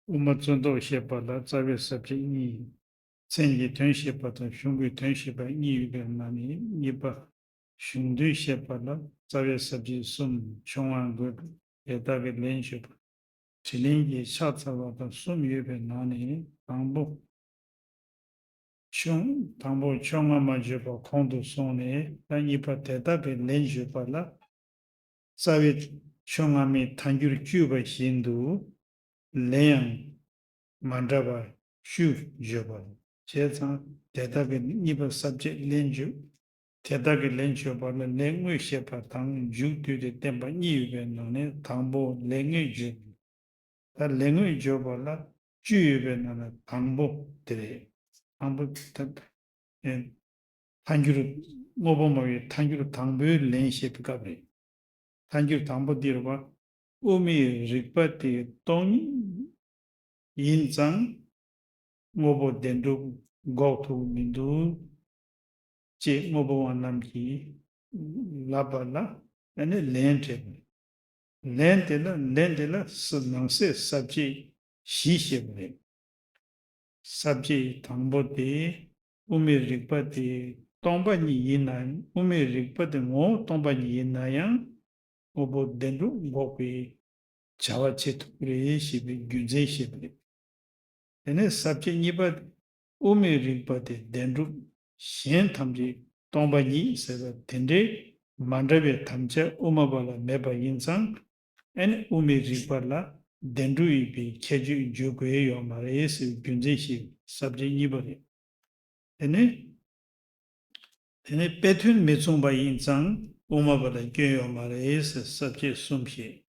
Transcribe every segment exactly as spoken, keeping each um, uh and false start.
དབུ་མ་རྩོད་ཟློག་བཤད་པ་ལ་རྩ་བའི་ས་བཅད་གཉིས། མཚན་གྱི་དོན་བཤད་པ་དང་གཞུང་གི་དོན་བཤད་པ་གཉིས་ཡོད་པའི་ནང་ནས་གཉིས་པ། གཞུང་དོན་བཤད་པ་ལ་རྩ་བའི་ས་བཅད་གསུམ། ཕྱོགས་སྔ་འགོད་པ། དེ་དག་གི་ལན་བརྗོད་པ། དྲིས་ལན་གྱི་ཕྱག་འཚལ་བ་དང་གསུམ་ཡོད་པའི་ནང་ནས་དང་པོ། ཕྱོགས་དང་པོ་ཕྱོགས་སྔ་མ་བརྗོད་པ་གོང་དུ་སོང་ནས། ད་གཉིས་པ་དེ་དག་གི་ལན་བརྗོད་པ་ལ། རྩ་བའི་ཕྱོགས་སྔ་མའི་ཐལ་འགྱུར་བཅུ་པ་བཞིན་དུ་ལན་ཡང་མ་འདྲ་བ་བཅུ་བརྗོད་པ། བྱས་ཙང་དེ་དག་གི་གཉིས་པ་ས་བཅད་ལན་བརྗོད། དེ་དག་གི་ལན་བརྗོད་པ་ལ་ལན་དངོས་བཤད་པ་དང་མཇུག་བསྡུས་ཏེ་བསྟན་པ་གཉིས་ཡོད་པའི་ནང་ནས་དང་པོ་ལན་དངོས་བརྗོད། ད་ལན་དངོས་བརྗོད་པ་ལ་བཅུ་ཡོད་པའི་ནང་ན་དང་པོ་དེ་རེད། དང་པོ་ད་ཨེ་ཐལ་འགྱུར། དངོས་པོ་སྨྲ་བའི་ཐལ་འགྱུར་དང་པོའི་ལན་བཤད་པའི་སྐབས་རེད། ཐལ་འགྱུར་དང་པོ་འདི་རེད་པ། དབུ་མའི་རིགས་པ་དེ་སྟོང་ཉིད་ཡིན་ཙང་དངོས་པོ་བདེན་གྲུབ་འགོག་ཐུབ་མི་འདུག་ཅེས་དངོས་པོ་བ་རྣམས་ཀྱིས་ལབ་པ་ལ་ཨ་ནི་ལན་སྤྲད་པ་རེད། ལན་དེ་ལ་ལན་དེ་ལ་ནང་གསེས་ས་བཅད་བཞི་བཤད་པ་རེད། ས་བཅད་དང་པོ་དེ་དབུ་མའི་རིགས་པ་དེ་སྟོང་པ་ཉིད་ཡིན་ན། དབུ་མའི་རིགས་པ་དེ་ངོ་བོ་སྟོང་པ་ཉིད་ཡིན་ན་ཡང་དངོས་པོ་བདེན་གྲུབ་འགོག་པའི་བྱ་བ་བྱེད་ཐུབ་ཀྱི་རེད་ཞེས་པའི་རྒྱུ་མཚན་བཤད་པ་རེད། དེ་ནས་ས་བཅད་གཉིས་པ། དབུ་མའི་རིགས་པ་དེ་བདེན་གྲུབ་གཞན་ཐམས་ཅད་སྟོང་པ་ཉིད་ཟེར་བ་དེ་འདྲའི་མ་འདྲ་བའི་དམ་བཅའ་དབུ་མ་པ་ལ་མེད་པ་ཡིན་ཙང་། ཨ་ནི་དབུ་མའི་རིགས་པ་ལ་བདེན་གྲུབ་ཡིན་པའི་ཁྱད་ཆོས་བརྗོད་དགོས་ཡོད་མ་རེད་ཟེར་བའི་རྒྱུ་མཚན་ཞིག་ས་བཅད་གཉིས་པ་རེད། དེ་ནས། དེ་ནས་དཔེ་དོན་མི་མཚུངས་པ་ཡིན་ཙང་དབུ་མ་པ་ལ་སྐྱོན་ཡོད་མ་རེད་ཟེར་ས་བཅད་གསུམ་བཤད།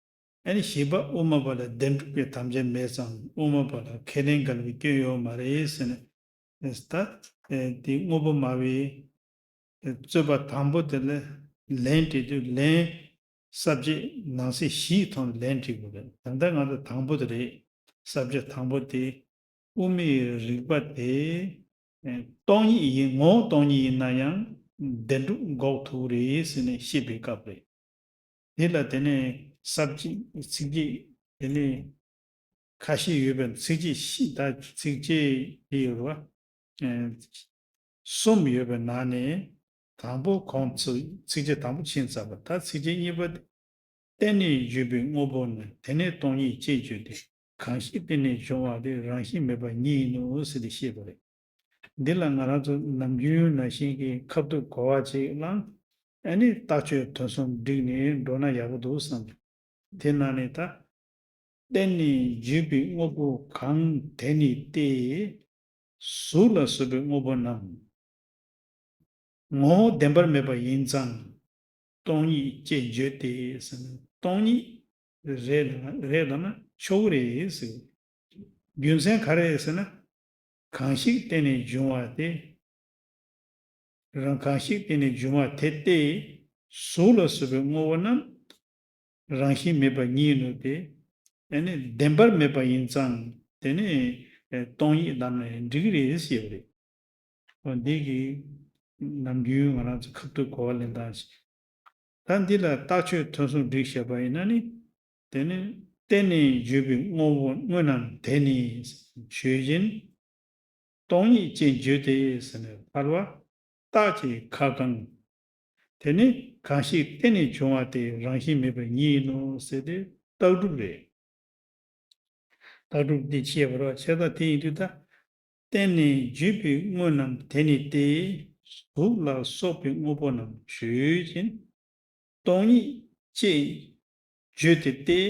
ཨ་ནི་བཞི་པ། དབུ་མ་པ་ལ་བདེན་གྲུབ་ཀྱི་དམ་བཅའ་མེད་ཙང་དབུ་མ་པ་ལ་ཁས་ལེན་འགལ་བའི་སྐྱོན་ཡོད་མ་རེད་ཟེར་ནས། ད་དེ་དངོས་པོ་སྨྲ་བའི་རྩོད་པ་དང་པོ་དེ་ལ་ལན་སྤྲད་དུས་ལན་ས་བཅད་ནང་གསེས་བཞིའི་ཐོག་ནས་ལན་སྤྲད་དགོས་རེད། ད་ལྟ་ང་ཚོ་དང་པོ་དེ་རེད། ས་བཅད་དང་པོ་དེ། དབུ་མའི་རིགས་པ་དེ་སྟོང་ཉིད་ཡིན། ངོ་བོ་སྟོང་ཉིད་ཡིན་ན་ཡང་བདེན་གྲུབ་འགོག་ཐུབ་རེད་ཟེར་ནས་བཤད་པའི་སྐབས་རེད། དེ་ལ་དེ་ནས་ས་བཅད་ཚིགས་བཅད་དེ་ནས་ཁ་ཤས་ཡོད་པའི་ཚིགས་བཅད་བཞི། ད་ཚིགས་བཅད་དེ་ཡོད་རེད་བ། གསུམ་ཡོད་པའི་ནང་ནས་དང་པོ་གོང་ཚིགས་ཚིགས་བཅད་དང་པོ་ཕྱིན་ཚར་བ། ད་ཚིགས་བཅད་གཉིས་པ་དེ། རྟེན་ནས་བརྗོད་པའི་དངོས་པོ་ནི་དེ་ནི་སྟོང་ཉིད་ཅེས་བརྗོད་དེ། གང་ཞིག་རྟེན་ནས་བྱུང་བ་དེ་རང་བཞིན་མེད་པ་ཉིད་ཡིན་ནོ་ཟེར་ཏེ་བཤད་པ་རེད། འདི་ལ་ང་རང་ཚོ་ནམ་རྒྱུན་ནང་བཞིན་གྱི་ཁ་ཐུག་གོ་བ་ཅིག་བླངས། ཨ་ནི་རྟགས་ཆོས་དོན་གསུམ་བསྒྲིགས་ནས་འགྲོ་ན་ཡག་པོ་འདུག་བསམ། དེ་ནང་ནས་ད། རྟེན་ནས་བརྗོད་པའི་དངོས་པོ་གང་དེ་ནི་སྟེ། གཟུགས་ལ་སོགས་པའི་དངོས་པོ་རྣམས། ངོ་བོ་བདེན་པར་མེད་པ་ཡིན་ཙང་སྟོང་ཉིད་ཅེས་བརྗོད་དེ་ཟེར་ན། སྟོང་ཉིད་རེད་ལ་རེད་ལབ་ན་ཆོག་གི་རེད་ཟེར། རྒྱུ་མཚན་ག་རེ་ཟེར་ན། གང་ཞིག་རྟེན་ནས་བྱུང་བ་དེ། རང་གང་ཞིག་རྟེན་ནས་བྱུང་བ་དེ་སྟེ། གཟུགས་ལ་སོགས་པའི་དངོས་པོ་རྣམས་རང་བཞིན་མེད་པ་ཉིད་ཡིན་ནོ་དེ། ཨ་ནི་བདེན་པར་མེད་པ་ཡིན་ཙང་དེ་ནི་སྟོང་ཉིད་ལབ་ནས་འགྲིག་གི་རེད་ཞེས་པ་རེད། འོ་འདི་གི་ནམ་རྒྱུན་ང་རང་ཚོ་ཁ་ཐུག་གོ་བ་ལེན་སྟངས་ཤིག་ད་འདི་ལ་རྟགས་ཆོས་དོན་གསུམ་བསྒྲིགས་བཞག་པ་ཡིན་ན་ནི། དེ་ནི་རྟེན་ནས་བརྗོད་པའི་དངོས་པོ་དངོས་རྣམས་དེ་ནི་ཆོས་ཅན། སྟོང་ཉིད་ཅེས་བརྗོད་དེ་ཟེར་ནས་ཕལ་བ་རྟགས་ཀྱི་ཁ་བསྐང་། དེ་ནི་གང་ཞིག་རྟེན་ནས་བྱུང་བ་དེ་རང་བཞིན་མེད་པ་ཉིད་ཡིན་ནོ་ཟེར་ཏེ་རྟགས་སྒྲུབ་རེད། རྟགས་སྒྲུབ་འདི་བཤད་པ་རེད་བ། བྱས་ཙང་དེ་ཡིན་དུས་ད། རྟེན་ནས་བརྗོད་པའི་དངོས་རྣམས་དེ་ནི་སྟེ། གཟུགས་ལ་སོགས་པའི་དངོས་པོ་རྣམས་ཆོས་ཅན། སྟོང་ཉིད་ཅེས་བརྗོད་དེ་སྟེ།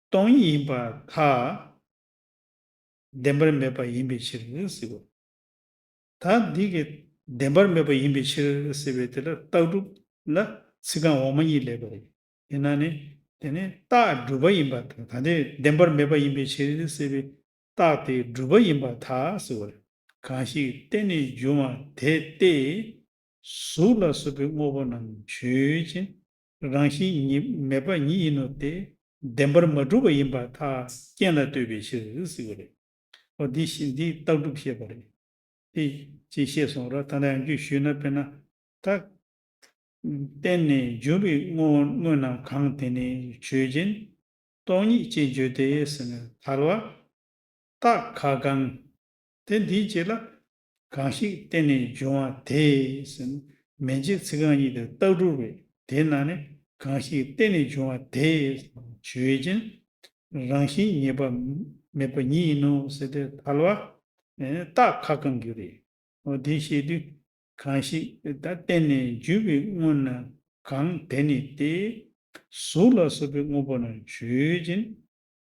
སྟོང་ཉིད་ཡིན་པར་ཐལ། བདེན་པར་མེད་པ་ཡིན་པའི་ཕྱིར་ཟེར་གོ། ད་འདི་གི་བདེན་པར་མེད་པ་ཡིན་པའི་ཕྱིར་ཟེར་བའི་དེ་ལ་རྟགས་སྒྲུབ་ལ་ཚིག་རྐང་འོག་མ་གཉིས་སླེབས་པ་རེད། དེས་ན་ནི་དེ་ནི་རྟགས་སྒྲུབ་པ་ཡིན་པར་ཐལ། ད་དེ་བདེན་པར་མེད་པ་ཡིན་པའི་ཕྱིར་ཟེར་བའི་རྟགས་དེ་སྒྲུབ་པ་ཡིན་པར་ཐལ་ཟེར་བ་རེད། གང་ཞིག་རྟེན་ནས་བྱུང་བ་དེ་སྟེ། གཟུགས་ལ་སོགས་པའི་དངོས་པོ་རྣམས་ཆོས་ཅན། རང་བཞིན་ཉིད་མེད་པ་ཉིད་ཡིན་ནོ་དེ། བདེན་པར་མ་གྲུབ་པ་ཡིན་པར་ཐལ། རྐྱེན་ལ་ལྟོས་པའི་ཕྱིར་ཟེར་བ་རེད། འོ་འདི་ཤི་འདི་རྟགས་སྒྲུབ་བཤད་པ་རེད། དེ་ཅིག་བཤད་སོང་ར། ད་ལྟ་ཡང་བསྐྱར་ཞུས་ན་དཔེར་ན་ད། རྟེན་ནས་བྱུང་བའི་དངོས་དངོས་རྣམས་གང་དེ་ནི་ཆོས་ཅན། སྟོང་ཉིད་ཅེས་བརྗོད་དེ་ཟེར་ནས་ཐལ་བ། རྟགས་ཁ་བསྐང་། དེ་འདིའི་རྗེས་ལ། གང་ཞིག་བརྟེན་ནས་འབྱུང་བ་དེ་ཟེར། མན་ཆད་ཚིག་རྐང་གཉིས་དེ་རྟགས་སྒྲུབ་རེད། དེའི་ནང་ནས་གང་ཞིག་བརྟེན་ནས་འབྱུང་བ་དེ་ཆོས་ཅན། རང་བཞིན་ངེས་པ་མེད་པ་ཉིད་ཡིན་ནོ་ཟེར་ཏེ་ཐལ་བ། རྟགས་ཁ་བསྐང་རྒྱུ་རེད། འོ་དེ་བཤད་དུས། གང་ཞིག་ད་བརྟེན་ནས་འབྱུང་བའི་དངོས་ནི་གང་དེ་ནི་སྟེ། གཟུགས་ལ་སོགས་པའི་དངོས་པོ་ནི་ཆོས་ཅན།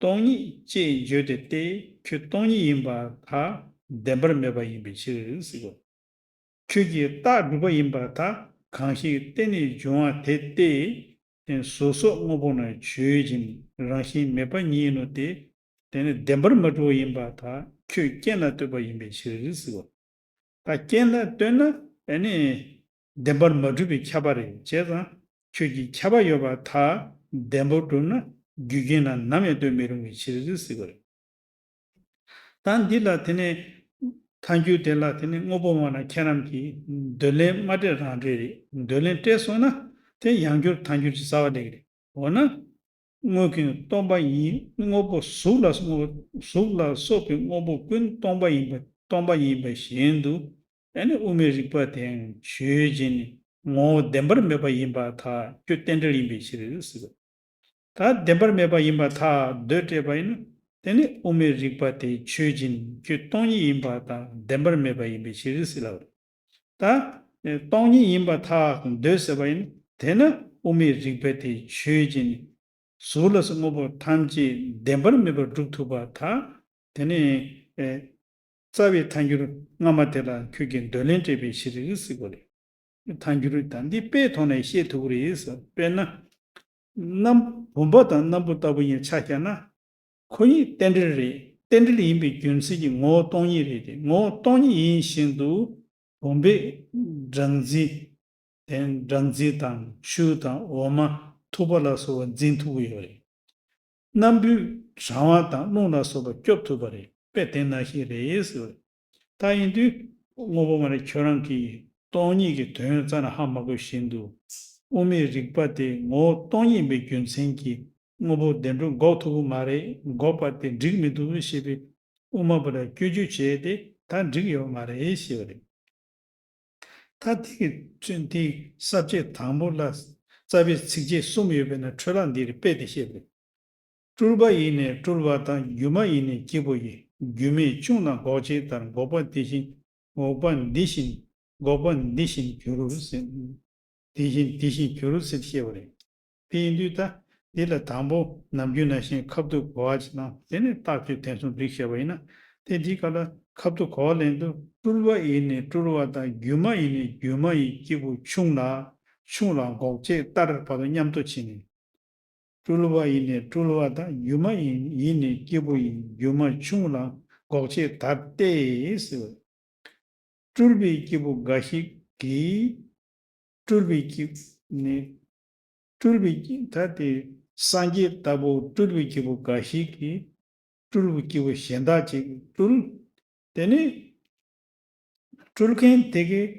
སྟོང་ཉིད་ཅེས་བརྗོད་དེ་སྟེ། ཁྱོད་སྟོང་ཉིད་ཡིན་པར་ཐལ། བདེན་པར་མེད་པ་ཡིན་པའི་ཕྱིར་ཟེར་གོ། ཁྱོད་ཀྱིས་རྟགས་སྒྲུབ་པ་ཡིན་པར་ཐལ། གང་ཞིག་བརྟེན་ནས་འབྱུང་བ་དེ་སྟེ། གཟུགས་སོགས་དངོས་པོ་ནི་ཆོས་ཅན། རང་བཞིན་མེད་པ་ཉིད་ཡིན་ནོ་སྟེ། དེ་ནི་བདེན་པར་མ་གྲུབ་པ་ཡིན་པར་ཐལ། ཁྱོད་རྐྱེན་ལ་ལྟོས་པ་ཡིན་པའི་ཕྱིར་ཟེར་གོ། ད་རྐྱེན་ལ་ལྟོས་ན། ཨ་ནི། བདེན་པར་མ་གྲུབ་པའི་ཁྱབ་པ་རེད། བྱས་ཙང་། ཁྱོད་ཀྱིས་ཁྱབ་པ་ཡོད་པར་ཐལ། བདེན་པར་གྲུབ་ན། རྒྱུ་རྐྱེན་ལ་ནམ་ཡང་ལྟོས་མི་རུང་བའི་ཕྱིར་ཟེར་གྱི་རེད། ད་འདི་ལ་དེ་ནས། ཐལ་འགྱུར་དེ་ལ་དེ་ནས་དངོས་པོ་མ་ན་ཁྱེད་རང་གིས་འདོད་ལན་མ་སྤྲད་རང་སྤྲད་རེད། འདོད་ལན་སྤྲད་སོང་ན། དེ་ཡང་འགྱུར་ཐལ་འགྱུར་གྱི་རྩ་བ་སླེབས་ཀྱི་རེད། འོ་ན། དངོས་ཀུན་སྟོང་པ་ཡིན། དངོས་པོ་གཟུགས་ལ་སོགས། གཟུགས་ལ་སོགས་པའི་དངོས་པོ་ཀུན་སྟོང་པ་ཡིན་པ། སྟོང་པ་ཡིན་པ་བཞིན་དུ། ཨ་ནི་དབུ་མའི་རིགས་པ་དེའང་ཆོས་ཅན། ངོ་བོ་བདེན་པར་མེད་པ་ཡིན་པར་ཐལ། ཁྱོད་རྟེན་འབྲེལ་ཡིན་པའི་ཕྱིར་ཟེར། ད་བདེན་པར་མེད་པ་ཡིན་པར་ཐལ་འདོད་སྤྲད་པ་ཡིན་ན། དེ་ནི་དབུ་མའི་རིགས་པ་དེ་ཆོས་ཅན། ཁྱོད་སྟོང་ཉིད་ཡིན་པར་ཐལ། བདེན་པར་མེད་པ་ཡིན་པའི་ཕྱིར་ཟེར་ལབ་རེད། ད། སྟོང་ཉིད་ཡིན་པར་ཐལ་འདོད་ཟེར་བ་ཡིན། དེ་ནི་དབུ་མའི་རིགས་པ་དེ་ཆོས་ཅན། གཟུགས་ལ་སོགས་དངོས་པོ་ཐམས་ཅད་བདེན་པར་མེད་པར་སྒྲུབ་ཐུབ་པར་ཐལ། དེ་ནི། ཨེ། རྩ་བའི་ཐལ་འགྱུར་སྔ་མ་དེ་ལ་ཁྱོད་ཀྱིས་འདོད་ལན་སྤྲད་པའི་ཕྱིར་ཟེར་དགོས་རེད། ཐལ་འགྱུར་ད་འདི་དཔེའི་ཐོག་ནས་བཤད་ཐུབ་ཀྱི་རེད་ཟེར། དཔེར་ན། སྣམ། བུམ་པ་དང་སྣམ་བུ་ལྟ་བུ་ཡིན་ཆ་བཞག་ན། ཁོ་གཉིས་རྟེན་འབྲེལ་རེད། རྟེན་འབྲེལ་ཡིན་པའི་རྒྱུ་མཚན་གྱིས་ངོ་བོ་སྟོང་ཉིད་རེད་དེ། ངོ་བོ་སྟོང་ཉིད་ཡིན་བཞིན་དུ། བུམ་པའི་སྦྲང་རྩི། དེ་སྦྲང་རྩི་དང་ཆུ་དང་འོ་མ། ཐུག་པ་ལ་སོགས་པ་འཛིན་ཐུབ་ཀྱི་ཡོད་རེད། སྣམ་བུས་གྲང་བ་དང་རླུང་ལ་སོགས་པ་སྐྱོབ་ཐུབ་པ་རེད། དཔེ་དེ་ནང་བཞིན་རེད་ཟེར་བ་རེད། ད་ཡིན་དུས། དངོས་པོ་མ་རེད། ཁྱོད་རང་གིས་སྟོང་ཉིད་ཀྱི་དོན་རྩ་ནས་ཧ་མ་གོ་བཞིན་དུ། དབུ་མའི་རིགས་པ་དེ་ངོ་བོ་སྟོང་ཉིད་ཡིན་པའི་རྒྱུ་མཚན་གྱིས་དངོས་པོ་བདེན་གྲུབ་འགོག་ཐུབ་ཀྱི་མ་རེད། འགོག་པ་དེ་འགྲིག་མི་འདུག་ཞེས་པའི་དབུ་མ་པ་ལ་སྐྱོན་བརྗོད་བྱས་ཏེ། ད་འགྲིག་ཡོད་མ་རེད་ཞེས་པ་རེད། ད་དེ་གི་ཚུན་དེ་ས་བཅད་དང་པོ་ལ་རྩ་བའི་ཚིགས་བཅད་གསུམ་ཡོད་པས་ན། འཕྲོས་ལ་འདིར་དཔེ་དེ་བཤད་པས། སྤྲུལ་པ་ཡིས་ནི་སྤྲུལ་བ་དང་། སྒྱུ་མ་ཡིས་ནི་སྐྱེས་བུ་ཡི། སྒྱུ་མས་ཕྱུང་ལ་འགོག་བྱེད་ལྟར། འགོག་པ་དེ་བཞིན། འགོག་པ་འདི་བཞིན། འགོག་པ་འདི་བཞིན་འགྱུར་ཟེར། དེ་བཞིན་དེ་བཞིན་འགྱུར་ཟེར་བཤད་པ་རེད། དེ་ཡིན་དུས་ད། འདི་ལ་དང་པོ་ནམ་རྒྱུན་ནང་བཞིན་ཁ་ཐུག་གོ་བ་ཅིག་དང་། དེ་ནས་རྟགས་ཆོས་དོན་གསུམ་རིགས་བཤད་པ་ཡིན་ན། དེ་འདིའི་སྐབས་ལ་ཁ་ཐུག་གོ་བ་ལེན་དུས། སྤྲུལ་པ་ཡིས་ནི་སྤྲུལ་བ་དང་། སྒྱུ་མ་ཡིས་ནི་སྒྱུ་མ་ཡི། སྐྱེས་བུ་ཕྱུང་ལ། ཕྱུང་ལ་འགོག་བྱེད་ལྟར། བར་དུ་མཉམ་དུ་ཕྱིན་ནས། སྤྲུལ་པ་ཡིས་ནི་སྤྲུལ་བ་དང་། སྒྱུ་མ་ཡིས་ནི་སྐྱེས་བུ་ཡི། སྒྱུ་མ་ཕྱུང་ལ་འགོག་བྱེད་ལྟར་ཏེ་ཟེར། སྤྲུལ་པའི་སྐྱེས་བུ་འགའ་ཞིག་གིས། སྤྲུལ་པའི་སྐྱེས་ནི། སྤྲུལ་པའི་སྐྱེས། ད་དེ་སངས་རྒྱས་ལྟ་བུ་སྤྲུལ་པའི་སྐྱེས་བུ་འགའ་ཞིག་གིས། སྤྲུལ་པའི་སྐྱེས་བུ་གཞན་དག་ཅིག་སྤྲུལ། དེ་ནས། སྤྲུལ་མཁན་དེ་གིས་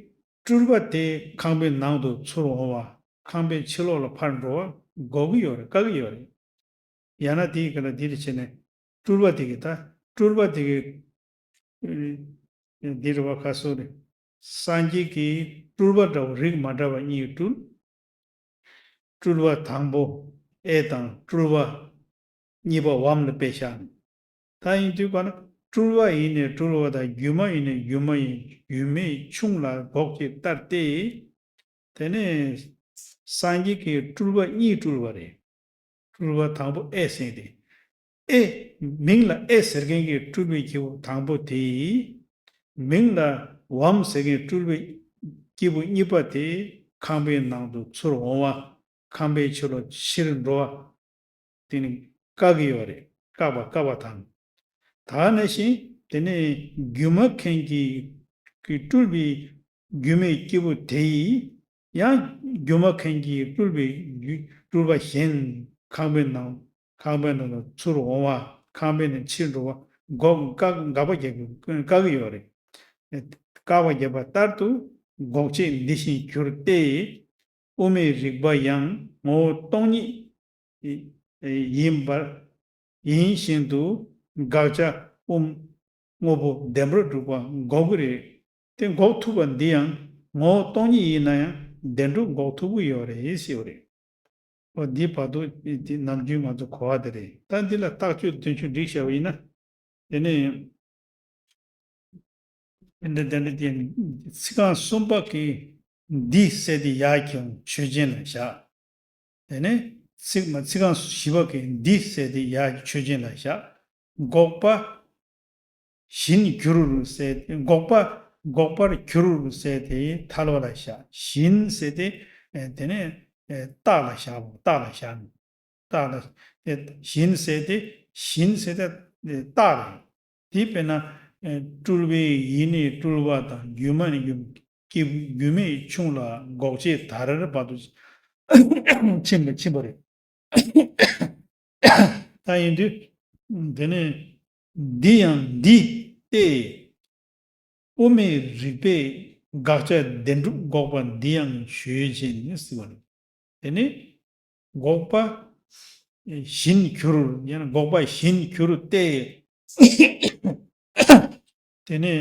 སྤྲུལ་པ་དེ་ཁང་པའི་ནང་དུ་ཚུར་འོང་བ། ཁང་པའི་ཕྱི་ལོགས་ལ་ཕར་འགྲོ་བ་འགོག་གི་ཡོད་རེད། བཀག་གི་ཡོད་རེད། ཡང་ན་དེའི་སྐབས་ལ་འདི་རེ་བྱས་ནས། སྤྲུལ་པ་དེ་གིས་ད། སྤྲུལ་པ་དེ་གིས། འདི་རེ་བ་ཁ་སོ་རེ། སངས་རྒྱས་ཀྱིས་སྤྲུལ་པ་འདྲ་བོ་རིགས་མ་འདྲ་བ་གཉིས་སྤྲུལ། སྤྲུལ་པ་དང་པོ་ཨེ་དང་། སྤྲུལ་པ་གཉིས་པ་ཝམ་ལ་དཔེ་བཞག་ནས། ད་ཡིན་དུས་ག་ན། སྤྲུལ་པ་ཡིས་ནི་སྤྲུལ་བ་དང་། སྒྱུ་མ་ཡིས་ནི་སྒྱུ་མ་ཡི། སྒྱུ་མས་ཕྱུང་ལ་འགོག་བྱེད་ལྟར་ཏེ། དེ་ནས་སངས་རྒྱས་ཀྱིས་སྤྲུལ་པ་གཉིས་སྤྲུལ་བ་རེད། སྤྲུལ་པ་དང་པོ་ཨེ་ཟེར་ཏེ། ཨེ། མིང་ལ་ཨེ་ཟེར་མཁན་གྱི་སྤྲུལ་པའི་སྐྱེས་བུ་དང་པོ་དེ་ཡིས། མིང་ལ་ཝམ་ཟེར་མཁན་སྤྲུལ་པའི་སྐྱེས་བུ་གཉིས་པ་དེ་ཁང་པའི་ནང་དུ་ཚུར་འོང་བ། ཁང་པའི་ཕྱི་ལོགས་ཕྱིར་འགྲོ་བ། དེ་ནི་བཀག་གི་ཡོད་རེད། བཀག་པ། བཀག་པ་དང་། ད་ནང་བཞིན་དེ་ནས་སྒྱུ་མ་མཁན་གྱི་གི་སྤྲུལ་པའི་སྒྱུ་མའི་སྐྱེས་བུ་དེ་ཡིས། ཡང་སྒྱུ་མ་མཁན་གྱི་སྤྲུལ་པའི་སྒྱུ་སྤྲུལ་པ་གཞན་ཁང་པའི་ནང་། ཁང་པའི་ནང་དུ་ཚུར་འོང་བ། ཁང་པའི་ནང་ཕྱིར་འགྲོ་བ། འགོག། བཀག། འགག་པ་རྒྱག་གི། བཀག་གི་ཡོད་རེད། བཀག་པ་རྒྱག་པ་ལྟར་དུ་འགོག་བྱེད་འདི་བཞིན་འགྱུར་ཏེ། དབུ་མའི་རིགས་པ་ཡང་ངོ་བོ་སྟོང་ཉིད་ཡིན་པར། ཡིན་བཞིན་དུ་དགག་བྱ་ དབུ་མ་དངོས་པོ་བདེན་པར་གྲུབ་པ་འགོག་གི་རེད། དེ་འགོག་ཐུབ་པ་འདི་ཡང་ངོ་བོ་སྟོང་ཉིད་ཡིན་ན་ཡང་བདེན་གྲུབ་འགོག་ཐུབ་ཀྱི་ཡོད་རེད་ཞེས་པ་རེད། འོ་འདི་བར་དུ་འདི་ནམ་རྒྱུན་ང་ཚོ་གོ་བ་དེ་རེད། ད་འདི་ལ་རྟགས་ཆོས་དོན་ཆུང་བསྒྲིགས་བྱས་པ་ཡིན་ན། དེ་ནས་འདི་འདི་འདི་འདི་ཚིག་རྐང་གསུམ་པ་གི་འདི་ཟེར་དེ་ཡར་ཀྱང་ཆོས་ཅན་ལ་བཞག་དེ་ནས་ཚིག་མ་ཚིག་རྐང་བཞི་པ་གི་འདི་ཟེར་དེ་ཡར་ཆོས་ཅན་ལ་བཞག་འགོག་པ། བཞིན་གྱུར་ཟེར་ཏེ་འགོག་པ། འགོག་པར་གྱུར་ཟེར་ཏེ་ཐལ་བ་ལ་བཞག་བཞིན་ཟེར་ཏེ་ཨེ་དེ་ནས་ཨེ་རྟགས་ལ་བཞག་པ་རྟགས་ལ་བཞག་ནས་རྟགས་ལ་ཨེ་བཞིན་ཟེར་ཏེ་བཞིན་ཟེར་ཏེ་ཨེ་རྟགས་རེད། དེ་དཔེར་ན་ཨེ་སྤྲུལ་པའི་ཡིད་ནི་སྤྲུལ་པ་དང་སྒྱུ་མ་ནི་སྒྱུ་སྒྱུ་སྒྱུ་མའི་ཁྱུང་ལ་འགོག་བྱེད་དར་བར་དུ་ཕྱིན་པ་ཕྱིན་པ་རེད། ད་ཡིན་དུས། དེ་ནས་འདི་ཡང་འདི་སྟེ། དབུ་མའི་རིགས་པས་དགག་བྱ་བདེན་གྲུབ་འགོག་པ་འདི་ཡང་ཆོས་ཅན་ནི་ཟེར་བ་རེད། དེ་ནས་འགོག་པ་བཞིན་གྱུར་ཡང་ན་འགོག་པ་བཞིན་གྱུར་ཏེ། དེ་ནས་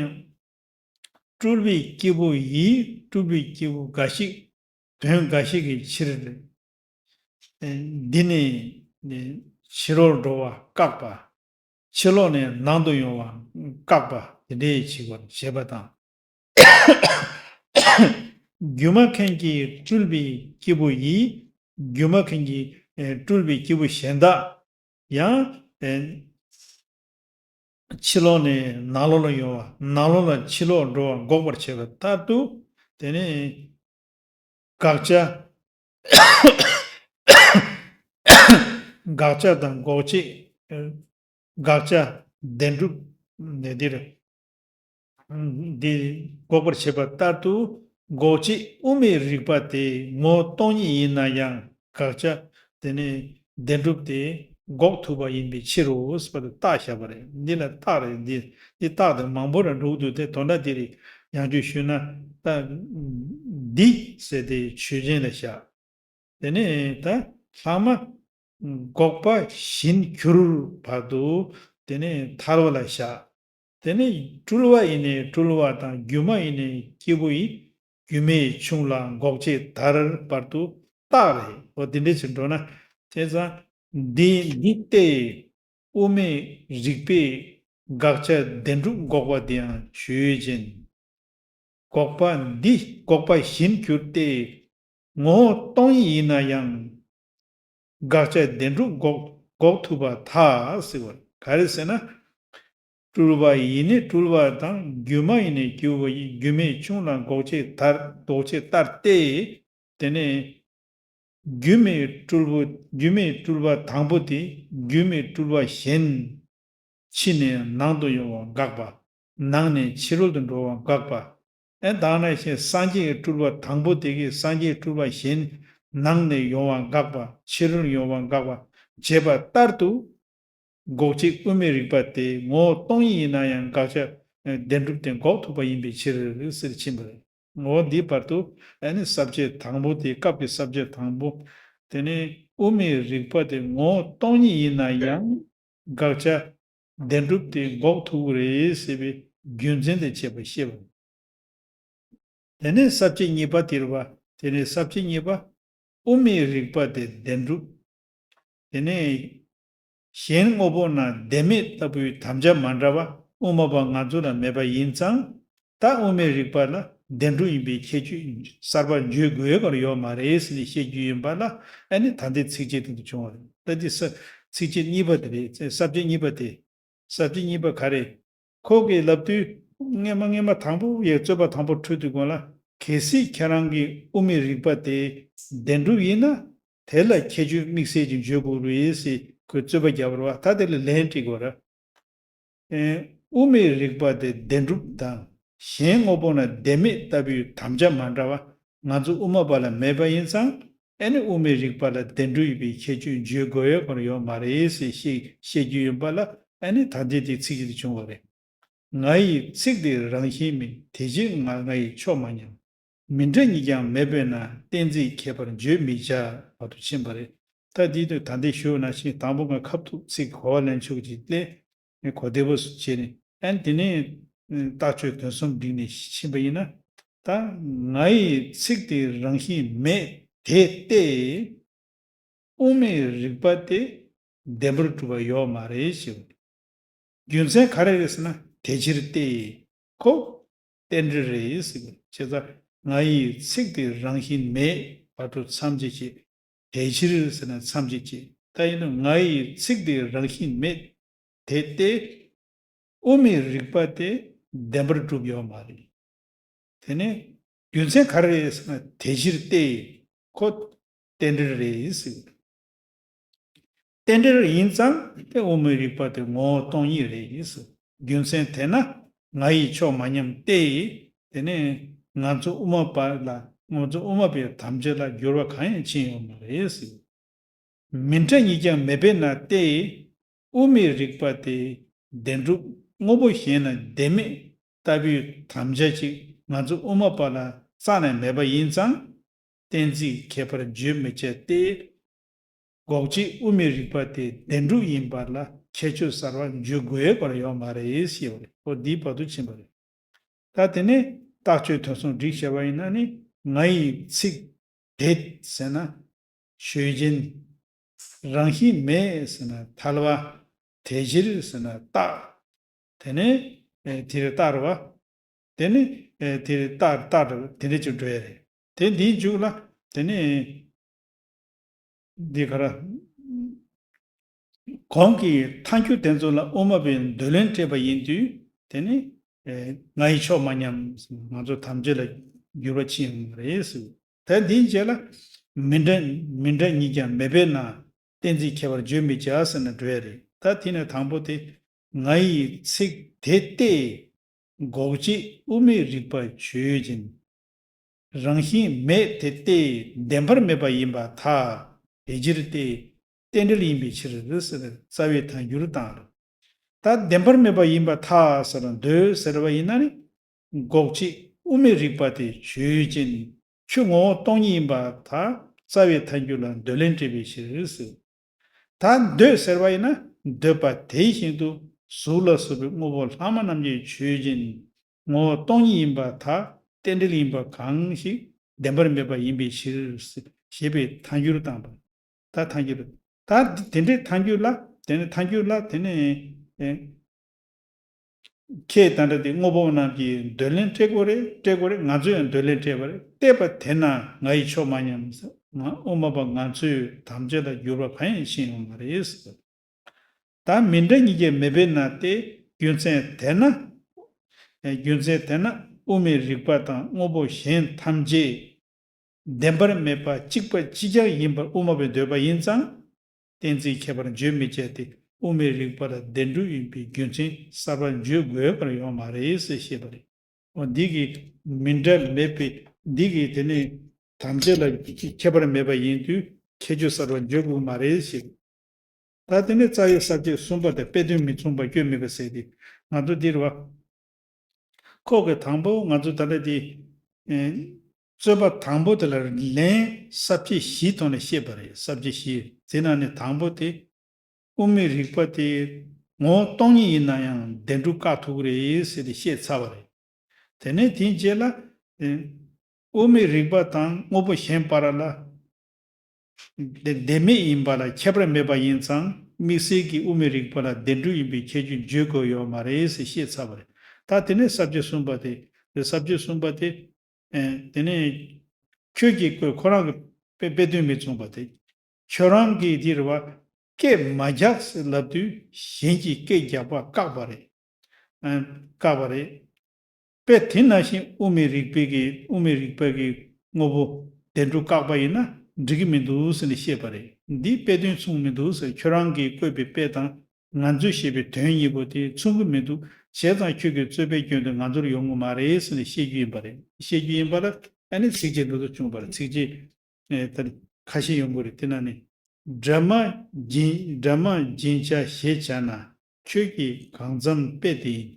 སྤྲུལ་པའི་སྐྱེས་བུ་ཡིས་སྤྲུལ་པའི་སྐྱེས་བུ་འགའ་ཞིག་དོན་འགའ་ཞིག་གི་ཕྱིར། འདི་ནི་ཕྱི་རོལ་འགྲོ་བ་བཀག་པ། ཕྱི་ལོགས་ནས་ནང་དུ་ཡོང་བ་བཀག་པ་དེ་འདྲའི་བྱེད་པར་བྱེད་པ་དང་། སྒྱུ་མ་མཁན་གྱིས་སྤྲུལ་པའི་སྐྱེས་བུ་ཡིས་སྒྱུ་མ་མཁན་གྱིས་སྤྲུལ་པའི་སྐྱེས་བུ་གཞན་དག་ཡང་། ཕྱི་ལོགས་ནས་ནང་ལོགས་ལ་ཡོང་བ། ནང་ལོགས་ལ་ཕྱི་ལོགས་འགྲོ་བ་འགོག་པར་བྱེད་པ་ལྟར་དུ། དེ་ནས་དགག་བྱ། དགག་བྱ་དང་འགོག་བྱེད། དགག་བྱ་བདེན་གྲུབ་ནས་འདིར། འདི་འགོག་པར་བྱེད་པ་ལྟར་དུ། འགོག་བྱེད་དབུ་མའི་རིགས་པ་དེ་ངོ་བོ་སྟོང་ཉིད་ཡིན་ན་ཡང་དགག་བྱ་དེ་ནི་བདེན་གྲུབ་དེ་འགོག་ཐུབ་པ་ཡིན་པའི་ཕྱིར་རོ་ཟེར་བ་དེ་རྟགས་བཞག་པ་རེད། འདི་ལ་རྟགས་རེད། འདི་འདི་རྟགས་དེ་མང་པོ་ར་འགྲོ་གི་འདུག་དེ་དོན་དག་འདི་རེད། ཡང་བསྐྱར་ཞུས་ན་རྟགས་འདི་ཟེར་དེ་ཆོས་ཅན་ལ་བཞག་དེ་ནས་ད་ལྷག་མ་འགོག་པ་བཞིན་གྱུར་བར་དུ་དེ་ནས་ཐལ་བ་ལ་བཞག་དེ་ནས་སྤྲུལ་པ་ཡིན་ནའི་སྤྲུལ་པ་དང་སྒྱུ་མ་ཡིན་ནའི་སྐྱེས་བུ་ཡིས་སྒྱུ་མའི་ཁྱུང་ལ་འགོག་བྱེད་དར་བར་དུ་རྟགས་རེད། འོ་དེ་འདྲ་ཞིག་འགྲོ་ན་དེ་ཙང་འདི་འདི་སྟེ། དབུ་མའི་རིགས་པས་དགག་བྱ་བདེན་གྲུབ་འགོག་པ་དེ་ཡང་ཆོས་ཅན། འགོག་པ་འདི་འགོག་པ་བཞིན་གྱུར་ཏེ། ངོ་བོ་སྟོང་ཉིད་ཡིན་ན་ཡང་། དགག་བྱ་བདེན་གྲུབ་འགོག་འགོག་ཐུབ་པར་ཐལ་ཟེར་བ་ག་རེ་ཟེར་ན། སྤྲུལ་པ་ཡིན་ནི་སྤྲུལ་པ་དང་སྒྱུ་མ་ཡིན་ནི་སྒྱུ་མ་ཡིན་སྒྱུ་མའི་ཁྱུང་ལ་འགོག་བྱེད་ལྟར་འགོག་བྱེད་ལྟར་ཏེ། དེ་ནས་སྒྱུ་མའི་སྤྲུལ་པ་སྒྱུ་མའི་སྤྲུལ་པ་དང་པོ་དེ་སྒྱུ་མའི་སྤྲུལ་པ་གཞན། ཕྱི་ནས་ནང་དུ་ཡོང་བ་དགག་པ། ནང་ནས་ཕྱི་རོལ་དུ་འགྲོ་བ་དགག་པ། ཨེ་ད་ནང་བཞིན་སངས་རྒྱས་སྤྲུལ་པ་དང་པོ་དེ་གིས་སངས་རྒྱས་སྤྲུལ་པ་གཞན་ནང་ནས་ཡོང་བ་དགག་པ་ཕྱི་རོལ་ཡོང་བ་དགག་པ་བྱེད་པ་ལྟར་དུ། འགོག་བྱེད་དབུ་མའི་རིགས་པ་དེ་ངོ་བོ་སྟོང་ཉིད་ཡིན་ན་ཡང་དགག་བྱ་བདེན་གྲུབ་དེ་འགོག་ཐུབ་པ་ཡིན་པའི་ཕྱིར་ཟེར་ཕྱིན་པ་རེད། ངོ་བོ་འདིའི་བར་དུ་ཨ་ནི་ས་བཅད་དང་པོ་དེ་སྐབས་ཀྱི་ས་བཅད་དང་པོ། དེ་ནས་དབུ་མའི་རིགས་པ་དེ་ངོ་བོ་སྟོང་ཉིད་ཡིན་ན་ཡང་དགག་བྱ་བདེན་གྲུབ་དེ་འགོག་ཐུབ་ཀྱི་རེད་ཟེར་བའི་རྒྱུ་མཚན་དེ་བྱས་པ་ཤེས་པ། དེ་ནས་ས་བཅད་གཉིས་པ་དེ་རེད་པ། དེ་ནས་ས་བཅད་གཉིས་པ། དབུ་མའི་རིགས་པ་དེ་བདེན་གྲུབ། དེ་ནས་གཞན་དངོས་པོ་ན་བདེན་མེད་ལྟ་བུའི་དམ་བཅའ་མ་འདྲ་བ་དབུ་མ་པ་ང་ཚོ་ལ་མེད་པ་ཡིན་ཙང་། ད་དབུ་མའི་རིགས་པ་ལ་བདེན་གྲུབ་ཡིན་པའི་ཁྱད་ཆོས་གསར་པ་བརྗོད་དགོས་ཡ་གང་ཡོད་མ་རེད་ཟེར་ནས་བཤད་རྒྱུ་ཡིན་པ་ལ། ཨ་ནི་ད་ལྟའི་ཚིགས་བཅད་དེ་དུ་བྱུང་བ་རེད། ད་འདི་ས་ཚིགས་བཅད་གཉིས་པ་དེ་རེད། ས་བཅད་གཉིས་པ་དེ། ས་བཅད་གཉིས་པ་ག་རེ། ཁོ་གིས་ལབ་དུས་སྔོན་མ་སྔོན་མ་དང་པོ་ཡའི་རྩོད་པ་དང་པོ་འཕྲོས་དུས་གོང་ལ། གལ་སྲིད་ཁྱེད་རང་གིས་དབུ་མའི་རིགས་པ་དེ་བདེན་གྲུབ་ཡིན་ན། དེ་ལ་ཁྱད་ཆོས་དམིགས་བསལ་ཅིག་བརྗོད་དགོས་རེད་ཟེར་ཁོས་རྩོད་པ་བརྒྱབ་པ་རེད་པ། ད་དེ་ལ་ལན་སྤྲད་དགོས་རེད། ཨེ། དབུ་མའི་རིགས་པ་དེ་བདེན་གྲུབ་དང་གཞན་དངོས་པོ་ན་བདེན་མེད་ལྟ་བུའི་དམ་བཅའ་མ་འདྲ་བ་ང་ཚོ་དབུ་མ་པ་ལ་མེད་པ་ཡིན་ཙང་། ཨ་ནི་དབུ་མའི་རིགས་པ་ལ་བདེན་གྲུབ་ཡིན་པའི་ཁྱད་ཆོས་བརྗོད་དགོས་ཡ་གང་ཡོད་མ་རེད་ཟེར་བཤད་བཤད་རྒྱུ་ཡིན་པ་ལ། ཨ་ནི་ད་ལྟའི་དེ་ཚིགས་བཅད་དེ་བྱུང་བ་རེད། ང་ཡི་ཚིག་དེ་རང་བཞིན་མིན། དེ་ཕྱིར་ང་ང་ཡི་ཆོས་མ་ཉམས། མི་འདྲ་གཉིས་ཀྱང་མེད་པས་ན། གཏན་ཚིགས་ཁྱད་པར་བརྗོད་མི་བྱ། བར་དུ་ཕྱིན་པ་རེད། ད་འདི་དུས་ད་ལྟའི་ཞུ་བ་ནང་བཞིན་དང་པོ་ང་ཁ་ཐུག་ཚིག་གོ་བ་ལེན་ཆོག་ཅིག་ལས། གོ་བདེ་པོ་བྱས་ནས། ཨན་དེ་ནས་ཨ་རྟགས་ཆོས་དོན་གསུམ་བསྒྲིགས་ནས་ཕྱིན་པ་ཡིན་ན། ད་ང་ཡི་ཚིག་དེ་རང་བཞིན་མེད་དེ་སྟེ། དབུ་མའི་རིགས་པ་དེ་བདེན་པར་གྲུབ་པ་ཡོད་མ་རེད་ཞེས་པ། རྒྱུ་མཚན་ག་རེ་རེད་ཟེར་ན། དེ་ཕྱིར་ཏེ། ཁོ་རྟེན་འབྲེལ་རེད་ཟེར་གི། བྱས་ཙང་ང་ཡི་ཚིག་དེ་རང་བཞིན་མེད་བར་དུ་མཚམས་བཅད་བྱེད། དེ་ཕྱིར་ཟེར་ན་མཚམས་བཅད་བྱེད། ད་ཡིན་ན་ང་ཡི་ཚིག་དེ་རང་བཞིན་མེད་དེ་སྟེ། དབུ་མའི་རིགས་པ་དེ་བདེན་པར་གྲུབ་ཡོད་མ་རེད། དེ་ནས་རྒྱུ་མཚན་ག་རེ་རེད་ཟེར་ན། དེ་ཕྱིར་ཏེ། ཁོ་རྟེན་འབྲེལ་རེད་ཟེར། རྟེན་འབྲེལ་ཡིན་ཙང་དེ་དབུ་མའི་རིགས་པ་དེ་ངོ་བོ་སྟོང་ཉིད་རེད་ཟེར། རྒྱུ་མཚན་དེས་ན་ང་ཡི་ཕྱོགས་མ་མཉམ་སྟེ། དེ་ནས་ང་ཚོ་དབུ་མ་པ་ལ། ང་ཚོ་དབུ་མ་པའི་དམ་བཅའ་ལ་འགྱུར་བ་གང་ཡང་ཕྱིན་ཡོད་མ་རེད་ཟེར། མི་འདྲ་གཉིས་ཀྱང་མེད་པས་ན་སྟེ། དབུ་མའི་རིགས་པ་དེ་བདེན་གྲུབ་དངོས་པོ་གཞན་ན་བདེན་མེད་ལྟ་བུའི་དམ་བཅའ་ཅིག་ང་ཚོ་དབུ་མ་པ་ལ་རྩ་ནས་མེད་པ་ཡིན་ཙང་། གཏན་ཚིགས་ཁྱད་པར་བརྗོད་མི་བྱ་སྟེ། འགོག་བྱེད་དབུ་མའི་རིགས་པ་དེ་བདེན་གྲུབ་ཡིན་པ་ལ་ཁྱད་ཆོས་གསར་པ་བརྗོད་དགོས་པ་ཡོད་མ་རེད་ཞེས་པ་རེད། འོ་འདིའི་བར་དུ་ཕྱིན་པ་རེད། ད་དེ་ནས་རྟགས་ཆོས་དོན་གསུམ་བསྒྲིགས་བྱས་པ་ཡིན་ན་ནི། ང་ཡི་ཚིག་དེ་ཟེར་ན་ཆོས་ཅན། རང་བཞིན་མེད་ཟེར་ན་ཐལ་བ། དེ་ཕྱིར་ཟེར་ན་རྟགས། དེ་ནས་ཨེ་དེ་རེད་རྟགས་རེད་བ། དེ་ནས་ཨེ་དེ་རེད་རྟགས་རེད། རྟགས་རེད་བ། དེ་འདྲ་ཅིག་འགྲོ་ཡ་རེད། དེ་འདིའི་མཇུག་ལ་དེ་ནས། འདི་ག་རེ། གོང་གི་ཐལ་འགྱུར་དེ་ཚོ་ལ་དབུ་མ་པས་འདོད་ལན་སྤྲད་པ་ཡིན་དུས། དེ་ནི་ཨེ་ང་ཡི་ཕྱོགས་མ་མཉམ། ང་ཚོ་དམ་བཅའ་ལ་འགྱུར་བ་ཕྱིན་ཡོང་གི་རེད་ཟེར། ད་འདིའི་རྗེས་ལ་མི་འདྲ། མི་འདྲ་གཉིས་ཀྱང་མེད་པས་ན། གཏན་ཚིགས་ཁྱད་པར་བརྗོད་མི་བྱ་ཟེར་ན་འགྲོ་ཡ་རེད། ད་དེ་ནས་དང་པོ་དེ། ང་ཡི་ཚིག་དེ་སྟེ། འགོག་བྱེད་དབུ་མའི་རིགས་པ་ཆོས་ཅན། རང་བཞིན་མེད་དེ་སྟེ་བདེན་པར་མེད་པ་ཡིན་པར་ཐལ། དེ་ཕྱིར་ཏེ། རྟེན་འབྲེལ་ཡིན་པའི་ཕྱིར་ཟེར་ནས་རྩ་བའི་ཐལ་འགྱུར་བཏང་རེད། ད་བདེན་པར་མེད་པ་ཡིན་པར་ཐལ་ཟེར་ན། འདོད་ཟེར་བ་ཡིན་ན་ནི། འགོག་བྱེད་དབུ་མའི་རིགས་པ་དེ་ཆོས་ཅན། ཁྱོད་ངོ་བོ་སྟོང་ཉིད་ཡིན་པར་ཐལ། རྩ་བའི་ཐལ་འགྱུར་ལ་འདོད་ལན་སྤྲད་པའི་ཕྱིར་ཟེར། ད་འདོད་ཟེར་བ་ཡིན་ན། འདོད་པ་དེ་བཞིན་དུ་གཟུགས་ལ་སོགས་པའི་དངོས་པོ་ལྷག་མ་རྣམས་ཀྱི་ཆོས་ཅན། ངོ་བོ་སྟོང་ཉིད་ཡིན་པར་ཐལ། རྟེན་འབྲེལ་ཡིན་པ་གང་ཞིག་བདེན་པར་མེད་པ་ཡིན་པའི་ཕྱིར་ཞེས་པའི་ཐལ་འགྱུར་བཏང་བ། ད་ཐལ་འགྱུར། ད་དེ་འདྲའི་ཐལ་འགྱུར་ལ། དེ་ནས་ཐལ་འགྱུར་ལ་དེ་ནས་ཨེ། ཁྱེད་ད་ལྟ་དེ་དངོས་པོ་རྣམས་ཀྱིས་འདོད་ལན་སྤྲད་དགོས་རེད། སྤྲད་དགོས་རེད། ང་ཚོས་ཡང་འདོད་ལན་སྤྲད་པ་རེད། སྤྲད་པ་དེ་ན་ང་ཡི་ཕྱོགས་མ་མཉམ་ཟེར། ང་དབུ་མ་པ་ང་ཚོའི་དམ་བཅའ་ལ་འགྱུར་བ་གང་ཡང་ཕྱིན་ཡོད་མ་རེད་ཟེར། ད་མི་འདྲ་གཉིས་ཀྱང་མེད་པས་ན་སྟེ། རྒྱུ་མཚན་དེས་ན། རྒྱུ་མཚན་དེས་ན་དབུ་མའི་རིགས་པ་དང་དངོས་པོ་གཞན་ཐམས་ཅད་བདེན་པར་མེད་པ་གཅིག་པ་གཅིག་རྐྱང་ཡིན་པར་དབུ་མ་པས་འདོད་པ་ཡིན་ཙང་། གཏན་ཚིགས་ཁྱད་པར་བརྗོད་མི་བྱ་སྟེ། དབུ་མའི་རིགས་པ་ལ་བདེན་གྲུབ་ཡིན་པའི་རྒྱུ་མཚན་གསར་པ་བརྗོད་དགོས་པ་ཡོད་མ་རེད་ཟེར་བཤད་པ་རེད། འོ་འདི་གི་མི་འདྲ་མེད་པའི། འདི་གི་དེ་ནི་དམ་བཅའ་ལ་ཁྱད་པར་མེད་པ་ཡིན་དུས་ཁྱད་ཆོས་གསར་པ་བརྗོད་དགོས་མ་རེད་ཞེས། ད་དེ་ནས་རྩ་བའི་ས་བཅད་གསུམ་པ་དེ། དཔེ་དོན་མི་མཚུངས་པ་སྐྱོན་མེད་པ་ཟེར་ཏེ། ང་ཚོ་འདིར་བ། ཁོ་གི་དང་པོ་ང་ཚོ་ད་ལྟ་དེ། ཨེ། རྩོད་པ་དང་པོ་དེ་ལ་ལན་ས་བཅད་བཞིའི་ཐོག་ནས་བཤད་པ་རེད། ས་བཅད་བཞི། དེ་ནང་ནས་དང་པོ་དེ། དབུ་མའི་རིགས་པ་དེ་ངོ་བོ་སྟོང་ཉིད་ཡིན་ན་ཡང་བདེན་གྲུབ་བཀག་ཐུབ་ཀྱི་རེད་ཟེར་ཏེ་བཤད་ཚར་བ་རེད། དེ་ནས་དེའི་རྗེས་ལ། ཨེ། དབུ་མའི་རིགས་པ་དང་དངོས་པོ་གཞན་བར་ལ། དེ་བདེན་མེད་ཡིན་པ་ལ་ཁྱད་པར་མེད་པ་ཡིན་ཙང་། དམིགས་བསལ་གྱི་དབུ་མའི་རིགས་པ་ལ་བདེན་གྲུབ་ཡིན་པའི་ཁྱད་ཆོས་བརྗོད་དགོས་ཡོད་མ་རེད་ཟེར་བཤད་ཚར་བ་རེད། ད་དེ་ནས་ས་བཅད་གསུམ་པ་དེ། དེ་ས་བཅད་གསུམ་པ་དེ། ཨེ། དེ་ནས་ཁྱོད་ཀྱིས་བཀོད། ཁོ་རང་གི་དཔེ་དཔེ་དོན་མི་མཚུངས་པ་དེ། ཁྱོད་རང་གིས་འདིར་བ་སྐད་མ་རྒྱག་ཟེར་ལབ་དུས་གཞན་གྱིས་སྐད་རྒྱག་པ་བཀག་པ་རེད། ཨེ། བཀག་པ་རེད། དཔེ་དེ་ནང་བཞིན་དབུ་མའི་རིགས་པའི་གི། དབུ་མའི་རིགས་པ་གི་དངོས་པོ་བདེན་གྲུབ་བཀག་པ་ཡིན་ན་འགྲིག་གི་མི་འདུག་ཟེར་ནས་བཤད་པ་རེད། འདི་དཔེ་དོན་མཚུངས་མི་འདུག་ཟེར། ཁྱོད་རང་གིས་བཀོད་པའི་དཔེ་དང་ང་ཚོས་བཤད་པའི་དོན་གཉིས་པོ་དེ་མཚུངས་ཀྱི་མི་འདུག། བྱས་ཙང་ཁྱོད་ཀྱི་རྩོད་པའི་སྐྱོན་དེ་ང་ཚོར་ཡོང་གི་མ་རེད་ཟེར་ནས་བཤད་རྒྱུ་ཡིན་པ་རེད། བཤད་རྒྱུ་ཡིན་པ་ལ་ཨ་ནི་ཚིགས་བཅད་འདི་ཚོ་བྱུང་བ་རེད། ཚིགས་བཅད་ཨེ། ད་ཁ་ཤས་ཡོང་གི་རེད། དེ་ནང་ནས། སྒྲ་མ་འབྱིན། སྒྲ་མ་འབྱིན་བྱ་ཞེས་བྱ་ན། ཁྱོད་ཀྱི་གང་འཚམ་དཔེ་དེ་ཡིན།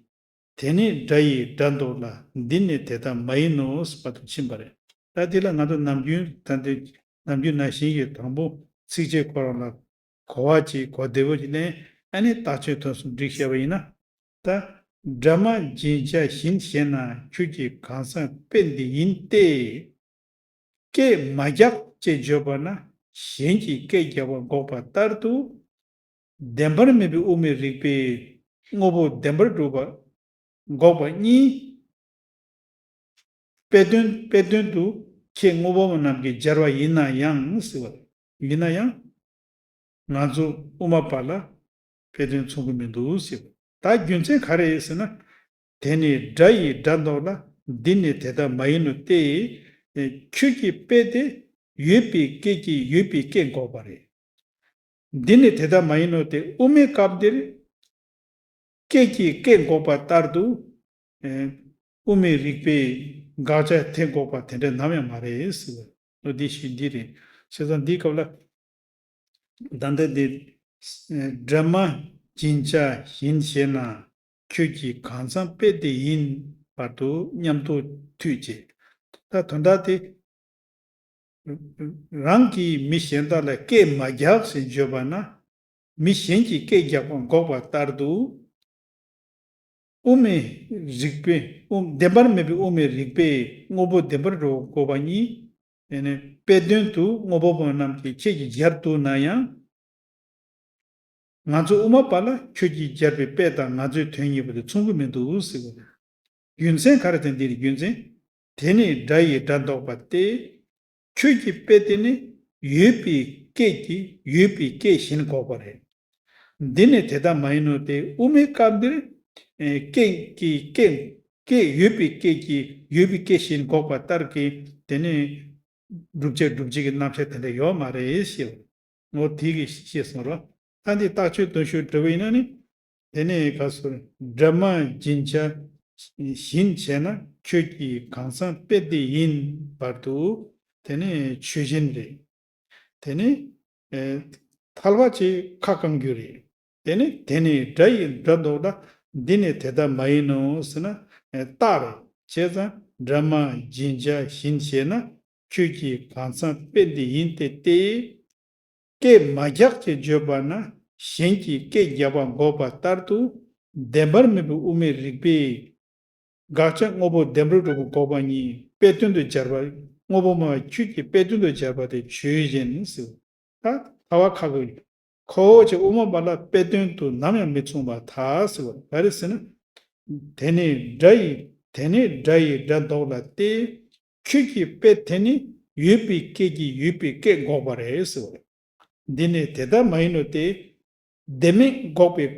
དེ་ནི་སྒྲ་ཡི་སྒྲ་འདོགས་ལ། འདི་ནི་དེ་ལྟ་མ་ཡིན་ནོ། བར་དུ་ཕྱིན་པ་རེད། ད་འདི་ལ་ང་ཚོ་ནམ་རྒྱུན། ད་འདི་ནམ་རྒྱུན་ནང་བཞིན་གྱི་དང་པོ་ཚིགས་བཅད་ཁོ་རང་ལ་གོ་བ་ཅིག་གོ་བདེ་བོ་ཅིག་ལེན། ཨ་ནི་རྟགས་ཆོས་དོན་གསུམ་སྒྲིག་བཤད་པ་ཡིན་ན། ད། སྒྲ་མ་འབྱིན་བྱ་བཞིན་ཞེ་ན། ཁྱོད་ཀྱིས་གང་ཟག་དཔེ་འདི་ཡིན་ཏེ། སྐད་མ་རྒྱག་ཅེས་བརྗོད་པ་ན་གཞན་གྱིས་སྐད་རྒྱག་པ་འགོག་པ་ལྟར་དུ། བདེན་པར་མེད་པའི་དབུ་མའི་རིགས་པས་དངོས་པོ་བདེན་པར་སྒྲུབ་པ་འགོག་པ་གཉིས། དཔེ་དོན་དཔེ་དོན་དུ་ཁྱེད་དངོས་པོ་མ་རྣམས་ཀྱིས་སྦྱར་བ་ཡིན་ན་ཡང་ཟེར་བ། ཡིན་ན་ཡང་། ང་ཚོ་དབུ་མ་པ་ལ་དཔེ་དོན་མཚུངས་ཀྱི་མི་འདུག་ཟེར་བ། ད་རྒྱུ་མཚན་ག་རེ་ཟེར་ན། དེ་ནི་སྒྲ་ཡིས་སྒྲ་འདོགས་ལ། འདི་ནི་དེ་ལྟ་མ་ཡིན་ནོ་སྟེ། ཁྱོད་ཀྱི་དཔེ་དེ་ཡོད་པའི་སྐད་ཀྱིས་ཡོད་པའི་སྐད་འགོག་པ་རེད། འདི་ནི་དེ་ལྟ་མ་ཡིན་ནོ་སྟེ། དབུ་མའི་སྐབས་འདིར་སྐད་ཀྱིས་སྐད་འགོག་པ་ལྟར་དུ། ཨེ། དབུ་མའི་རིགས་པས་དགག་བྱ་དེ་འགོག་པ་དེ་འདྲ་ནམ་ཡང་མ་རེད་ཟེར་བ། འདི་ཞིག་འདི་རེད། བྱས་ཙང་འདིའི་སྐབས་ལ། ད་ལྟ་འདི། ཨེ། སྒྲ་མ་འབྱིན་བྱ་བཞིན་ཞེ་ན། ཁྱོད་ཀྱིས་གང་ཟག་དཔེ་དེ་ཡིན་བར་དུ་མཉམ་དུ་མཐུད་ཅེས། ད་དོན་དག་དེ། རང་གིས་མི་གཞན་དག་ལ་སྐད་མ་རྒྱག་ཞེས་བརྗོད་པ་ན། མི་གཞན་གྱིས་སྐད་རྒྱག་པ་འགོག་པ་ལྟར་དུ། དབུ་མའི་རིགས་པས་དབུ་བདེན་པར་མེད་པའི་དབུ་མའི་རིགས་པས་དངོས་པོ་བདེན་པར་སྒྲུབ་པ་འགོག་པ་གཉིས། དེ་ནས་དཔེ་དོན་དུ་དངོས་པོ་མ་རྣམས་ཀྱིས་ཁྱེད་ཀྱིས་སྦྱར་འདུག་ན་ཡང་། ང་ཚོ་དབུ་མ་པ་ལ་ཁྱོད་ཀྱིས་སྦྱར་བའི་དཔེ་དང་ང་ཚོའི་དོན་གཉིས་པོ་དེ་མཚུངས་ཀྱི་མི་འདུག་ཟེར་བ་རེད། རྒྱུ་མཚན་ག་རེ་དང་འདིར་རྒྱུ་མཚན། དེ་ནི་སྒྲ་ཡིས་སྒྲ་འདོགས་པ་སྟེ། ཁྱོད་ཀྱི་དཔེ་དེ་ནི་ཡོད་པའི་སྐད་ཀྱིས་ཡོད་པའི་སྐད་གཞན་འགོག་པ་རེད། འདི་ནི་དེ་ལྟ་མ་ཡིན་ནོ་སྟེ། དབུ་མའི་སྐབས་འདིར། ཨེ། སྐད་ཀྱི་སྐད། སྐད་ཡོད་པའི་སྐད་ཀྱིས་ཡོད་པའི་སྐད་གཞན་འགོག་པ་ལྟར་གྱི་དེ་ནི། བསྒྲུབ་བྱ་སྒྲུབ་བྱེད་ཀྱི་རྣམ་གཞག་དེ་འདྲ་ཡོད་མ་རེད་ཞེས། འོ་དེ་གི་ཤེས་སོང་རོ། ད་འདི་རྟགས་ཆོས་དོན་ཤོད་འགྲོ་བ་ཡིན་ན་ནི། དེ་ནས་ག་སོ། སྒྲ་མ་འབྱིན་བྱ་བཞིན་བྱས་ན། ཁྱོད་ཀྱིས་གང་ཟག་དཔེ་དེ་ཡིན་བར་དུ། དེ་ནས་ཆོས་ཅན་རེད། དེ་ནས། ཨེ། ཐལ་བ་ཆེ་ཁ་བསྐང་རྒྱུ་རེད། དེ་ནས་དེ་ནི་སྒྲ་ཡིས་སྒྲ་འདོགས་ལ། འདི་ནི་དེ་ལྟ་མ་ཡིན་ནོ་ཟེར་ན། ཨེ། རྟགས་རེད། བྱས་ཙང་སྒྲ་མ་འབྱིན་བྱ་བཞིན་བྱས་ན། ཁྱོད་ཀྱིས་གང་ཟག་དཔེ་འདི་ཡིན་ཏེ་སྟེ། སྐད་མ་རྒྱག་ཅེས་བརྗོད་པ་ན་གཞན་གྱིས་སྐད་རྒྱག་པ་འགོག་པ་ལྟར་དུ། བདེན་པར་མེད་པའི་དབུ་མའི་རིགས་པས་དགག་བྱ་དངོས་པོ་བདེན་པར་སྒྲུབ་པ་འགོག་པ་གཉིས། དཔེ་དོན་དུ་སྦྱར་བ། དངོས་པོ་སྨྲ་བ་ཁྱོད་ཀྱིས་དཔེ་དོན་དུ་སྦྱར་བ་དེ་ཆོས་ཅན་ཟེར། ད་ཐལ་བ་ཁ་གི། ཁོ་བོ་ཆེ་དབུ་མ་པ་ལ་དཔེ་དོན་དུ་ནམ་ཡང་མི་མཚུངས་པར་ཐལ་ཟེར་བ་ག་རེ་ཟེར་ན། དེ་ནི་སྒྲ་ཡིས། དེ་ནི་སྒྲ་ཡིས་སྒྲ་འདོགས་ལ་སྟེ། ཁྱོད་ཀྱི་དཔེ་དེ་ནི་ཡོད་པའི་སྐད་ཀྱིས་ཡོད་པའི་སྐད་འགོག་པ་རེད་ཟེར་བ་རེད། འདི་ནི་དེ་ལྟ་མ་ཡིན་ནོ་སྟེ། དེ་མིན་འགོག་པའི།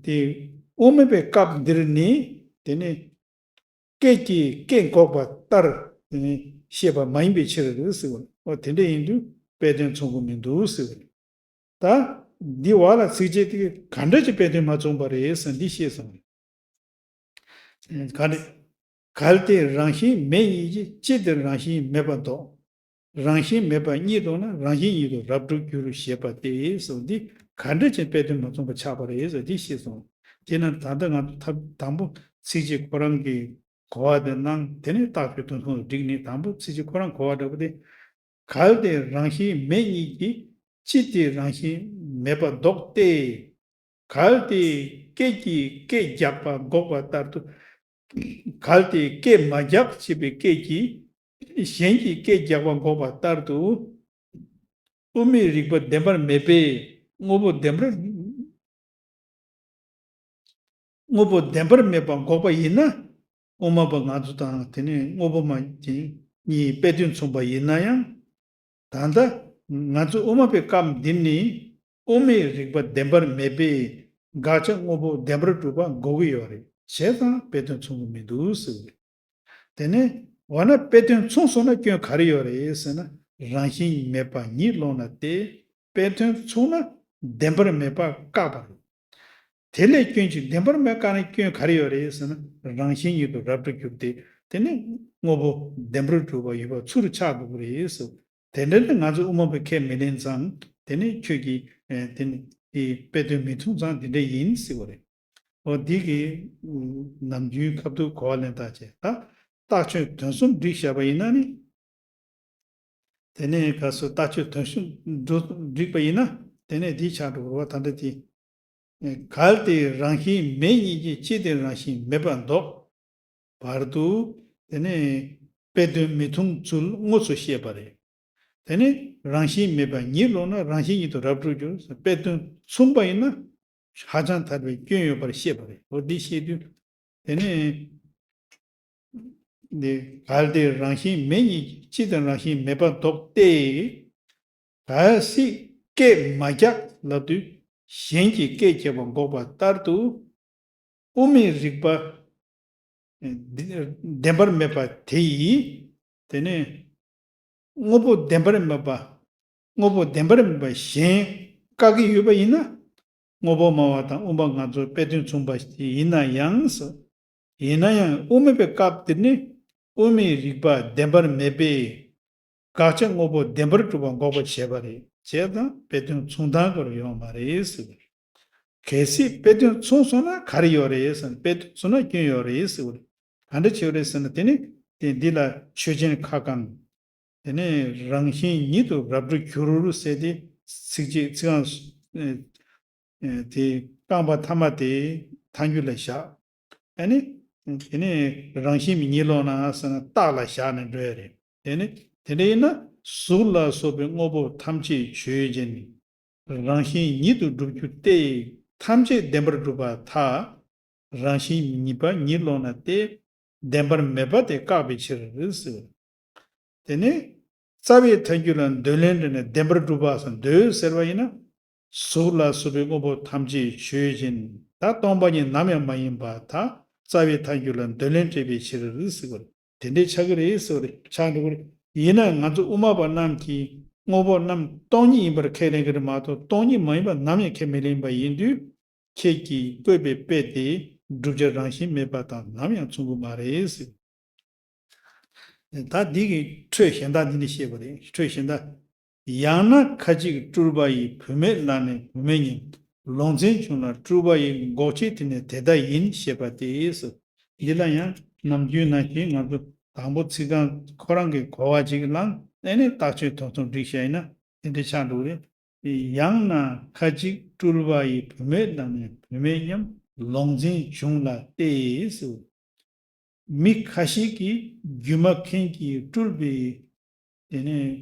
དེ། དབུ་མ་པའི་སྐབས་འདིར་ནི། དེ་ནི། སྐད་ཀྱིས་སྐད་འགོག་པ་ལྟར། དེ་ནི་བཤད་པ་མ་ཡིན་པའི་ཕྱིར་ཟེར་བ། འོ་དེ་འདྲ་ཡིན་དུས་དཔེ་དོན་མཚུངས་པོ་མི་འདུག་ཟེར་བ། ད། འདི་བ་ལ་ཚིགས་བཅད་དེ་ག་འདྲ་ཅིག་དཔེ་དོན་མ་མཚུངས་པ་རེད་ཟེར་འདི་ཤེས་སོང་། ག་འདྲ། གལ་ཏེ་རང་བཞིན་མེད་གཉིས་ཀྱིས། ཅི་སྟེ་རང་བཞིན་མེད་པ་འདོགས། རང་བཞིན་མེད་པ་གཉིས་འདོགས་ན། རང་བཞིན་ཉིད་དུ་རབ་སྒྲུབ་འགྱུར་ཞེས་པ་སྟེ་ཟེར། འདི་ག་འདྲ་ཅིག་དཔེ་དོན་མ་མཚུངས་པ་ཆགས་པ་རེད་ཟེར་འདི་ཤེས་སོང་། དེས་ན་ད་ལྟ་ང་ཚོ་ཐབས་དང་པོ་ཚིགས་བཅད་ཁོ་རང་གི་གོ་བ་དེ་གནང་། དེ་ནས་རྟགས་ཆོས་དོན་མཚུངས་སུ་བསྒྲིགས་ནས། དང་པོ་ཚིགས་བཅད་ཁོ་རང་གོ་བ་འདྲ་པོ་དེ། གལ་ཏེ་རང་བཞིན་མེད་གཉིས་ཀྱིས། ཅི་སྟེ་རང་བཞིན་མེད་པ་འདོགས་ཏེ། གལ་ཏེ་སྐད་ཀྱིས་སྐད་རྒྱག་པ་འགོག་པ་ལྟར་དུ། གལ་ཏེ་སྐད་མ་རྒྱག་ཅེས་པའི་སྐད་ཀྱིས་གཞན་གྱིས་སྐད་རྒྱག་པ་འགོག་པ་ལྟར་དུ། དབུ་མའི་རིགས་པ་བདེན་པར་མེད་པས་དངོས་པོ་བདེན་པར། དངོས་པོ་བདེན་པར་མེད་པ་འགོག་པ་ཡིན་ན། དབུ་མ་པ་ང་ཚོ་དང་དེ་ནས་དངོས་པོ་སྨྲ་བ་གཉིས་དཔེ་དོན་མཚུངས་པ་ཡིན་ན་ཡང་། ད་ལྟ་ང་ཚོ་དབུ་མ་པའི་སྐབས་འདི་ནི་དབུ་མའི་རིགས་པ་བདེན་པར་མེད་པས་དགག་བྱ་དངོས་པོ་བདེན་པར་སྒྲུབ་པ་འགོག་གི་ཡོད་རེད། བྱས་ཙང་དཔེ་དོན་མཚུངས་ཀྱི་མི་འདུག་ཟེར་བ་རེད། དེ་ནས་འོ་ན་དཔེ་དོན་མཚུངས་སོང་ན་སྐྱོན་ག་རེ་ཡོད་རེད་ཟེར་ན། རང་བཞིན་མེད་པ་ཉིད་ལོག་ན་སྟེ། དཔེ་དོན་མཚུངས་ན་བདེན་པར་མེད་པ་བཀག་པ་རེད། དེ་ལས་སྐྱོན་གཅིག་བདེན་པར་མེད་བཀག་ན་སྐྱོན་ག་རེ་ཡོད་རེད་ཟེར་ན། རང་བཞིན་ཉིད་དུ་རབ་ཏུ་གྱུར་ཏེ། དེ་ནི་དངོས་པོ་བདེན་པར་གྲུབ་པ་ཡོད་པ་ཚུར་ཆགས་འགྲོ་གི་རེད་ཟེར། དེ་འདྲ་ནི་ང་ཚོ་དབུ་མ་པའི་ཁས་མི་ལེན་ཙང་། དེ་ནི་ཁྱོད་ཀྱིས། ཨེ། དེ་ནི་དེ་དཔེ་དོན་མི་མཚུངས་ཙང་དེ་འདྲ་ཡིན་ཟེར་བ་རེད། འོ་འདི་གི་ནམ་རྒྱུན་ཁ་ཐུག་གོ་བ་ལེན་སྟངས་བྱས། ད་རྟགས་ཆོས་དོན་གསུམ་བསྒྲིགས་བཞག་པ་ཡིན་ན་ནི། དེ་ནས་ག་སོ་རྟགས་ཆོས་དོན་གསུམ་བསྒྲིགས་པ་ཡིན་ན། དེ་ནས་འདི་ཆགས་འགྲོ་གི་རེད་པ། ད་ལྟ་དེ་ གལ་ཏེ་རང་བཞིན་མེད་ཉིད་ཀྱིས། ཅི་སྟེ་རང་བཞིན་མེད་པར་འདོགས། བར་དུ། དེ་ནས་དཔེ་དོན་མི་མཐུན་ཚུལ་དངོས་སུ་བཤད་པ་རེད། དེ་ནས་རང་བཞིན་མེད་པ་ཉིད་ལོག་ན་རང་བཞིན་ཉིད་དུ་རབ་བསྒྲུབ་འགྱུར། དཔེ་དོན་མཚུངས་པ་ཡིན་ན་ཧ་ཅང་ཐལ་བའི་སྐྱོན་ཡོད་པར་བཤད་པ་རེད། འོ་འདི་བཤད་དུས། དེ་ནས་འདི་གལ་ཏེ་རང་བཞིན་མེད་ཉིད་ཀྱིས། ཅི་སྟེ་རང་བཞིན་མེད་པར་འདོགས་ཏེ། གལ་སྲིད་སྐད་མ་རྒྱག་ལབ་དུས་གཞན་གྱིས་སྐད་རྒྱག་པ་འགོག་པ་ལྟར་དུ། དབུ་མའི་རིགས་པ་བདེན་པར་མེད་པ་དེ་ཡིས། དེ་ནས་དངོས་པོ་བདེན་པར་མེད་པ། དངོས་པོ་བདེན་པར་མེད་པ་གཞན་བཀག་གི་ཡོད་པ་ཡིན་ན། དངོས་པོ་སྨྲ་བ་དང་དབུ་མ་ང་ཚོ་དཔེ་དོན་མཚུངས་པ་ཞིག་ཡིན་ན་ཡང་། ཡིན་ན་ཡང་དབུ་མ་པའི་སྐབས་དེར་ནི་དབུ་མའི་རིགས་པ་བདེན་པར་མེད་པས། དགག་བྱ་དངོས་པོ་བདེན་པར་གྲུབ་པ་འགོག་པར་བྱེད་པ་རེད། བྱས་ཙང་དཔེ་དོན་མཚུངས་ཐལ་སྐོར་ཡོང་མ་རེད་ཟེར། གལ་སྲིད་དཔེ་དོན་མཚུངས་སོང་ན་ག་རེ་ཡོད་རེད་ཟེར་ན། དཔེ་དོན་མཚུངས་ན་སྐྱོན་ཡོད་རེད་ཟེར་བ་རེད། ག་འདྲ་བྱེད་པ་རེད་ཟེར་ན། དེ་ནི་དེ་འདི་ལ་ཆོས་ཅན་ཁ་བསྐང་། དེ་ནས་རང་བཞིན་ཉིད་དུ་རབ་བསྒྲུབ་འགྱུར་ཟེར་ཏེ། ཚིགས་བཅད་ཚིག་རྐང་། ཨེ། ཨེ། དེ་རྐང་པ་ཐ་མ་དེ་ཐལ་འགྱུར་ལ་བཞག་ཨ་ནི། དེ་ནས་རང་བཞིན་ཉིད་ལོག་ན་ཟེར་ན་རྟགས་ལ་བཞག་ནས་འགྲོ་ཡ་རེད། དེ་ནི་དེ་འདྲ་ཡིན་ན་གཟུགས་ལ་སོགས་པའི་དངོས་པོ་ཐམས་ཅད་ཆོས་ཅན། རང་བཞིན་ཉིད་དུ་གྲུབ་འགྱུར་ཏེ། ཐམས་ཅད་བདེན་པར་གྲུབ་པར་ཐལ། རང་བཞིན་ཉིད་པ་ཉིད་ལོག་ན་སྟེ། བདེན་པར་མེད་པ་དེ་བཀག་པའི་ཕྱིར་ཟེར། དེ་ནས་རྩ་བའི་ཐལ་འགྱུར་ལ་འདོད་ལན་སྤྲད་ནས་བདེན་པར་གྲུབ་པ་ཟེར། འདོད་ཟེར་བ་ཡིན་ན། གཟུགས་ལ་སོགས་པའི་དངོས་པོ་ཐམས་ཅད་ཆོས་ཅན། ད་སྟོང་པ་ཉིད་ནམ་ཡང་མ་ཡིན་པར་ཐལ། རྩ་བའི་ཐལ་འགྱུར་ལ་འདོད་ལན་སྤྲད་པའི་ཕྱིར་ཟེར་བ་རེད། དེ་འདྲའི་ཆགས་ཀྱི་རེད་ཟེར་བ་རེད། ཆགས་འགྲོ་གི་རེད། ཡིན་ན་ང་ཚོ་དབུ་མ་པ་རྣམས་ཀྱིས་དངོས་པོ་རྣམས་སྟོང་ཉིད་ཡིན་པར་ཁས་ལེན་གྱི་རེད་མ་གཏོགས། སྟོང་ཉིད་མ་ཡིན་པ་ནམ་ཡང་ཁས་མི་ལེན་པ་ཡིན་དུས། ཁྱེད་ཀྱིས་བཀོད་པའི་དཔེ་དེ་བསྒྲུབ་བྱ་རང་བཞིན་མེད་པ་དང་ནམ་ཡང་མཚུངས་ཀྱི་མ་རེད་ཟེར། ད་འདི་གི་འཕྲོས་གཞན་དག་འདི་ནས་བཤད་པ་རེད། འཕྲོས་གཞན་དག་ཡང་ན་ཁ་ཅིག་སྤྲུལ་པ་ཡིས་བུད་མེད་ལ་ནི་བུད་མེད་སྙམ་ལོག་འཛིན་བྱུང་ལ། སྤྲུལ་པ་ཡི་འགོག་བྱེད་དེ་ནི་དེ་ལྟ་ཡིན་ཞེས་པ་སྟེ། འདི་ལ་ཡང་ནམ་རྒྱུན་ནང་བཞིན་ང་ཚོ་དང་པོ་ཚིག་རྐང་ཁོ་རང་གི་གོ་བ་ཅིག་བླངས། ཨ་ནི་རྟགས་ཆོས་དོན་གསུམ་བསྒྲིགས་བྱས་ཡིན་ན་དེ་འདྲ་ཆགས་འགྲོ་གི་རེད། ཡང་ན་ཁ་ཅིག་སྤྲུལ་པ་ཡིས་བུད་མེད་ལ་ནི་བུད་མེད་སྙམ་ལོག་འཛིན་བྱུང་ལ་སྟེ་ཟེར། མི་ཁ་ཤས་ཀྱིས་སྒྱུ་མ་མཁན་གྱིས་སྤྲུལ་པའི་དེ་ནས་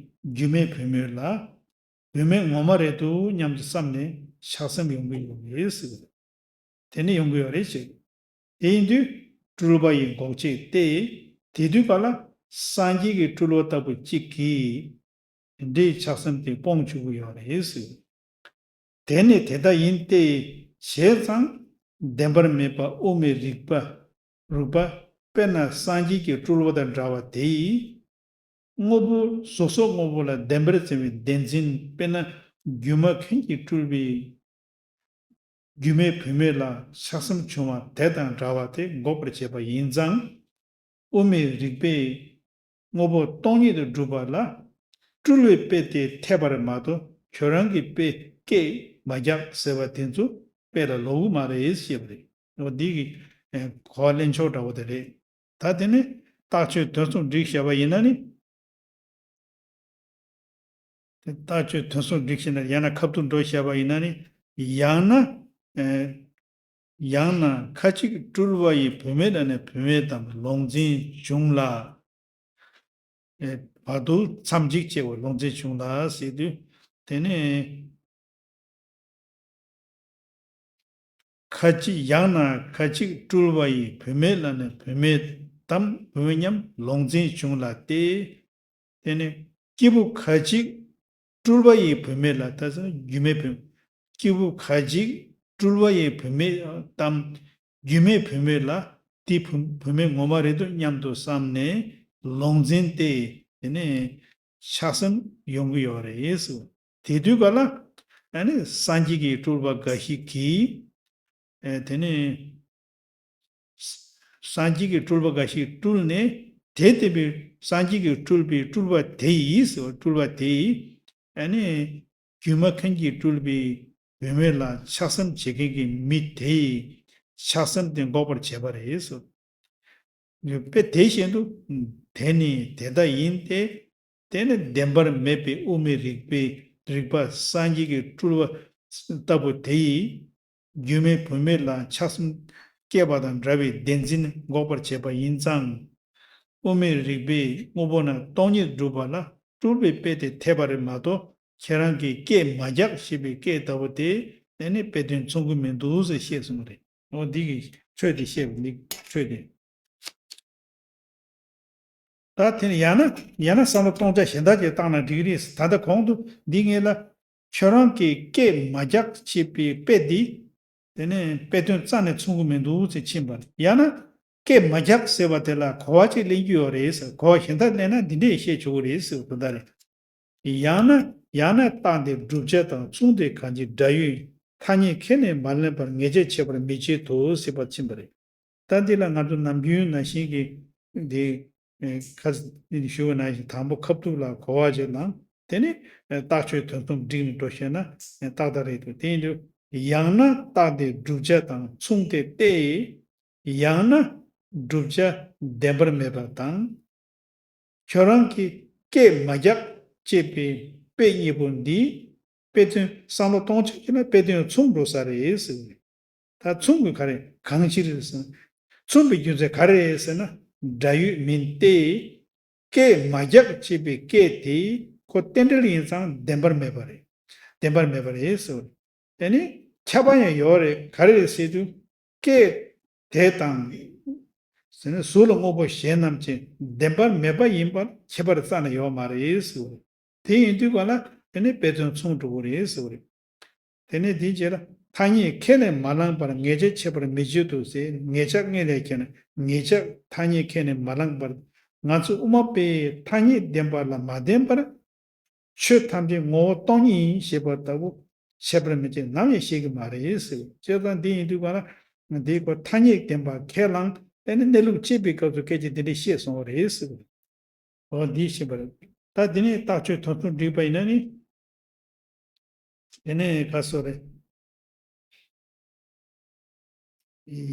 སྒྱུ་མའི་བུད་མེད་ལ་བུད་མེད་ངོ་མ་རེད་འདུག་སྙམ་དུ་བསམ་ནས་ཆགས་སེམས་ཡོང་གི་ཡོད་རེད་ཟེར། དེ་ནི་ཡོང་གི་ཡོད་རེད་ཅེས། དེ་ཡིན་དུས་སྤྲུལ་པ་ཡི་འགོག་བྱེད་དེ། དེ་དུས་ག་ལ་སངས་རྒྱས་ཀྱི་སྤྲུལ་པ་ལྟ་བུ་གཅིག་གིས་དེ་འདྲའི་ཆགས་སེམས་དེ་སྤོང་བཅུག་གི་ཡོད་རེད་ཟེར། དེ་ནི་དེ་ལྟ་ཡིན་ཏེ། བྱས་ཙང་བདེན་པར་མེད་པ་དབུ་མའི་རིགས་པ། རིགས་པ། དཔེར་ན་སངས་རྒྱས་ཀྱི་སྤྲུལ་པ་དང་འདྲ་བ་དེ་ཡིས། དངོས་པོ་གཟུགས་སོགས་དངོས་པོ་ལ་བདེན་པར་འཛིན་པའི་བདེན་འཛིན། དཔེར་ན་སྒྱུ་མ་མཁན་གྱིས་སྤྲུལ་པའི་སྒྱུ་མའི་བུད་མེད་ལ་ཆགས་སེམས་བྱུང་བ་དེ་དང་འདྲ་བ་དེ་འགོག་པར་བྱེད་པ་ཡིན་ཙང་། དབུ་མའི་རིགས་པས་དངོས་པོ་སྟོང་ཉིད་དུ་སྒྲུབ་པ་ལ། སྤྲུལ་པའི་དཔེ་དེ་འཐད་པ་རེད་མ་གཏོགས། ཁྱོད་རང་གི་དཔེ་སྐད་མ་རྒྱག་ཟེར་བ་དེ་ཚོ་དཔེ་ལ་ལོག་གི་མ་རེད་ཞེས་པ་རེད། འོ་འདི་གི་གོ་བ་ལེན་ཕྱོགས་འདྲ་བོ་དེ་རེད། ད་དེ་ནི་རྟགས་ཆོས་དོན་གསུམ་བསྒྲིགས་བྱས་པ་ཡིན་ན་ནི། དེ་རྟགས་ཆོས་དོན་གསུམ་བསྒྲིགས་བྱས་ན། ཡང་ན་ཁ་ཐུག་འགྲོ་བྱས་པ་ཡིན་ན་ནི། ཡང་ན། ཨེ། ཡང་ན་ཁ་ཅིག་སྤྲུལ་པ་ཡིས་བུད་མེད་ལ་ནི་བུད་མེད་དམ་ལོག་འཛིན་བྱུང་ལ། ཨེ། བར་དུ་མཚམས་གཅིག་བཅད་པ་ལོག་འཛིན་བྱུང་ལ་ཟེར་དུས། དེ་ནི། ཁ་ཅིག་ཡང་ན་ཁ་ཅིག་སྤྲུལ་པ་ཡིས་བུད་མེད་ལ་ནི་བུད་མེད་དམ་བུད་མེད་སྙམ་ལོག་འཛིན་བྱུང་ལ་སྟེ། དེ་ནི་སྐྱེས་བུ་ཁ་ཅིག་སྤྲུལ་པ་ཡིས་བུད་མེད་ལ། ད་སྒྱུ་མའི་བུད། སྐྱེས་བུ་ཁ་ཅིག་སྤྲུལ་པ་ཡིས་བུད་མེད་དམ་སྒྱུ་མའི་བུད་མེད་ལ། དེ་བུ་བུད་མེད་ངོ་མ་རེད་འདུག་སྙམ་དུ་བསམ་ནས་ལོག་འཛིན་ཏེ། དེ་ནི་ཆགས་སེམས་ཡོང་གི་ཡོད་རེད་ཟེར། དེ་དུས་ག་ལ། ཨ་ནི་སངས་རྒྱས་ཀྱི་སྤྲུལ་པ་འགའ་ཞིག་གིས། ཨེ། དེ་ནི། སངས་རྒྱས་ཀྱི་སྤྲུལ་པ་འགའ་ཞིག་སྤྲུལ་ནས། དེ་ལྟ་བུའི་སངས་རྒྱས་ཀྱིས་སྤྲུལ་པའི་སྤྲུལ་པ་དེ་ཡིས་ཟེར་བ། སྤྲུལ་པ་དེ་ཡིས། ཨ་ནི། སྒྱུ་མ་མཁན་གྱིས་སྤྲུལ་པའི་བུད་མེད་ལ་ཆགས་སེམས་བྱེད་མཁན་གྱི་མི་དེ་ཡིས་ཆགས་སེམས་དེ་འགོག་པར་བྱེད་པ་རེད་ཟེར། དཔེ་དེ་བཞིན་དུ། དེ་ནི་དེ་ལྟ་ཡིན་ཏེ། དེ་ནི་བདེན་པར་མེད་པའི་དབུ་མའི་རིགས་པའི་རིགས་པ་སངས་རྒྱས་ཀྱི་སྤྲུལ་པ་ལྟ་བུ་དེ་ཡིས། རྒྱུ་མེད་བུ་མེད་ལ་ཆགས་སེམས་སྐྱེས་པ་དང་འདྲ་བའི་བདེན་འཛིན་འགོག་པར་བྱེད་པ་ཡིན་ཙང་། དབུ་མའི་རིགས་པས་དངོས་པོ་རྣམས་སྟོང་ཉིད་སྒྲུབ་པ་ལ་སྤྲུལ་པའི་དཔེ་དེ་འཐད་པ་རེད་མ་གཏོགས། ཁྱེད་རང་གིས་སྐད་མ་རྒྱག་ཞེས་པའི་སྐད་ལྟ་བུ་དེ་ནི་དཔེ་དོན་མཚུངས་ཀྱི་མི་འདུག་ཟེར་བཤད་སོང་བ་རེད། འོ་འདི་གི་ཆོས་དེ་བཤད་པ་འདི་ཆོས་དེ། ད་དེ་ནས་ཡང་ན་ཡང་ན་བསམ་བློ་གཏོང་ཆ་གཞན་དག་ཅིག་བཏང་ན་འགྲིག་གི་རེད། ད་ལྟ་གོང་དུ་འདི་ངེས་ལ། ཁྱོད་རང་གིས་སྐད་མ་རྒྱག་ཅེས་པའི་དཔེ་འདི། དེ་ནས་དཔེ་དོན་རྩ་ནས་མཚུངས་ཀྱི་མི་འདུག་ཟེར་ཕྱིན་པ་རེད། ཡང་ན་སྐད་མ་རྒྱག་ཟེར་བ་དེ་ལ་གོ་བ་ཅིག་ལེན་རྒྱུ་ཡོད་རེད་ཟེར། གོ་བ་གཞན་དག་ལེན་ན་འདི་འདྲས་བཤད་ཆོག་གི་རེད་ཟེར་བ་དེ་ལྟར་རེད། ཡང་ན་ཡང་ན་རྟགས་འདི་བསྒྲུབ་བྱ་དང་མཚུངས་ཏེ་གང་ཕྱིར་སྒྲ་ཡོད་ཐ་སྙད་ཁས་ལེན་མ་ལེན་པར་ངེས་བྱ་འཆད་པར་མི་བྱེད་དོ་ཟེར་བར་ཕྱིན་པ་རེད། ད་འདི་ལ་ང་ཚོ་ནམ་རྒྱུན་ནང་བཞིན་གྱི་འདི་ཁ་ཞུ་བ་ནང་བཞིན་དང་པོ་ཁ་ཐུག་ལ་གོ་བ་བྱེད་ལ། དེ་ནི་རྟགས་ཆོས་དོན་གསུམ་བསྒྲིགས་ནས་འགྲོ་ཤེས་ན་ཏག་ཏག་རེད་འདུག་དེ་ཡིན་དུས་ཡང་ན་རྟགས་འདི་བསྒྲུབ་བྱ་དང་མཚུངས་ཏེ་སྟེ། ཡང་ན་བསྒྲུབ་བྱ་བདེན་པར་མེད་པ་དང་། ཁྱོད་རང་གིས་སྐད་མ་རྒྱག་ཅེས་པའི་དཔེ་གཉིས་པོ་འདི་དཔེ་དོན་བསམ་བློ་གཏོང་ཆོག་ཅེ་ན་དཔེ་དོན་མཚུངས་འགྲོ་ས་རེད་ཟེར་བ་རེད། ད་མཚུངས་པའི་ག་རེ་གང་ཕྱིར་ཟེར་ན། མཚུངས་པའི་རྒྱུ་མཚན་ག་རེ་རེད་ཟེར་ན་སྒྲ་ཡོད་མིན་ཏེ། སྐད་མ་རྒྱག་ཅེས་པའི་སྐད་དེ་ཁོ་རྟེན་འབྲེལ་ཡིན་ཙང་བདེན་པར་མེད་པ་རེད། བདེན་པར་མེད་པ་རེད་ཟེར་བ་རེད། དེ་ནི་ཁྱབ་པ་ཡང་ཡོད་རེད། ག་རེ་རེད་ཟེར་དུས་སྐད་དེ་དང་ཟེར་ན་གཟུགས་ལ་དངོས་པོ་གཞན་རྣམས་ཀྱི་བདེན་པར་མེད་པ་ཡིན་པར་ཁྱད་པར་རྩ་ནས་ཡོད་མ་རེད་ཟེར་བ་རེད། དེ་ཡིན་དུས་ག་ལ་དེ་ནི་དཔེ་དོན་མཚུངས་འགྲོ་གི་རེད་ཟེར་བ་རེད། དེ་ནས་དེའི་རྗེས་ལ་ཐ་སྙད་ཁས་ལེན་མ་བླངས་པར་ངེས་བྱ་འཆད་པར་མི་བྱེད་དོ་ཟེར། ངེས་བྱ་སྔོན་ལས་ཁས་ལེན་ངེས་བྱ་ཐ་སྙད་ཁས་ལེན་མ་བླངས་པར་ང་ཚོ་དབུ་མ་པས་ཐ་སྙད་བདེན་པ་ལ་མ་བརྟེན་པར་ཆོས་ཐམས་ཅད་ངོ་བོ་སྟོང་ཉིད་ཡིན་ཞེས་པ་ལྟ་བུ་འཆད་པར་མི་བྱེད་ནམ་ཡང་བཤད་ཀྱི་མ་རེད་ཟེར། བྱས་ཙང་འདི་ཡིན་དུས་ག་ལ་འདིའི་སྐོར་ཐ་སྙད་བདེན་པ་ཁས་བླངས་ཨ་ནི་གནས་ལུགས་དཔྱད་པའི་སྐབས་སུ་སྐད་ཆ་འདི་འདྲ་བཤད་སོང་བ་རེད་ཟེར། འོ་འདི་ཤེས་པ་རེད། ད་འདི་ནས་རྟགས་ཆོས་དོན་གསུམ་བསྒྲིགས་པ་ཡིན་ན་ནི། དེ་ནས་ག་སོ་རེད།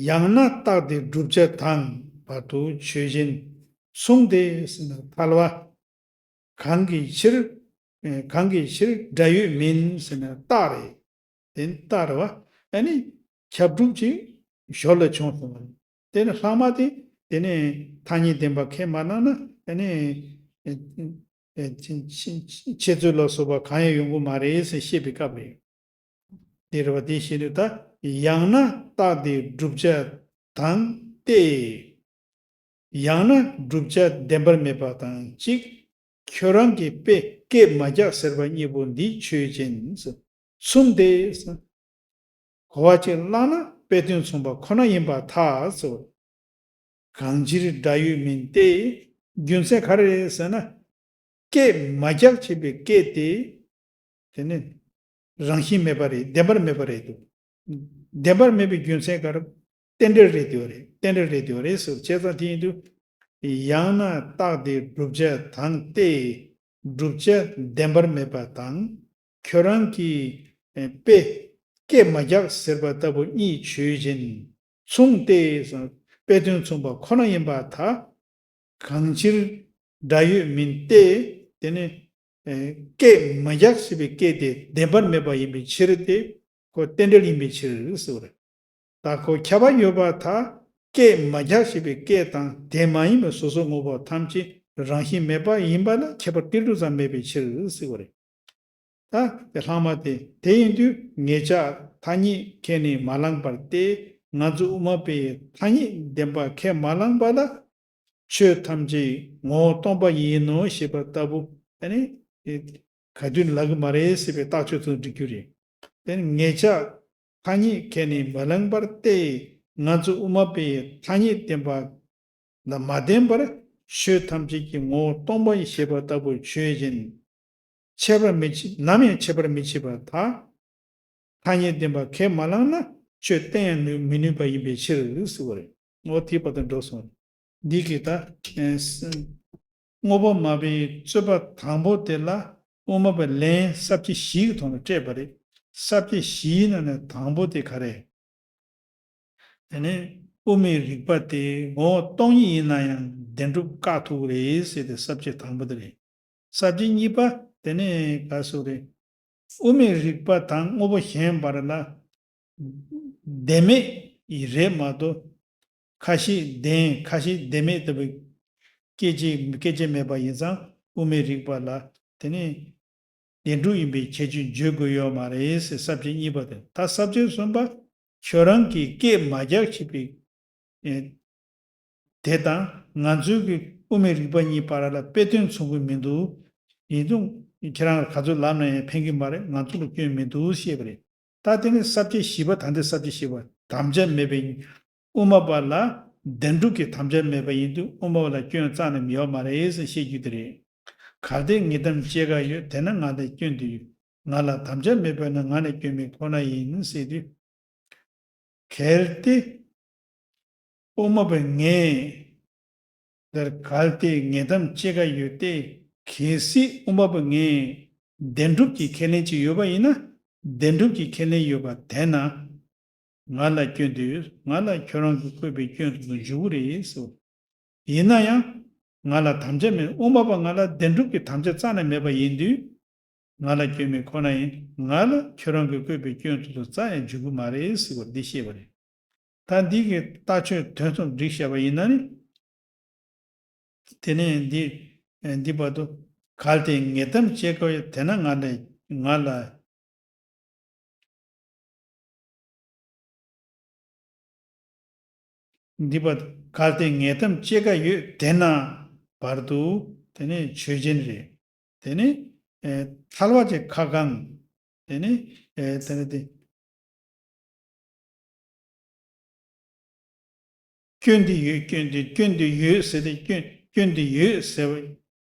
ཡང་ན་རྟགས་དེ་བསྒྲུབ་བྱ་དང་བར་དུ་ཆོས་ཅན། མཚུངས་ཏེ་ཟེར་ན་ཐལ་བ། གང་གི་ཕྱིར། གང་གི་ཕྱིར་སྒྲ་ཡོད་མིན་ཟེར་ན་རྟགས་རེད། དེ་ནི་རྟགས་རེད་བ། ཨ་ནི་ཁྱབ་སྒྲུབ་ཅིག་ཞོར་ལ་བྱུང་སོང་བ་རེད། དེ་ནི་ལྷག་མ་དེ་དེ་ནི་ཐ་སྙད་བདེན་པ་ཁས་མ་བླངས་ན་ཨ་ནི། ཨེ་ཨེ་ཆེ་ཆེ་ཚུལ་ལ་སོགས་པ་གང་ཡང་ཡོང་གི་མ་རེད་ཟེར་བཤད་པའི་སྐབས་རེད། དེ་རེད་བ། དེ་བཤད་དུས་ད་ཡང་ན་རྟགས་དེ་བསྒྲུབ་བྱ་དང་སྟེ། ཡང་ན་བསྒྲུབ་བྱ་བདེན་པར་མེད་པ་དང་གཅིག་ཁྱོད་རང་གི་དཔེ་སྐད་མ་རྒྱག་ཟེར་བ་གཉིས་པོ་འདི་ཆོས་ཅན། མཚུངས་ཏེ། གོ་བ་གཅིག་བླངས་ན་དཔེ་དོན་མཚུངས་པ་ཁོ་ན་ཡིན་པར་ཐལ་ཟེར། གང་ཕྱིར་སྒྲ་ཡོད་མིན་ཏེ། རྒྱུ་མཚན་ག་རེ་རེད་ཟེར་ན། སྐད་མ་རྒྱག་ཅེས་པའི་སྐད་དེ། དེ་ནི་རང་བཞིན་མེད་པ་རེད། བདེན་པར་མེད་པ་རེད་འདུག་བདེན་པར་མེད་པའི་རྒྱུ་མཚན་ག་རེ། རྟེན་འབྲེལ་རེད་དེ་བ་རེད། རྟེན་འབྲེལ་རེད་དེ་བ་རེད་ཟེར། བྱས་ཙང་དེ་ཡིན་དུས། ཡང་ན་རྟགས་དེ་བསྒྲུབ་བྱ་དང་སྟེ། བསྒྲུབ་བྱ་བདེན་པར་མེད་པ་དང་། ཁྱོད་རང་གི་དཔེ་སྐད་མ་རྒྱག་ཟེར་བ་ལྟ་བུ་གཉིས་ཆོས་ཅན། མཚུངས་ཏེ། དཔེ་དོན་མཚུངས་པ་ཁོ་ན་ཡིན་པར་ཐལ། གང་ཕྱིར་སྒྲ་ཡོད་མིན་ཏེ། དེ་ནི་སྐད་མ་རྒྱག་ཟེར་བའི་སྐད་དེ་བདེན་པར་མེད་པ་ཡིན་པའི་ཕྱིར་ཏེ། ཁོ་རྟེན་འབྲེལ་ཡིན་པའི་ཕྱིར་ཟེར་བ་རེད། ད་ཁོ་ཁྱབ་པ་ཡོད་པར་ཐལ། སྐད་མ་རྒྱག་ཞེས་པའི་སྐད་དང་དེ་མ་ཡིན་པའི་སོ་སོ་དངོས་པོ་ཐམས་ཅད་རང་བཞིན་མེད་པ་ཡིན་པ་ལ་ཁྱད་པར་ཏིལ་འབྲུ་ཙམ་མེད་པའི་ཕྱིར་ཟེར་བ་རེད། ད་དེ་ལྷག་མ་དེ་དེ་ཡིན་དུས་ངེས་བྱ་ཐ་སྙད་ཁས་ནི་མ་བླངས་པར་ཏེ། ང་ཚོ་དབུ་མ་པས་ཐ་སྙད་བདེན་པ་ཁས་མ་བླངས་པ་ལ་ཆོས་ཐམས་ཅད་ངོ་བོ་སྟོང་པ་ཡིན་ནོ་ཞེས་པ་ལྟ་བུ་ཨ་ནི་ག་དུས་ལབ་གི་མ་རེད་ཟེར་བའི་རྟགས་ཆོས་ཚོ་འགྲིག་རྒྱུ་རེད། དེ་ནི་ངེས་བྱ་ཐ་སྙད་ཁས་ནི་མ་བླངས་པར་ཏེ། ང་ཚོ་དབུ་མ་པས་ཐ་སྙད་བདེན་པ་ལ་མ་བརྟེན་པར་ཆོས་ཐམས་ཅད་ཀྱི་ངོ་བོ་སྟོང་པ་ཡིན་ཞེས་པ་ལྟ་བུ་ཆོས་ཅན། འཆད་པར་མི་བྱེད། ནམ་ཡང་འཆད་པར་མི་བྱེད་པར་ཐལ། ཐ་སྙད་བདེན་པ་ཁས་མ་བླངས་ན་ཆོས་བསྟན་ཡང་ནུས་མི་ནུས་པ་ཡིན་པའི་ཕྱིར་ཟེར་བ་རེད། འོ་དེའི་བར་དུ་འགྲོ་སོང་། འདི་གིས་ད་ཨེ་ས་དངོས་པོ་མ་པའི་རྩོད་པ་དང་པོ་དེ་ལ་དབུ་མ་པའི་ལན་ས་བཅད་བཞི་གི་ཐོག་ནས་སྤྲད་པ་རེད། ས་བཅད་བཞིའི་ནང་ནས་དང་པོ་དེ་ག་རེ། དེ་ནས་དབུ་མའི་རིགས་པ་དེ་ངོ་བོ་སྟོང་ཉིད་ཡིན་ན་ཡང་བདེན་གྲུབ་བཀག་ཐུབ་ཀྱི་རེད་ཟེར་ཏེ་ས་བཅད་དང་པོ་དེ་རེད། ས་བཅད་གཉིས་པ་དེ་ནས་ག་སོ་རེད། དབུ་མའི་རིགས་པ་དང་དངོས་པོ་གཞན་བར་ལ་ བདེན་མེད་རེད་མ་གཏོགས། ཁ་ཞེ་བདེན་ཁ་ཞེ་བདེན་མེད་ལྟ་བུའི་སྐད་ཅིག་སྐད་ཅིག་མེད་པ་ཡིན་ཙང་དབུ་མའི་རིགས་པ་ལ་དེ་ནི་བདེན་གྲུབ་ཡིན་པའི་ཁྱད་ཆོས་བརྗོད་དགོས་ཡོད་མ་རེད་ཟེར། ས་བཅད་གཉིས་པ་དེ། ད་ས་བཅད་གསུམ་པ། ཁྱོད་རང་གིས་སྐད་མ་རྒྱག་བྱས་པའི་ཨེ། དེ་དང་ང་ཚོའི་གི་དབུ་མའི་རིགས་པ་གཉིས་བར་ལ་དཔེ་དོན་མཚུངས་ཀྱི་མི་འདུག་ཡིན་དུས་ཁྱེད་རང་ལ་ག་ཚོད་ལབ་ན་ཡང་ཕན་གྱི་མ་རེད། ང་ཚོ་ལ་སྐྱོན་མི་འདུག་ཞེས་པ་རེད། ད་དེ་ནི་ས་བཅད་བཞི་པ། ད་འདི་ས་བཅད་བཞི་པ། དམ་བཅའ་མེད་པའི་དབུ་མ་པ་ལ་བདེན་གྲུབ་ཀྱི་དམ་བཅའ་མེད་པ་ཡིན་དུས་དབུ་མ་པ་ལ་སྐྱོན་རྩ་ནས་ཡོད་མ་རེད་ཟེར་བཤད་རྒྱུ་དེ་རེད། གལ་ཏེ་ངེས་དམ་སྐྱེ་འགག་ཡོད། དེ་ན་ང་ལ་སྐྱོན་དེ་ཡོད། ང་ལ་དམ་བཅའ་མེད་པས་ན་ང་ལ་སྐྱོན་མེད་ཁོ་ན་ཡིན་ཟེར་དུས། གལ་ཏེ་དབུ་མ་པ་ངས། འདིར་གལ་ཏེ་ངེས་དམ་སྐྱེ་འགག་ཡོད་དེ། གལ་སྲིད་དབུ་མ་པ་ངས་བདེན་གྲུབ་ཀྱི་ཁས་ལེན་ཅིག་ཡོད་པ་ཡིན་ན། བདེན་གྲུབ་ཀྱི་ཁས་ལེན་ཡོད་པ་དེ་ན། ང་ལ་སྐྱོན་དེ་ཡོད། ང་ལ་ཁྱོད་རང་གིས་བཀོད་པའི་སྐྱོན་དེ་ཚོ་འཇུག་གི་རེད་ཟེར། ཡིན་ན་ཡང་། ང་ལ་དམ་བཅའ་མེད། དབུ་མ་པ་ང་ལ་བདེན་གྲུབ་ཀྱི་དམ་བཅའ་རྩ་ནས་མེད་པ་ཡིན་དུས། ང་ལ་སྐྱོན་མེད་ཁོ་ན་ཡིན། ང་ལ་ཁྱོད་རང་གིས་བཀོད་པའི་སྐྱོན་དེ་ཚོ་རྩ་ཡང་འཇུག་གི་མ་རེད་ཟེར་བ་འདི་བཤད་པ་རེད། ད་འདི་གི་ལྟ་ཆོས་དོན་གསུམ་བསྒྲིགས་བཞག་པ་ཡིན་ན་ནི། དེ་ནས་འདི་འདི་བར་དུ། གལ་ཏེ་ངེས་དམ་སྐྱེ་འགག་ཡོད། དེ་ན་ང་ལ་ང་ལ། འདི་བར་དུ། གལ་ཏེ་ངེས་དམ་སྐྱེ་འགག་ཡོད། དེ་ན་བར་དུ། དེ་ནས་ཆོས་ཅན་རེད། དེ་ནས་ཨེ་ཐལ་བ་ཅན་ཁ་གང་། དེ་ནས་ཨེ་དེ་ནས་དེ། སྐྱོན་དེ་ཡོད། སྐྱོན་དེ་སྐྱོན་དེ་ཡོད་ཟེར་ཏེ། སྐྱོན་སྐྱོན་དེ་ཡོད་ཟེར་བ།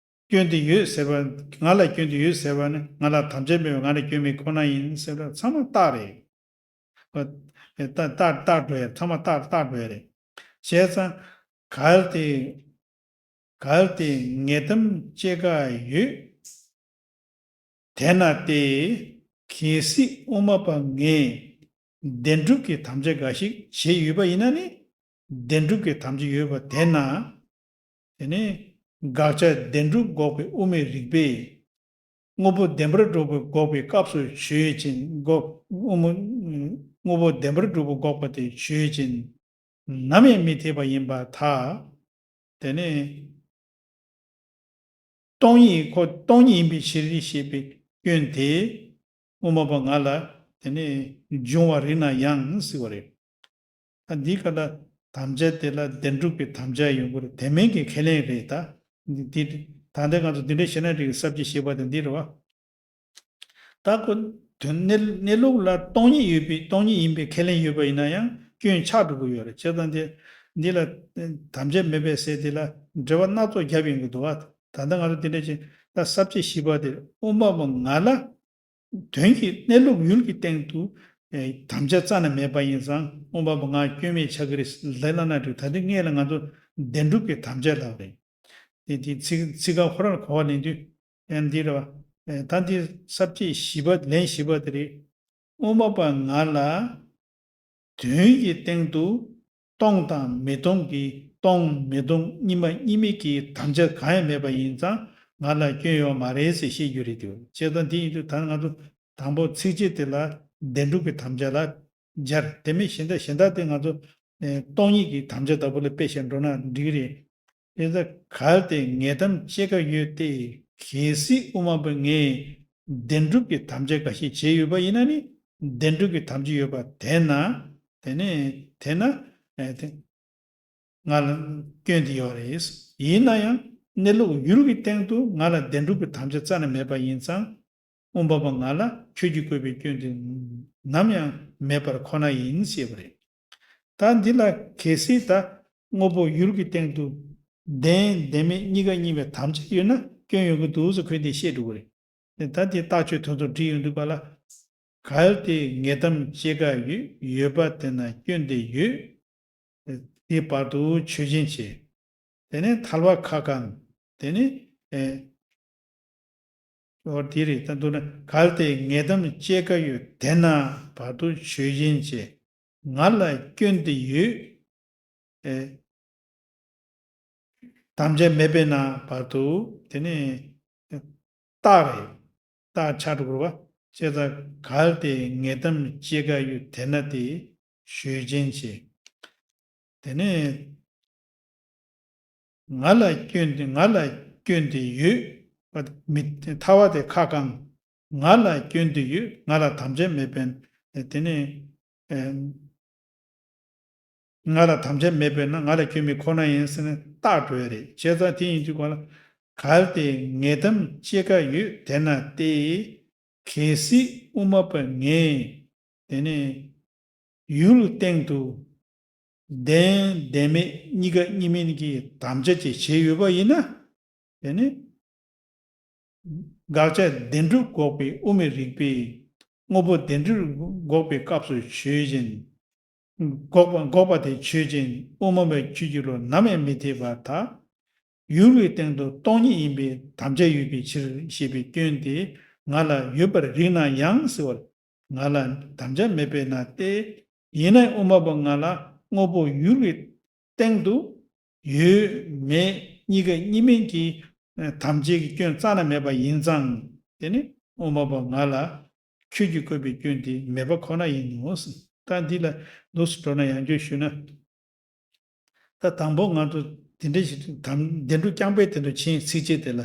སྐྱོན་དེ་ཡོད་ཟེར་བ། ང་ལ་སྐྱོན་དེ་ཡོད་ཟེར་བ་ནི་ང་ལ་དམ་བཅའ་མེད་པས་ང་ལ་སྐྱོན་མེད་ཁོ་ན་ཡིན་ཟེར་བ་ཚང་མ་རྟགས་རེད། རྟགས་རྟགས་རྟགས་འགྲོ་ཡ། ཚང་མ་རྟགས་རྟགས་འགྲོ་ཡ་རེད། བྱས་ཙང་། གལ་ཏེ། གལ་ཏེ་ངེས་དམ་སྐྱེ་འགག་ཡོད། དེ་ན་སྟེ། གལ་སྲིད་དབུ་མ་པ་ངས་བདེན་གྲུབ་ཀྱི་དམ་བཅའ་འགའ་ཞིག་བྱས་ཡོད་པ་ཡིན་ན་ནི། བདེན་གྲུབ་ཀྱི་དམ་བཅའ་ཡོད་པ་དེ་ན། དེ་ནས་དགག་བྱ་བདེན་གྲུབ་འགོག་པའི་དབུ་མའི་རིགས་པས། དངོས་པོ་བདེན་པར་སྒྲུབ་པའི་འགོག་པའི་སྐབས་སུ་ཆོས་ཅན། འགོག་དབུ་མ། དངོས་པོ་བདེན་པར་སྒྲུབ་པ་འགོག་པ་དེ་ཆོས་ཅན། ནམ་ཡང་མི་འཐད་པ་ཡིན་པར་ཐལ། དེ་ནས། སྟོང་ཉིད་ཁོ་སྟོང་ཉིད་ཡིན་པའི་ཕྱིར་ཞེས་པའི་སྐྱོན་དེ། དབུ་མ་པ་ང་ལ་དེ་ནས་འབྱུང་བར་རིགས་ན་ཡང་ཟེར་བ་རེད། ད་འདི་ག་ལ་དམ་བཅའ་དེ་ལ་བདེན་གྲུབ་ཀྱི་དམ་བཅའ་ཡོང་གི་རེད། དེ་མིན་གྱི་ཁས་ལེན་རེད། ད་འདི་འདི་ད་ལྟ་ང་ཚོ་འདི་འདྲ་བྱས་ན་འགྲིག་གི། ས་བཅད་བཞི་པ་དེ་འདི་རེད་བ། ད་ཁོ་དོན་གནས་གནས་ལུགས་ལ་སྟོང་ཉིད་ཡོད་པའི་སྟོང་ཉིད་ཡིན་པའི་ཁས་ལེན་ཡོད་པ་ཡིན་ན་ཡང་སྐྱོན་ཆགས་འགྲོ་གི་ཡོད་རེད། བྱས་ཙང་དེ་འདི་ལ་དམ་བཅའ་མེད་པའི་ཟེར་དེ་ལ་འགྲེལ་པ་སྣ་ཚོགས་བརྒྱབ་ཡོང་གི་འདུག་བ། ད་ལྟ་ང་ཚོ་དེ་འདྲ་ཅིག་ད་ས་བཅད་བཞི་པ་དེ་དབུ་མ་པ་ང་ལ་དོན་གྱི་གནས་ལུགས་ཡུལ་གྱི་སྟེང་དུ་ཨེ་དམ་བཅའ་རྩ་ནས་མེད་པ་ཡིན་ཙང་དབུ་མ་པ་ང་སྐྱོན་མེད་ཆགས་ཀྱི་རེད་ལབ་ན་འགྲིག། ད་ལྟ་སྔོན་ལ་ང་ཚོ་བདེན་གྲུབ་ཀྱི་དམ་བཅའ་ལབ་རེད། དེ་དེ་ཚིག་ཚིག་ཁ་ཁོ་རང་གོ་བ་ལེན་དུས། ཨེ་འདི་རེད་བ། ཨེ་ད་འདི་ས་བཅད་བཞི་པ་ལན་བཞི་པ་དེ་རེད། དབུ་མ་པ་ང་ལ་དོན་གྱི་སྟེང་དུ་སྟོང་དང་མི་སྟོང་གི་སྟོང་མི་སྟོང་གཉིས་མ་གཉིས་མེད་ཀྱི་དམ་བཅའ་གང་ཡང་མེད་པ་ཡིན་ཙང་ང་ལ་སྐྱོན་ཡོད་མ་རེད་ཟེར་བཤད་རྒྱུ་རེད་དེ། བྱས་ཙང་འདི་ཡིན་དུས་ད་ང་ཚོ་དང་པོ་ཚིགས་བཅད་དེ་ལ་བདེན་གྲུབ་ཀྱི་དམ་བཅའ་ལ་སྦྱར། དེ་མིན་གཞན་དག་གཞན་དག་དེ་ང་ཚོ་ཨེ་སྟོང་ཉིད་ཀྱི་དམ་བཅའ་ལྟ་བུ་ལ་དཔེ་བཞག་འགྲོ་ན་འགྲིག་གི་རེད། དེ་ལྟར་གལ་ཏེ་ངེས་དམ་སྐྱེ་འགག་ཡོད་དེ། གལ་སྲིད་དབུ་མ་པ་ངས་བདེན་གྲུབ་ཀྱི་དམ་བཅའ་འགའ་ཞིག་བྱས་ཡོད་པ་ཡིན་ན་ནི། བདེན་གྲུབ་ཀྱི་དམ་བཅའ་ཡོད་པ་དེ་ན། དེ་ནས་དེ་ན་ཨེ་དེ་ང་ལ་སྐྱོན་དེ་ཡོད་རེད། ཡིན་ན་ཡང་གནས་ལུགས་ཡུལ་གྱི་སྟེང་དུ་ང་ལ་བདེན་གྲུབ་ཀྱི་དམ་བཅའ་རྩ་ནས་མེད་པ་ཡིན་ཙང་། དབུ་མ་པ་ང་ལ་ཁྱོད་ཀྱིས་བཀོད་པའི་སྐྱོན་དེ་ནམ་ཡང་མེད་པར་ཁོ་ན་ཡིན་ཞེས་པ་རེད། ད་འདི་ལ་གལ་སྲིད་ད་དངོས་པོ་ཡུལ་གྱི་སྟེང་དུ་བདེན་བདེན་མེད་གཉིས་ཀ་རྙེད་པའི་དམ་བཅའ་ཡོད་ན་སྐྱོན་ཡོང་གི་འདུག་ཟེར་ཁོས་འདི་བཤད་འགྲོ་གི་རེད། ད་འདི་རྟགས་ཆོས་དོན་ཚོ་བསྒྲིགས་ཡོང་དུས་ག་ལ། གལ་ཏེ་ངེས་དམ་སྐྱེ་འགག་ཡོད་ཡོད་པ་དེ་ན་སྐྱོན་དེ་ཡོད། དེ་བར་དུ་ཆོས་ཅན་བྱེད། དེ་ནས་ཐལ་བ་ཁ་གང་། དེ་ནས་ཨེ། འོ་དེ་རེད། ད་མདོར་ན་གལ་ཏེ་ངེས་དམ་སྐྱེ་འགག་ཡོད། དེ་ན་བར་དུ་ཆོས་ཅན་བྱེད། ང་ལ་སྐྱོན་དེ་ཡོད། ཨེ། དམ་བཅའ་མེད་པས་ན་བར་དུ་དེ་ནི་རྟགས་རེད། རྟགས་ཆགས་འགྲོ་གི་རེད་བ། བྱས་ཙང་གལ་ཏེ་ངེས་དམ་སྐྱེ་འགག་ཡོད། དེ་ན་དེ་ ཆོས་ཅན་བྱས། དེ་ནས་ང་ལ་སྐྱོན་དེ་ང་ལ་སྐྱོན་དེ་ཡོད། མི་ཐ་བ་དེ་ཁ་བསྐང་། ང་ལ་སྐྱོན་དེ་ཡོད། ང་ལ་དམ་བཅའ་མེད་པས་དེ་ནས་ང་ལ་དམ་བཅའ་མེད་པས་ན་ང་ལ་སྐྱོན་མེད་ཁོ་ན་ཡིན་ཟེར་ནས་རྟགས་འགྲོ་ཡ་རེད། བྱས་ཙང་དེ་ཡིན་དུས་གང་ལ་གལ་ཏེ་ངེས་དམ་སྐྱེ་དཀའ་ཡོད་དེ་ན་སྟེ། གལ་སྲིད་དབུ་མ་པ་ངས་དེ་ནས་ཡུལ་གྱི་སྟེང་དུ་བདེན་བདེན་མེད་གཉིས་ཀ་གཉིས་མིན་གྱི་དམ་བཅའ་ཅིག་བྱས་ཡོད་པ་ཡིན་ན། དེ་ནི་དགག་བྱ་བདེན་གྲུབ་འགོག་པའི་དབུ་མའི་རིགས་པས་དངོས་པོ་བདེན་གྲུབ་འགོག་པའི་སྐབས་སུ་ཆོས་ཅན། འགོག་པ་འགོག་པ་དེ་ཆོས་ཅན། དབུ་མ་པའི་ཆོས་ཀྱི་བློ་ནམ་ཡང་མི་འཐད་པར་ཐལ། ཡུལ་གྱི་སྟེང་དུ་སྟོང་ཉིད་ཡིན་པའི་དམ་བཅའ་ཡོད་པའི་ཕྱིར་ཞེས་པའི་སྐྱོན་དེ་ང་ལ་ཡོད་པར་རིགས་ན་ཡང་ཟེར་བར། ང་ལ་དམ་བཅའ་མེད་པས་ན་སྟེ། ཡིན་ནའི་དབུ་མ་པ་ང་ལ་དངོས་པོ་ཡུལ་གྱི་སྟེང་དུ་ཡོད་མེད་གཉིས་ཀ་གཉིས་མིན་གྱི་དམ་བཅའི་སྐྱོན་རྩ་ནས་མེད་པ་ཡིན་ཙང་། དེ་ནི་དབུ་མ་པ་ང་ལ་ཁྱོད་ཀྱིས་བཀོད་པའི་སྐྱོན་དེ་མེད་པ་ཁོ་ན་ཡིན་ནོ། ད་འདི་ལ་ལོགས་སུ་འགྲོ་ན་ཡང་བསྐྱར་ཞུས་ན། ད་དང་པོ་ང་ཚོ་དེ་འདྲ་ཞིག་དམ་བདེན་གྲུབ་རྐྱང་པའི་དོན་དུ་ཕྱིན་ཚིགས་བཅད་དེ་ལ།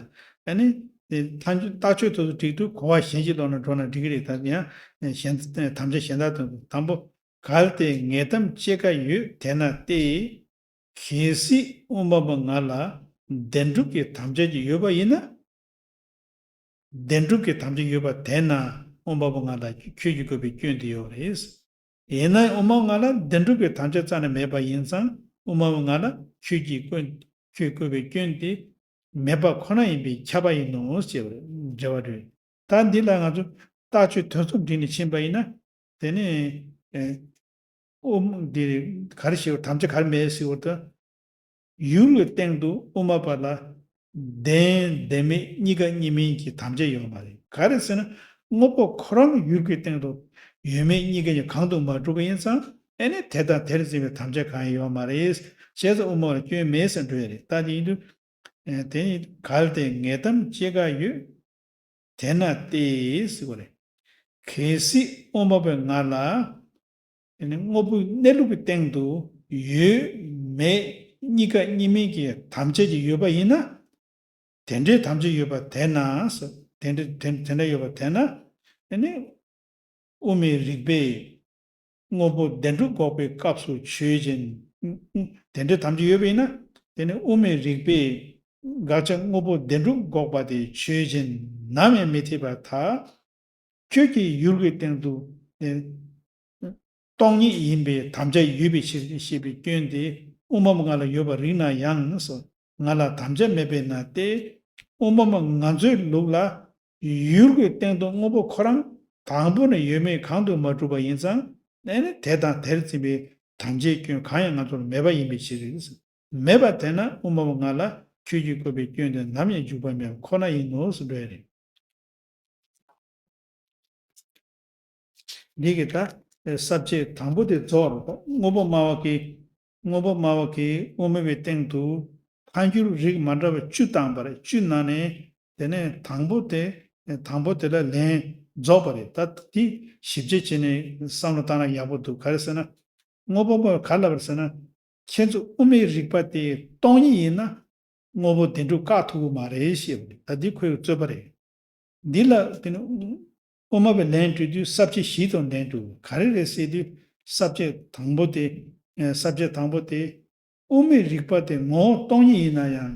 ཨ་ནི་དེ་ཐམས་ཅད་རྟགས་ཆོས་དེ་ཚོ་འགྲིག་དུས་གོ་བ་གཞན་ཞིག་ལོག་ན་འགྲོ་ན་འགྲིག་གི་རེད། ད་ཡང་གཞན་དམ་བཅའ་གཞན་དག་དོན་དུ་དང་པོ་གལ་ཏེ་ངེས་དམ་སྐྱེ་དཀའ་ཡོད་དེ་ན་སྟེ། གལ་སྲིད་དབུ་མ་པ་ང་ལ་བདེན་གྲུབ་ཀྱི་དམ་བཅའ་ཅིག་ཡོད་པ་ཡིན་ན། བདེན་གྲུབ་ཀྱི་དམ་བཅའ་ཡོད་པ་དེ་ན་དབུ་མ་པ་ང་ལ་ཁྱོད་ཀྱིས་བཀོད་པའི་སྐྱོན་དེ་ཡོད་རེད། ཡིན་ན་ཡང་དབུ་མ་ང་ལ་བདེན་གྲུབ་ཀྱི་དམ་བཅའ་རྩ་ནས་མེད་པ་ཡིན་ཙང་དབུ་མ་པ་ང་ལ་ཁྱོད་ཀྱིས་བཀོད་ཁྱོད་བཀོད་པའི་སྐྱོན་དེ་མེད་པ་ཁོ་ན་ཡིན་པས་ཁྱབ་པ་ཡིན་ནོ་ཞེས་པར་འགྲེལ་བ་འགྲོ། ད་འདི་ལ་ང་ཚོ་རྟགས་ཆོས་དོན་ཚོགས་བསྒྲིགས་ནས་ཕྱིན་པ་ཡིན་ན། དེ་ནས་དབུ་མ་འདི་ག་རེ་ཞེས་པར་དམ་བཅའ་ག་རེ་མེད་ཟེར་བ་དང་། ཡུལ་གྱི་སྟེང་དུ་དབུ་མ་པ་ལ་བདེན་བདེན་མེད་གཉིས་ཀ་གཉིས་མིན་གྱི་དམ་བཅའ་ཡོད་མ་རེད། ག་རེ་ཟེར་ན་དངོས་པོ་ཁོ་རང་ཡུལ་གྱི་སྟེང་དུ་ཡོད་མེད་གཉིས་ཀ་གཉིས་གང་དུ་མ་གྲུབ་པ་ཡིན་ཙང་ཨེ་ནི་དེ་དང་དེར་འཛིན་པའི་དམ་བཅའ་གང་ཡང་ཡོད་མ་རེད། བྱས་ཙང་དབུ་མ་པ་ལ་སྐྱོན་མེད་ཟེར་འགྲོ་ཡ་རེད། ད་དེ་ཡིན་དུས་དེ་ཡིན་གལ་ཏེ་ངེས་དམ་སྐྱེ་དཀའ་ཡོད། དེ་ན་སྟེ་ཟེར་བ་རེད། གལ་སྲིད་དབུ་མ་པས་ང་ལ་དེ་ནི་དངོས་པོའི་གནས་ལུགས་ཀྱི་སྟེང་དུ་ཡོད་མེད་གཉིས་ཀ་གཉིས་མིན་གྱི་དམ་བཅའ་ཅིག་ཡོད་པ་ཡིན་ན། དེ་འདྲའི་དམ་བཅའ་ཡོད་པ་དེ་ན་ཟེར། དེ་འདྲ་དེ་དེ་འདྲ་ཡོད་པ་དེ་ན། དེ་ནི་དབུ་མའི་རིགས་པས་དངོས་པོ་བདེན་གྲུབ་འགོག་པའི་སྐབས་སུ་ཆོས་ཅན། དེ་འདྲའི་དམ་བཅའ་ཡོད་པ་ཡིན་ན། དེ་ནི་དབུ་མའི་རིགས་པས་དགག་བྱ་དངོས་པོ་བདེན་གྲུབ་འགོག་པ་དེ་ཆོས་ཅན། ནམ་ཡང་མི་འཐད་པར་ཐལ། ཁྱོད་ཀྱིས་ཡུལ་གྱི་སྟེང་དུ་སྟོང་ཉིད་ཡིན་པའི་དམ་བཅའ་ཡོད་པའི་ཕྱིར་ཞེས་པའི་སྐྱོན་དེ་དབུ་མ་པ་ང་ལ་ཡོད་པར་རིགས་ན་ཡང་ཟེར། ང་ལ་དམ་བཅའ་མེད་པས་ན་སྟེ། དབུ་མ་པ་ང་ཚོའི་ལུགས་ལ་ཡུལ་གྱི་སྟེང་དུ་དངོས་པོ་ཁོ་རང་དང་པོ་ནས་ཡོད་མེད་གང་དུ་མ་གྲུབ་པ་ཡིན་ཙང་ཨེ་ནི་དེ་དང་དེར་འཛིན་པའི་དམ་བཅའི་སྐྱོན་གང་ཡང་ང་ཚོར་མེད་པ་ཡིན་པའི་ཕྱིར། མེད་པ་དེ་ན་དབུ་མ་པ་ང་ལ་ཁྱོད་ཀྱིས་བཀོད་པའི་སྐྱོན་དེ་ནམ་ཡང་འཇུག་པ་མེད་པ་ཁོ་ན་ཡིན་ནོ་ཟེར་འགྲོ་ཡ་རེད། འདི་གི་ད་ས་བཅད་དང་པོ་དེ་རྫོགས་རེད། དངོས་པོ་སྨྲ་བ་གིས་དངོས་པོ་སྨྲ་བ་གིས་དབུ་མའི་སྟེང་དུ་ཐལ་འགྱུར་རིགས་མ་འདྲ་བ་བཅུ་བཏང་པ་རེད། བཅུ་ནང་ནས་དེ་ནས་དང་པོ་དེ་དང་པོ་དེ་ལ་ལན་རྫོགས་པ་རེད། ད་འདི་ཞིབ་དཔྱད་བྱས་ནས་བསམ་བློ་བཏང་ན་ཡག་པོ་འདུག་ག་རེ་ཟེར་ན། དངོས་པོ་པ་ག་ལབ་པ་རེད་ཟེར་ན། ཁྱེད་ཚོ་དབུ་མའི་རིགས་པ་དེ་སྟོང་ཉིད་ཡིན་ན་དངོས་པོ་བདེན་གྲུབ་བཀག་ཐུབ་ཀྱི་མ་རེད་ཞེས་པ་རེད། ད་འདི་ཁོའི་རྩོད་པ་རེད། འདི་ལ་དེ་ནི་དབུ་མ་པའི་ལན་སྤྲོད་དུས་ས་བཅད་བཞི་དང་ལན་སྤྲོད། ག་རེ་རེད་ཟེར་དུས་ས་བཅད་དང་པོ་དེ། ས་བཅད་དང་པོ་དེ། དབུ་མའི་རིགས་པ་དེ་ངོ་བོ་སྟོང་ཉིད་ཡིན་ན་ཡང་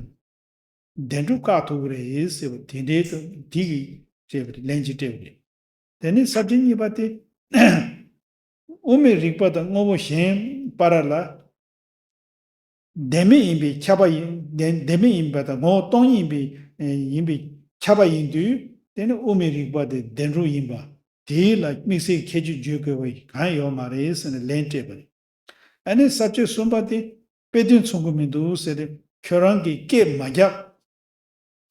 བདེན་གྲུབ་བཀག་ཐུབ་ཀྱི་རེད་ཟེར་བ་དེ་འདྲའི་དུ་འདི་གིས་སྤྲད་པ་རེད། ལན་གཅིག་སྤྲད་པ་རེད། དེ་ནས་ས་བཅད་གཉིས་པ་དེ། དབུ་མའི་རིགས་པ་དང་དངོས་པོ་གཞན་བར་ལ་བདེན་མེད་ཡིན་པས་ཁྱབ་པ་ཡིན། བདེན་བདེན་མེད་ཡིན་པ་དང་ངོ་བོ་སྟོང་ཉིད་ཡིན་པས་ཡིན་པས་ཁྱབ་པ་ཡིན་དུས་དེ་ནི་དབུ་མའི་རིགས་པ་དེ་བདེན་གྲུབ་ཡིན་པ། དེ་ལ་དམིགས་བསལ་ཁྱད་ཆོས་བརྗོད་དགོས་པ་གང་ཡང་ཡོད་མ་རེད་ཟེར་ནས་ལན་སྤྲད་པ་རེད། ཨ་ནི་ས་བཅད་གསུམ་པ་དེ་དཔེ་དོན་མཚུངས་ཀྱི་མི་འདུག་ཟེར་ཏེ་ཁྱོད་རང་གིས་སྐད་མ་རྒྱག་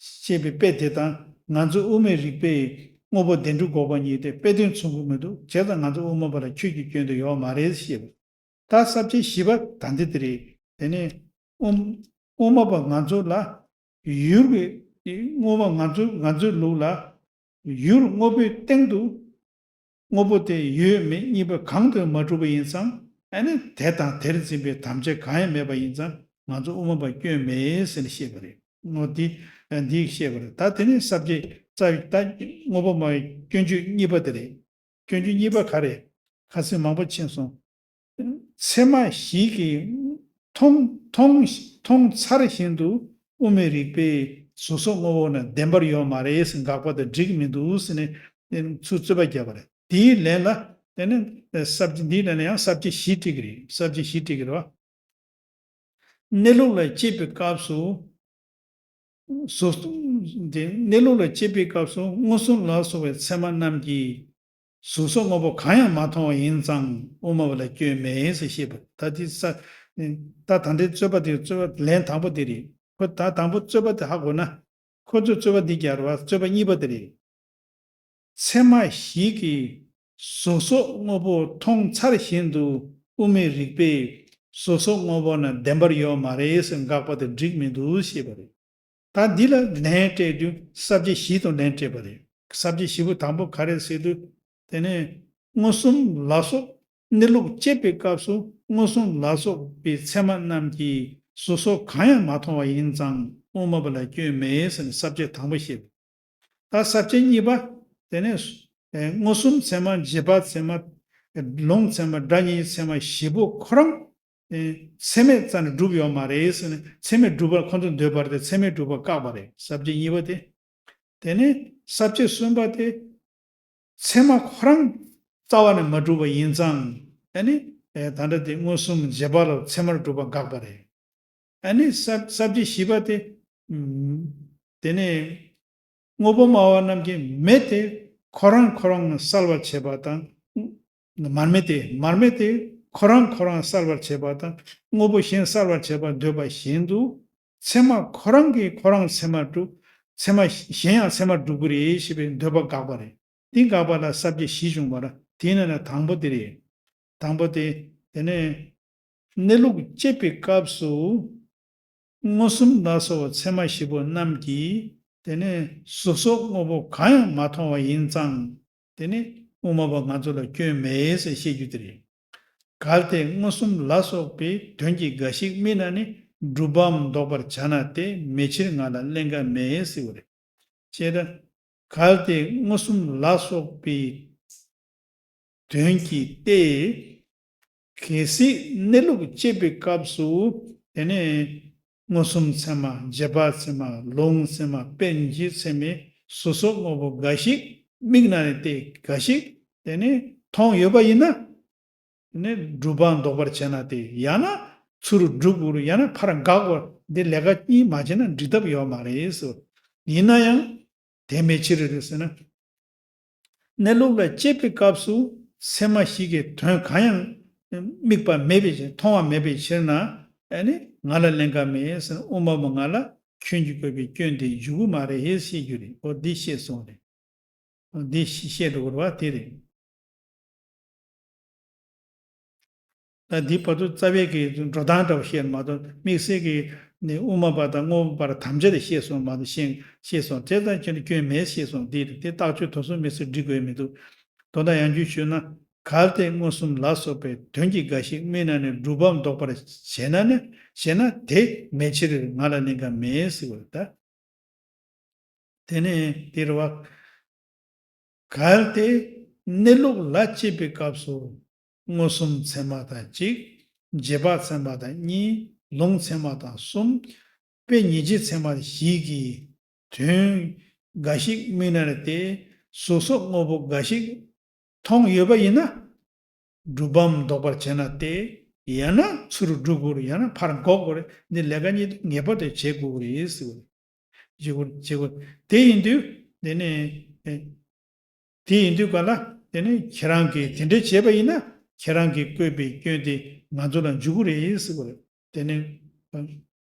ཅེས་པའི་དཔེ་དེ་དང་ང་ཚོ་དབུ་མའི་རིགས་པས་དངོས་པོ་བདེན་གྲུབ་འགོག་པ་གཉིས་དེ་དཔེ་དོན་མཚུངས་ཀྱི་མི་འདུག་བྱས་ཙང་ང་ཚོ་དབུ་མ་པ་ལ་ཁྱོད་ཀྱི་སྐྱོན་དེ་ཡོད་མ་རེད་ཞེས་པ། ད་ས་བཅད་བཞི་པ་ད་འདི་དེ་རེད། དེ་ནས་དབུ་དབུ་མ་པ་ང་ཚོ་ལ་ཡུལ་གྱི་དངོས་པོ་ང་ཚོ་ང་ཚོའི་ལུགས་ལ་ཡུལ་དངོས་པོའི་སྟེང་དུ་དངོས་པོ་དེ་ཡོད་མེད་གཉིས་པོ་གང་དུ་མ་གྲུབ་པ་ཡིན་ཙང་ ཨ་ནི་དེ་དང་དེར་འཛིན་པའི་དམ་བཅའ་གང་ཡང་མེད་པ་ཡིན་ཙང་ང་ཚོ་དབུ་མ་པ་སྐྱོན་མེད་ཟེར་ནས་བཤད་པ་རེད། ངོ་འདི་འདི་བཤད་པ་རེད། ད་དེ་ནས་ས་བཅད་རྩ་བའི་ད་དངོས་པོ་མ་ཡི་སྐྱོན་བརྗོད་གཉིས་པ་དེ་རེད། སྐྱོན་བརྗོད་གཉིས་པ་ག་རེ། ཁ་སང་མང་པོ་ཕྱིན་སོང་། ཚད་མ་བཞི་གིས་མཐོང་མཐོང་མཐོང་ཚར་བཞིན་དུ་དབུ་མའི་རིགས་པས་གཟུགས་སོགས་དངོས་པོ་ན་བདེན་པར་ཡོད་མ་རེད་ཟེར་དགག་པ་དང་འགྲིག་མི་འདུག་ཟེར་ནས་ཚུར་རྩོད་པ་བརྒྱབ་པ་རེད། དེའི་ལན་ལ་དེ་ནི་ས་བཅད་འདིའི་ལན་ལ་ཡང་ས་བཅད་བཞི་སྤྲད་ཀྱི་རེད། ས་བཅད་བཞི་སྤྲད་ཀྱི་རེད་བ། གནས་ལུགས་ལ་དཔྱད་པའི་སྐབས་སུ། གཟུགས་དེ་གནས་ལུགས་ལ་དཔྱད་པའི་སྐབས་སུ་མངོན་སུམ་ལ་སོགས་པའི་ཚད་མ་རྣམས་ཀྱིས་གཟུགས་སོགས་དངོས་པོ་གང་ཡང་མ་མཐོང་བ་ཡིན་ཙང་དབུ་མ་པ་ལ་སྐྱོན་མེད་ཟེར་བཤད་པ། ད་དེ་ས་ད་ད་ལྟའི་རྩོད་པ་དེ་རྩོད་པ་ལན་དང་པོ་དེ་རེད། ཁོ་ད་དང་པོ་རྩོད་པ་དེ་ཧ་གོ་ན། ཁོ་ཚོས་རྩོད་པ་འདི་རྒྱག་རེད་བ། རྩོད་པ་གཉིས་པ་དེ་རེད། ཚད་མ་བཞི་གིས་གཟུགས་སོགས་དངོས་པོ་མཐོང་ཚར་བཞིན་དུ་དབུ་མའི་རིགས་པས་གཟུགས་སོགས་དངོས་པོ་ན་བདེན་པར་ཡོད་མ་རེད་ཟེར་དགག་པ་དེ་འགྲིག་མི་འདུག་ཞེས་པ་རེད། ད་འདི་ལ་ལན་སྤྲད་དུས་ས་བཅད་བཞི་དང་ལན་སྤྲད་པ་རེད། ས་བཅད་བཞི་པོ་དང་པོ་ག་རེ་ཟེར་དུས། དེ་ནས་མངོན་སུམ་ལ་སོགས་གནས་ལུགས་དཔྱད་པའི་སྐབས་སུ་མངོན་སུམ་ལ་སོགས་པའི་ཚད་མ་རྣམས་ཀྱིས་གཟུགས་སོགས་གང་ཡང་མ་མཐོང་བ་ཡིན་ཙང་དབུ་མ་པ་ལ་སྐྱོན་མེད་ཟེར་ནས་ས་བཅད་དང་པོ་བཤད། ད་ས་བཅད་གཉིས་པ། དེ་ནས་ཨེ་མངོན་སུམ་ཚད་མ། རྗེས་དཔག་ཚད་མ། ལུང་ཚད་མ། སྒྲ་ཉིད་ཚད་མ་བཞི་པོ་ཁོ་རང་ཨེ་ཚད་མས་རྩ་ནས་གྲུབ་ཡོད་མ་རེད་ཟེར་ནས་ཚད་མས་གྲུབ་པར་ཁོ་ཚོ་འདོད་པ་རེད་དེ་ཚད་མས་གྲུབ་པ་བཀག་པ་རེད། ས་བཅད་གཉིས་པ་དེ། དེ་ནས་ས་བཅད་གསུམ་པ་དེ། ཚད་མ་ཁོ་རང་རྩ་བ་ནས་མ་གྲུབ་པ་ཡིན་ཙང་ཨ་ནི་ཨེ་ད་ལྟ་དེ་མངོན་སུམ་རྗེས་དཔག་ལ་ཚད་མར་གྲུབ་པ་བཀག་པ་རེད། ཨ་ནི་ས་ས་བཅད་བཞི་པ་དེ། ཨུམ། དེ་ནས་དངོས་པོ་སྨྲ་བ་རྣམས་ཀྱིས་མེ་དེ་ཁོ་རང་ཁོ་རང་གསལ་བར་བྱེད་པ་དང་། མར་མེ་དེ་མར་མེ་དེ་ཁོ་རང་ཁོ་རང་གསལ་བར་བྱེད་པ་དང་དངོས་པོ་གཞན་གསལ་བར་བྱེད་པར་འདོད་པ་བཞིན་དུ། ཚད་མ་ཁོ་རང་གིས་ཁོ་རང་ཚད་མར་གྲུབ། ཚད་མ་གཞན་ཡང་ཚད་མར་གྲུབ་ཀྱི་རེད་ཞེས་པའི་འདོད་པ་དགག་པ་རེད། འདི་དགག་པ་ལ་ས་བཅད་བཞི་བྱུང་བ་རེད། དེའི་ནང་ནས་དང་པོ་དེ་རེད། དང་པོ་དེ། དེ་ནས་གནས་ལུགས་དཔྱད་པའི་སྐབས་སུ་མངོན་སུམ་ལ་སོགས་པ་ཚད་མ་བཞི་པོ་རྣམས་ཀྱིས་དེ་ནས་གཟུགས་སོགས་དངོས་པོ་གང་ཡང་མ་མཐོང་བ་ཡིན་ཙང་དེ་ནི་དབུ་མ་པ་ང་ཚོ་ལ་སྐྱོན་མེད་ཟེར་བཤད་རྒྱུ་དེ་རེད། གལ་ཏེ་མངོན་སུམ་ལ་སོགས་པའི་དོན་གྱིས་འགའ་ཞིག་དམིགས་ན་ནི་གྲུབ་བམ་འདོགས་པར་བྱ་ན་དེ་མེད་ཕྱིར་ང་ལ་ཀླན་ཀ་མེད་ཟེར་བ་རེད། ཅེས་དང་། གལ་ཏེ་མངོན་སུམ་ལ་སོགས་པའི་དོན་གྱིས་ཏེ། གལ་སྲིད་གནས་ལུགས་དཔྱད་པའི་སྐབས་སུ་དེ་ནས་མངོན་སུམ་ཚད་མ། རྗེས་དཔག་ཚད་མ། ལུང་ཚད་མ། དཔེ་ཉིད་ཀྱི་ཚད་མས་གཟུགས་སོགས་དངོས་པོ་འགའ་ཞིག་དམིགས་ན་ནི་སྟེ་འགའ་ཞིག་དེ་ནས་མཐོང་ཡོད་པ་ཡིན་ན། དེ་ནས་གྲུབ་པ་འདོགས་པར་བྱས་ན་སྟེ་ཡང་ན་ཚུར་སྒྲུབ་དགོས་རེད། ཡང་ན་ཕར་འགག་དགོས་རེད། འདི་ལས་ཀ་གཉིས་མ་བྱས་ན་འགྲིག་ཐབས་ཡོད་མ་རེད་ཟེར། ཡིན་ན་ཡང་དེ་མེད་ཕྱིར་རེད་ཟེར་ན། གནས་ལུགས་ལ་དཔྱད་པའི་སྐབས་སུ་ཚད་མ་བཞི་གི་དོན་གང་ཡང་དམིགས་པ་མེད་པའི་ཕྱིར། མཐོང་བ་མེད་པའི་ཕྱིར་ན་ཨ་ནི་ང་ལ་ཀླན་ཀ་མེད་ཟེར་ན་དབུ་མ་པ་ང་ལ་ཁྱོད་ཀྱིས་བཀོད་པའི་སྐྱོན་དེ་འཇུག་གི་མ་རེད་ཞེས་བཤད་རྒྱུ་རེད། འོ་འདི་བཤད་སོང་རེད། འོ་འདི་བཤད་འགྲོ་དགོས་པ་དེ་རེད། ད་འདི་བར་དུ་རྩ་བའི་གི་འགྲོ་སྟངས་འདྲ་བ་བཤད་མ་གཏོགས་དམིགས་བསལ་གྱི་ནི་དབུ་མ་པ་དང་དངོས་པོ་པ་ར་དམ་བཅའ་དེ་བཤད་སོང་མ་གཏོགས་བཤད་བཤད་སོང་དེ་ལྟར་ཁྱོད་ནི་སྐྱོན་མེད་བཤད་སོང་། འདི་རེད། དེ་རྟགས་ཆོས་དོན་གསུམ་དམིགས་བསལ་འགྲིག་དགོས་མི་འདུག་དོན་དག་ཡང་བསྐྱར་ཞུས་ན། གལ་ཏེ་མངོན་སུམ་ལ་སོགས་པའི་དོན་གྱིས་འགའ་ཞིག་དམིགས་ན་ནི་གྲུབ་བམ་འདོགས་པར་བྱེད་ན་ནི་བྱེད་ན་དེ་མེད་ཕྱིར་ང་ལ་ཀླན་ཀ་མེད་ཟེར་བ་རེད་ད། དེ་ནས་དེ་རེད་བ། གལ་ཏེ་གནས་ལུགས་ལ་དཔྱད་པའི་སྐབས་སུ་མངོན་སུམ་ཚད་མ་དང་གཅིག་རྗེས་དཔག་ཚད་མ་དང་གཉིས། ལུང་ཚད་མ་དང་གསུམ། དཔེ་ཉིད་ཀྱི་ཚད་མ་བཞི་གི་དོན་འགའ་ཞིག་དམིགས་ན་ནི་སྟེ་གཟུགས་སོགས་དངོས་པོ་འགའ་ཞིག་མཐོང་ཡོད་པ་ཡིན་ན། གྲུབ་བམ་འདོགས་པར་བྱས་ན་སྟེ། ཡང་ན་ཚུར་སྒྲུབ་དགོས་རེད། ཡང་ན་ཕར་འགོག་དགོས་རེད། འདི་ལས་ཀ་གཉིས་ངེས་པར་དུ་བྱེད་དགོས་རེད་ཟེར་བ་རེད། བྱེད་དགོས་བྱེད་དགོས། དེ་ཡིན་དུས་དེ་ནས་ཨེ། དེ་ཡིན་དུས་ག་ལ་དེ་ནས་ཁྱེད་རང་གིས་དེ་འདྲ་བྱས་པ་ཡིན་ན་ཁྱེད་རང་གིས་བཀོད་པའི་སྐྱོན་དེ་ང་ཚོ་ལ་འཇུག་གི་རེད་ཟེར་བ་རེད། དེ་ནས་ཨ།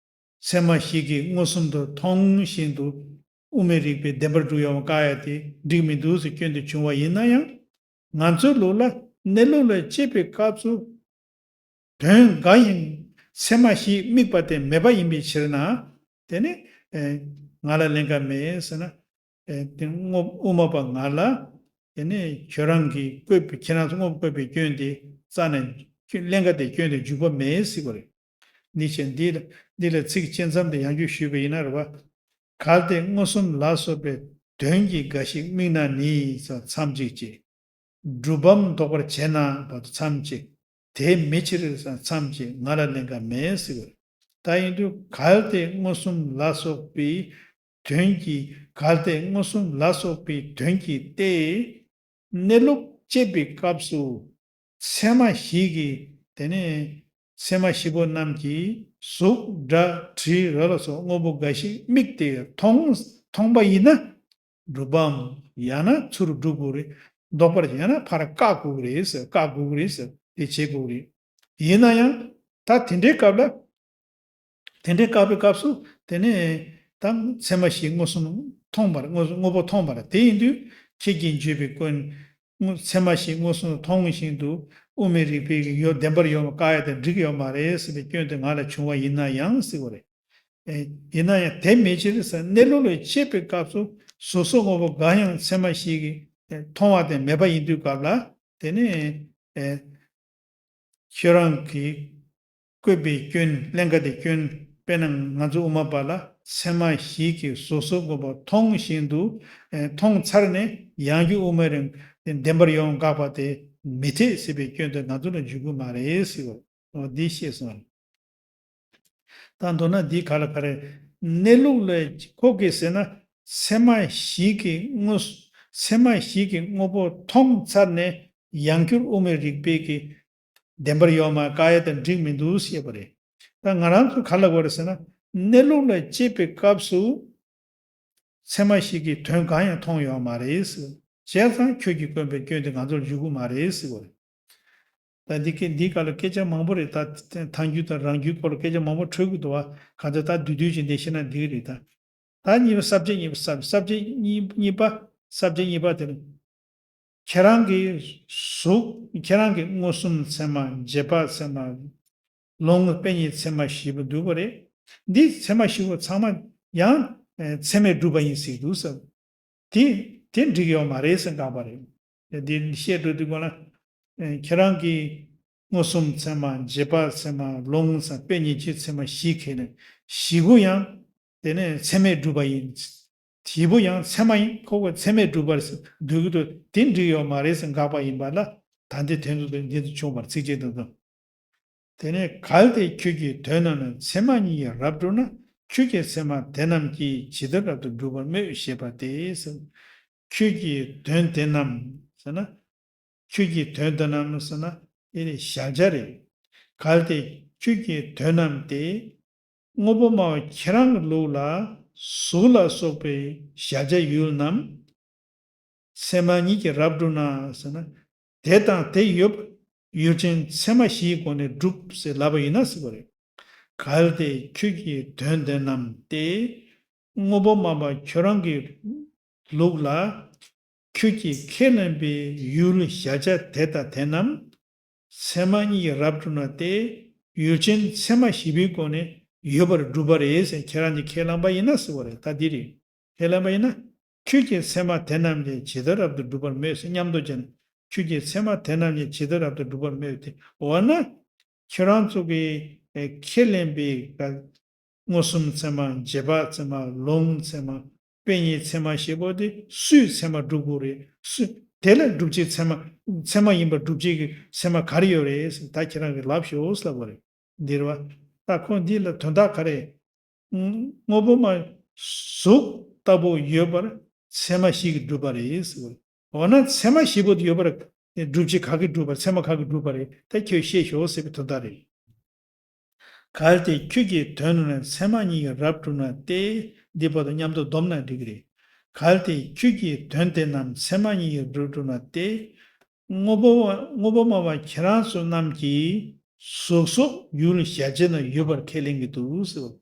ཚད་མ་བཞི་གིས་མངོན་སུམ་དུ་མཐོང་བཞིན་དུ་དབུ་མའི་རིགས་པས་བདེན་པར་གྲུབ་ཡོང་བ་བཀག་ཡ་དེ་འགྲིག་མི་འདུག་ཟེར་སྐྱོན་དེ་བྱུང་བ་ཡིན་ན་ཡང་། ང་ཚོའི་ལུགས་ལ་གནས་ལུགས་ལ་དཔྱད་པའི་སྐབས་སུ་དོན་འགའ་ཡང་ཚད་མ་བཞིས་དམིགས་པ་དེ་མེད་པ་ཡིན་པའི་ཕྱིར་ན། དེ་ནི་ཨེ་ང་ལ་ཀླན་ཀ་མེད་ཟེར་ན། ཨེ་དེ་དངོས་དབུ་མ་པ་ང་ལ་དེ་ནི་ཁྱོད་རང་གིས་བཀོད་པའི་ཁྱེད་རང་ཚོ་དངོས་པོ་བཀོད་པའི་སྐྱོན་དེ་རྩ་ནས་ ཀླན་ཀ་དེ་སྐྱོན་དེ་འཇུག་པ་མེད་ཟེར་གྱི་ཡོད་རེད། འདི་བྱས་འདི་ལ་འདི་ལ་ཚིག་གཅིག་མཚམས་དེ་ཡང་བསྐྱར་ཞུས་པ་ཡིན་ན་རེད་བ། གལ་ཏེ་མངོན་སུམ་ལ་སོགས་པའི་དོན་གྱིས་འགའ་ཞིག་དམིགས་ན་ནི་ཟེར་མཚམས་གཅིག་བྱས། སྒྲུབ་བམ་འདོགས་པར་བྱེད་ན་བར་དུ་མཚམས་གཅིག་དེ་མི་ཕྱིར་ཟེར་མཚམས་གཅིག་ང་ལ་ཀླན་ཀ་མེད་ཟེར་གྱི་ཡོད་རེད། ད་ཡིན་དུས་གལ་ཏེ་མངོན་སུམ་ལ་སོགས་པའི་དོན་གྱིས་གལ་ཏེ་མངོན་སུམ་ལ་སོགས་པའི་དོན་གྱིས་ཏེ། གནས་ལུགས་དཔྱད་པའི་སྐབས་སུ་ཚད་མ་བཞི་གི་དེ་ནས་ཚད་མ་བཞི་པོ་རྣམས་ཀྱིས་གཟུགས་སྒྲ་དྲི་རོ་ལ་སོགས་དངོས་པོ་འགའ་ཞིག་དམིགས་ཏེ་མཐོང་མཐོང་པ་ཡིན་ན། སྒྲུབ་བམ། ཡང་ན་ཚུར་སྒྲུབ་དགོས་རེད། ལྡོག་པར་ཡང་ན་ཕར་བཀག་དགོས་རེད་ཟེར། བཀག་དགོས་རེད་ཟེར། དེ་བྱེད་དགོས་རེད། ཡིན་ན་ཡང་ད་དེ་འདྲའི་སྐབས་ལ། དེ་འདྲའི་བཀག་པའི་སྐབས་སུ་དེ་ནས་ད་ཚད་མ་བཞི་མངོན་སུམ་མཐོང་བར་དངོས་དངོས་པོ་མཐོང་བར་དེ་ཡིན་དུས་ཁྱེད་ཀྱིས་བརྗོད་པའི་སྐོར་ཚད་མ་བཞི་མངོན་སུམ་མཐོང་བཞིན་དུ་དབུ་མའི་རིགས་པས་ཡོད་བདེན་པར་ཡོད་བཀག་ཡ་དེ་འགྲིག་ཡོད་མ་རེད་ཟེར་བའི་སྐྱོན་དེ་ང་ལ་བྱུང་བ་ཡིན་ན་ཡང་ཟེར་བ་རེད། ཨེ། ཡིན་ན་ཡང་དེ་མི་ཕྱིར་ཟེར། གནས་ལུགས་ལ་དཔྱད་པའི་སྐབས་སུ་གཟུགས་སོགས་དངོས་པོ་འགའ་ཡང་ཚད་མ་བཞི་གིས་ཨེ་མཐོང་བ་དེ་མེད་པ་ཡིན་དུས་སྐབས་ལ་དེ་ནི་ཨེ་ཁྱོད་རང་གིས་བཀོད་པའི་སྐྱོན་ཀླན་ཀ་དེ་སྐྱོན། དཔེར་ན་ང་ཚོ་དབུ་མ་པ་ལ་ཚད་མ་བཞི་གིས་གཟུགས་སོགས་དངོས་པོ་མཐོང་བཞིན་དུ་ཨེ་མཐོང་ཚར་ནས་ཡང་བསྐྱར་དབུ་མའི་རིགས་དེ་བདེན་པར་ཡོང་དགག་པ་དེ་མི་འཐད་ཟེར་བའི་སྐྱོན་དེ་ང་ཚོ་ལ་འཇུག་གི་མ་རེད་ཟེར་བ། འོ་འདི་ཤེས་སོང་། ད་མདོར་ན་འདི་ག་ལ་ག་རེ། གནས་ལུགས་ལ་ཁོ་གིས་ཟེར་ན་ཚད་མ་བཞི་གི་དངོས་ཚད་མ་བཞི་གི་དངོས་པོ་མཐོང་ཚར་ནས་ཡང་བསྐྱར་དབུ་མའི་རིགས་པས་ཀྱི་བདེན་པར་ཡོད་མ་བཀག་ཡ་དང་འགྲིག་མི་འདུག་ཞེས་པ་རེད། ད་ང་རང་ཚོ་ག་ལ་གོ་རེད་ཟེར་ན་གནས་ལུགས་ལ་དཔྱད་པའི་སྐབས་སུ། ཚད་མ་བཞི་གི་དོན་གང་ཡང་མཐོང་ཡོད་མ་རེད་ཟེར། བྱས་ཙང་ཁྱོད་ཀྱིས་བཀོད་པའི་སྐྱོན་དེ་ང་ཚོར་འཇུག་གི་མ་རེད་ཟེར་བ་རེད། ད་འདི་སྐད་འདི་སྐབས་ལ་སྐད་ཆ་མང་པོ་རེད། ད་ཐལ་འགྱུར་དང་རང་རྒྱུད་སྐོར་ལ་སྐད་ཆ་མང་པོ་འཕྲོད་ཀྱི་འདུག་བ། གང་ལྟར་ད་བསྡུས་བསྡུས་ཅིག་འདི་བཤད་ན་འགྲིག་གི་རེད་ད། ད་གཉིས་པ་ས་བཅད་གཉིས་པ་ས་ས་བཅད་གཉིས་གཉིས་པ་ས་བཅད་གཉིས་པ་དེ་ནི། ཁྱེད་རང་གི་གཟུགས་ཁྱེད་རང་གི་མངོན་སུམ་ཚད་མ་རྗེས་དཔག་ཚད་མ། ལོངས་དཔེ་རྙེད་ཚད་མ་བཞི་པོ་འདུས་པ་རེད། འདི་ཚད་མ་བཞི་པོ་ཚང་མ་ཡང་ཚད་མས་གྲུབ་པ་ཡིན་ཟེར་འདུག་ཟེར། དེ་དེ་འགྲིག་ཡོད་མ་རེད་ཟེར་དགག་པ་རེད། འདི་བཤད་འགྲོ་དུས་སྒང་ལ་ཁྱེད་རང་གི་མངོན་སུམ་ཚད་མ་རྗེས་དཔག་ཚད་མ་ལོངས་ཚད་དཔེ་རྙེད་ཀྱི་ཚད་མ་བཞི་ཁེལ་ནས་བཞི་པོ་ཡང་དེ་ནས་ཚད་མས་གྲུབ་པ་ཡིན། བཞི་པོ་ཡང་ཚད་མ་ཡིན། ཁོ་བོ་ཚད་མས་གྲུབ་པར་འདོད་ཀྱི་འདུག་དེ་འགྲིག་ཡོད་མ་རེད་ཟེར་དགག་པ་ཡིན་པ་ལ་ད་འདི་དོན་དུ་འདི་དུ་བྱུང་བར་ཚིགས་བཅད་དུ་འདུག་དེ་ནས་གལ་ཏེ་ཁྱོད་ཀྱི་དོན་རྣམས་ནི་ཚད་མ་གཉིས་ཀྱིས་རབ་གྲུབ་ན་ཁྱོད་ཀྱི་ཚད་མ་དེ་རྣམས་ཀྱིས་ཇི་ལྟར་རབ་ཏུ་གྲུབ་པར་སྨོས་ཞེས་པ་སྟེ། ཁྱོད་ཀྱི་དོན་དེ་རྣམས་ཟེར་ན། ཁྱོད་ཀྱི་དོན་དེ་རྣམས་ཟེར་ན་ཨེ་ནི་གཞལ་བྱ་རེད། གལ་ཏེ་ཁྱོད་ཀྱི་དོན་རྣམས་ཏེ། དངོས་པོ་སྨྲ་བ་ཁྱེད་རང་གི་ལུགས་ལ་གཟུགས་ལ་སོགས་པའི་གཞལ་བྱ་ཡུལ་རྣམས་ཚད་མ་གཉིས་ཀྱིས་རབ་གྲུབ་ན་ཟེར་ན། དེ་དང་དེ་ཡོད་པ་ཡུལ་ཅན་ཚད་མ་བཞིའི་སྒོ་ནས་གྲུབ་ཟེར་ལབ་པ་ཡིན་ན་ཟེར་བ་རེད། གལ་ཏེ་ཁྱོད་ཀྱི་དོན་དེ་རྣམས་ཏེ། དངོས་པོ་སྨྲ་བ་ཁྱོད་རང་གི་ལུགས་ལ་ཁྱོད་ཀྱིས་ཁས་ལེན་པའི་ཡུལ་གཞལ་བྱ་དེ་དང་དེ་རྣམས་ཚད་མ་གཉིས་ཀྱིས་རབ་གྲུབ་ན་སྟེ། ཡུལ་ཅན་ཚད་མ་བཞི་པའི་སྒོ་ནས་ཡོད་པར་གྲུབ་པ་རེད་ཟེར་ཁྱེད་རང་གིས་ཁས་བླངས་པ་ཡིན་ན་ཟེར་བ་རེད། ད་འདི་རེད། ཁས་བླངས་པ་ཡིན་ན། ཁྱོད་ཀྱི་ཚད་མ་དེ་རྣམས་ཀྱིས་ཇི་ལྟར་རབ་ཏུ་གྲུབ་པར་སྨོས་ཟེར་མཉམ་དུ་བྱས་ན། ཁྱོད་ཀྱི་ཚད་མ་དེ་རྣམས་ཀྱིས་ཇི་ལྟར་རབ་ཏུ་གྲུབ་པར་སྨོས་ཏེ། འོ་ན། ཁྱོད་རང་ཚོ་གིས་ཁས་ལེན་པའི་མངོན་སུམ་ཚད་མ། རྗེས་དཔག་ཚད་མ། ལོངས་ཚད་མ། དཔེ་རྙེད་ཚད་མ་ཞེས་པོ་དེ་སུས་ཚད་མ་སྒྲུབ་དགོས་རེད། སུ་དེ་ལ་སྒྲུབ་བྱེད་ཚད་མ། ཚད་མ་ཡིན་པར་སྒྲུབ་བྱེད་ཀྱི་ཚད་མ་ག་རེ་ཡོད་རེད་ཟེར་ད་ཁྱེད་རང་གིས་ལབ་ཤོག་ཟེར་བ་རེད། འདིར་བ། ད་ཁོང་འདི་ལ་དོན་དག་ག་རེ། དངོས་པོ་སྨྲ། གཟུགས་ལྟ་བུ་ཡོད་པར་ཚད་མ་བཞི་གིས་གྲུབ་པ་རེད་ཟེར་བ་རེད། འོ་ན་ཚད་མ་བཞི་པོ་དེ་ཡོད་པར་སྒྲུབ་བྱེད་ག་གིས་གྲུབ་པར་ཚད་མ་ག་གིས་གྲུབ་པ་རེད་ད་ཁྱོད་ཤེས་ཤོག་ཟེར་བའི་དོན་དག་རེད། གལ་ཏེ་ཁྱོད་ཀྱི་དོན་རྣམས་ཚད་མ་གཉིས་ཀྱིས་རབ་གྲུབ་ན་སྟེ། འདི་བར་དུ་མཉམ་དུ་བསྡོམས་ན་འགྲིག་གི་རེད། གལ་ཏེ་ཁྱོད་ཀྱི་དོན་དེ་རྣམས་ཚད་མ་གཉིས་ཀྱིས་རབ་གྲུབ་ན་སྟེ། དངོས་པོ་དངོས་པོ་སྨྲ་བ་ཁྱེད་རང་ཚོ་རྣམས་ཀྱིས་གཟུགས་སོགས་ཡུལ་གཞལ་བྱ་ན་ཡོད་པར་ཁས་ལེན་གྱི་འདུག་ཟེར་བ།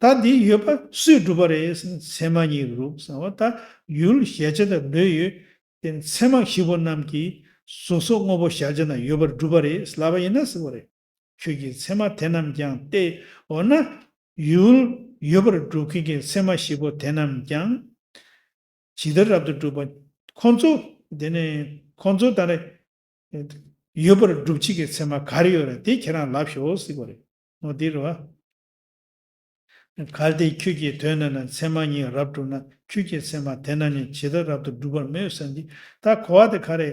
ད་འདི་ཡོད་པ་སུས་གྲུབ་པ་རེད་ཟེར་ན་ཚད་མ་གཉིས་ཀྱིས་གྲུབ་ཟེར་བ། ད་ཡུལ་གཞལ་བྱ་དང་ལོས་ཡོད་དེ་ཚད་མ་བཞི་པོ་རྣམས་ཀྱིས་གཟུགས་སོགས་དངོས་པོ་གཞལ་བྱ་ན་ཡོད་པར་གྲུབ་པ་རེད་ལབ་པ་ཡིན་ན་ཟེར་བ་རེད། ཁྱོད་ཀྱི་ཚད་མ་དེ་རྣམས་ཀྱང་སྟེ། འོ་ན། ཡུལ་ཡོད་པར་སྒྲུབ་མཁན་གྱི་ཚད་མ་བཞི་པོ་དེ་རྣམས་ཀྱང་། ཇི་ལྟར་རབ་ཏུ་གྲུབ་པ། ཁོང་ཚོ། དེ་ནས་ཁོང་ཚོ་ད་རེས། ཡོད་པར་སྒྲུབ་བྱེད་ཀྱི་ཚད་མ་ག་རེ་ཡོད་རེད་དེ་ཁྱེད་རང་ལབ་ཤོག་ཟེར་བ་རེད། འོ་དེ་རེད་བ། གལ་ཏེ་ཁྱོད་ཀྱི་དོན་དེ་རྣམས་ཚད་མ་གཉིས་རབ་གྲུབ་ན་ཁྱོད་ཀྱི་ཚད་མ་དེ་རྣམས་ཀྱང་ཇི་ལྟར་རབ་ཏུ་གྲུབ་པར་མོས་ཟེར་འདི་ད་གོ་བ་དེ་ག་རེ།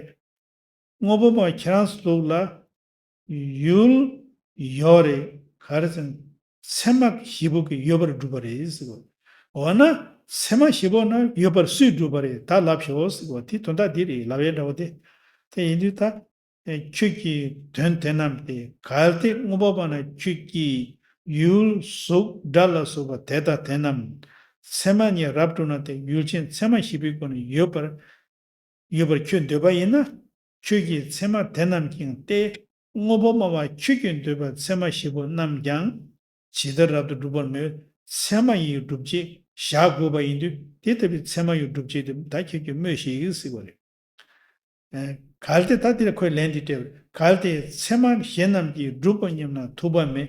དངོས་པོ་མ་ཁྱེད་རང་ཚོ་ལུགས་ལ་ཡུལ་ཡོད་རེད་ག་རེ་ཟེར་ན་ཚད་མ་བཞི་པོ་གི་ཡོད་པར་གྲུབ་པ་རེད་ཟེར་གོ་འོ་ན་ཚད་མ་བཞི་པོ་ན་ཡོད་པར་སུས་གྲུབ་པ་རེད་ད་ལབ་ཤོག་ཟེར་གོ་དེ་དོན་དག་འདི་རེད་ལབ་ཡས་འདྲ་བོ་དེ། དེ་ཡིན་དུས་ད། ཁྱོད་ཀྱི་དོན་དེ་རྣམས་ཏེ། གལ་ཏེ་དངོས་པོ་མ་ན་ཁྱོད་ཀྱི་ཡུལ་གཟུགས་སྒྲ་ལ་སོགས་པ་དེ་དག་དེ་རྣམས་ཚད་མ་གཉིས་རབ་གྲུབ་ན་སྟེ་ཡུལ་ཅན་ཚད་མ་བཞི་པོའི་སྒོ་ནས་ཡོད་པར་ཡོད་པར་ཁྱོད་འདོད་པ་ཡིན་ན། ཁྱོད་ཀྱི་ཚད་མ་དེ་རྣམས་ཀྱང་སྟེ་དངོས་པོ་སྨྲ་བ་ཁྱོད་ཀྱིས་འདོད་པ་ཚད་མ་བཞི་པོ་རྣམས་ཀྱང་ཇི་ལྟར་རབ་ཏུ་གྲུབ་པར་མོས། ཚད་མ་ཡི་སྒྲུབ་བྱེད་བཞག་དགོས་པ་ཡིན་དུས་དེ་ལྟ་བུའི་ཚད་མ་ཡི་སྒྲུབ་བྱེད་དེ་ད་ཁྱོད་ཀྱིས་སྨྲོས་ཤིག་ཟེར་བ་རེད། གལ་ཏེ་ད་འདིར་ཁོས་ལན་འདི་སྤྲད་པ་རེད། གལ་ཏེ་ཚད་མ་གཞན་རྣམས་ཀྱིས་གྲུབ་པོ་སྙམ་ན་ཐུབ་པ་མེད།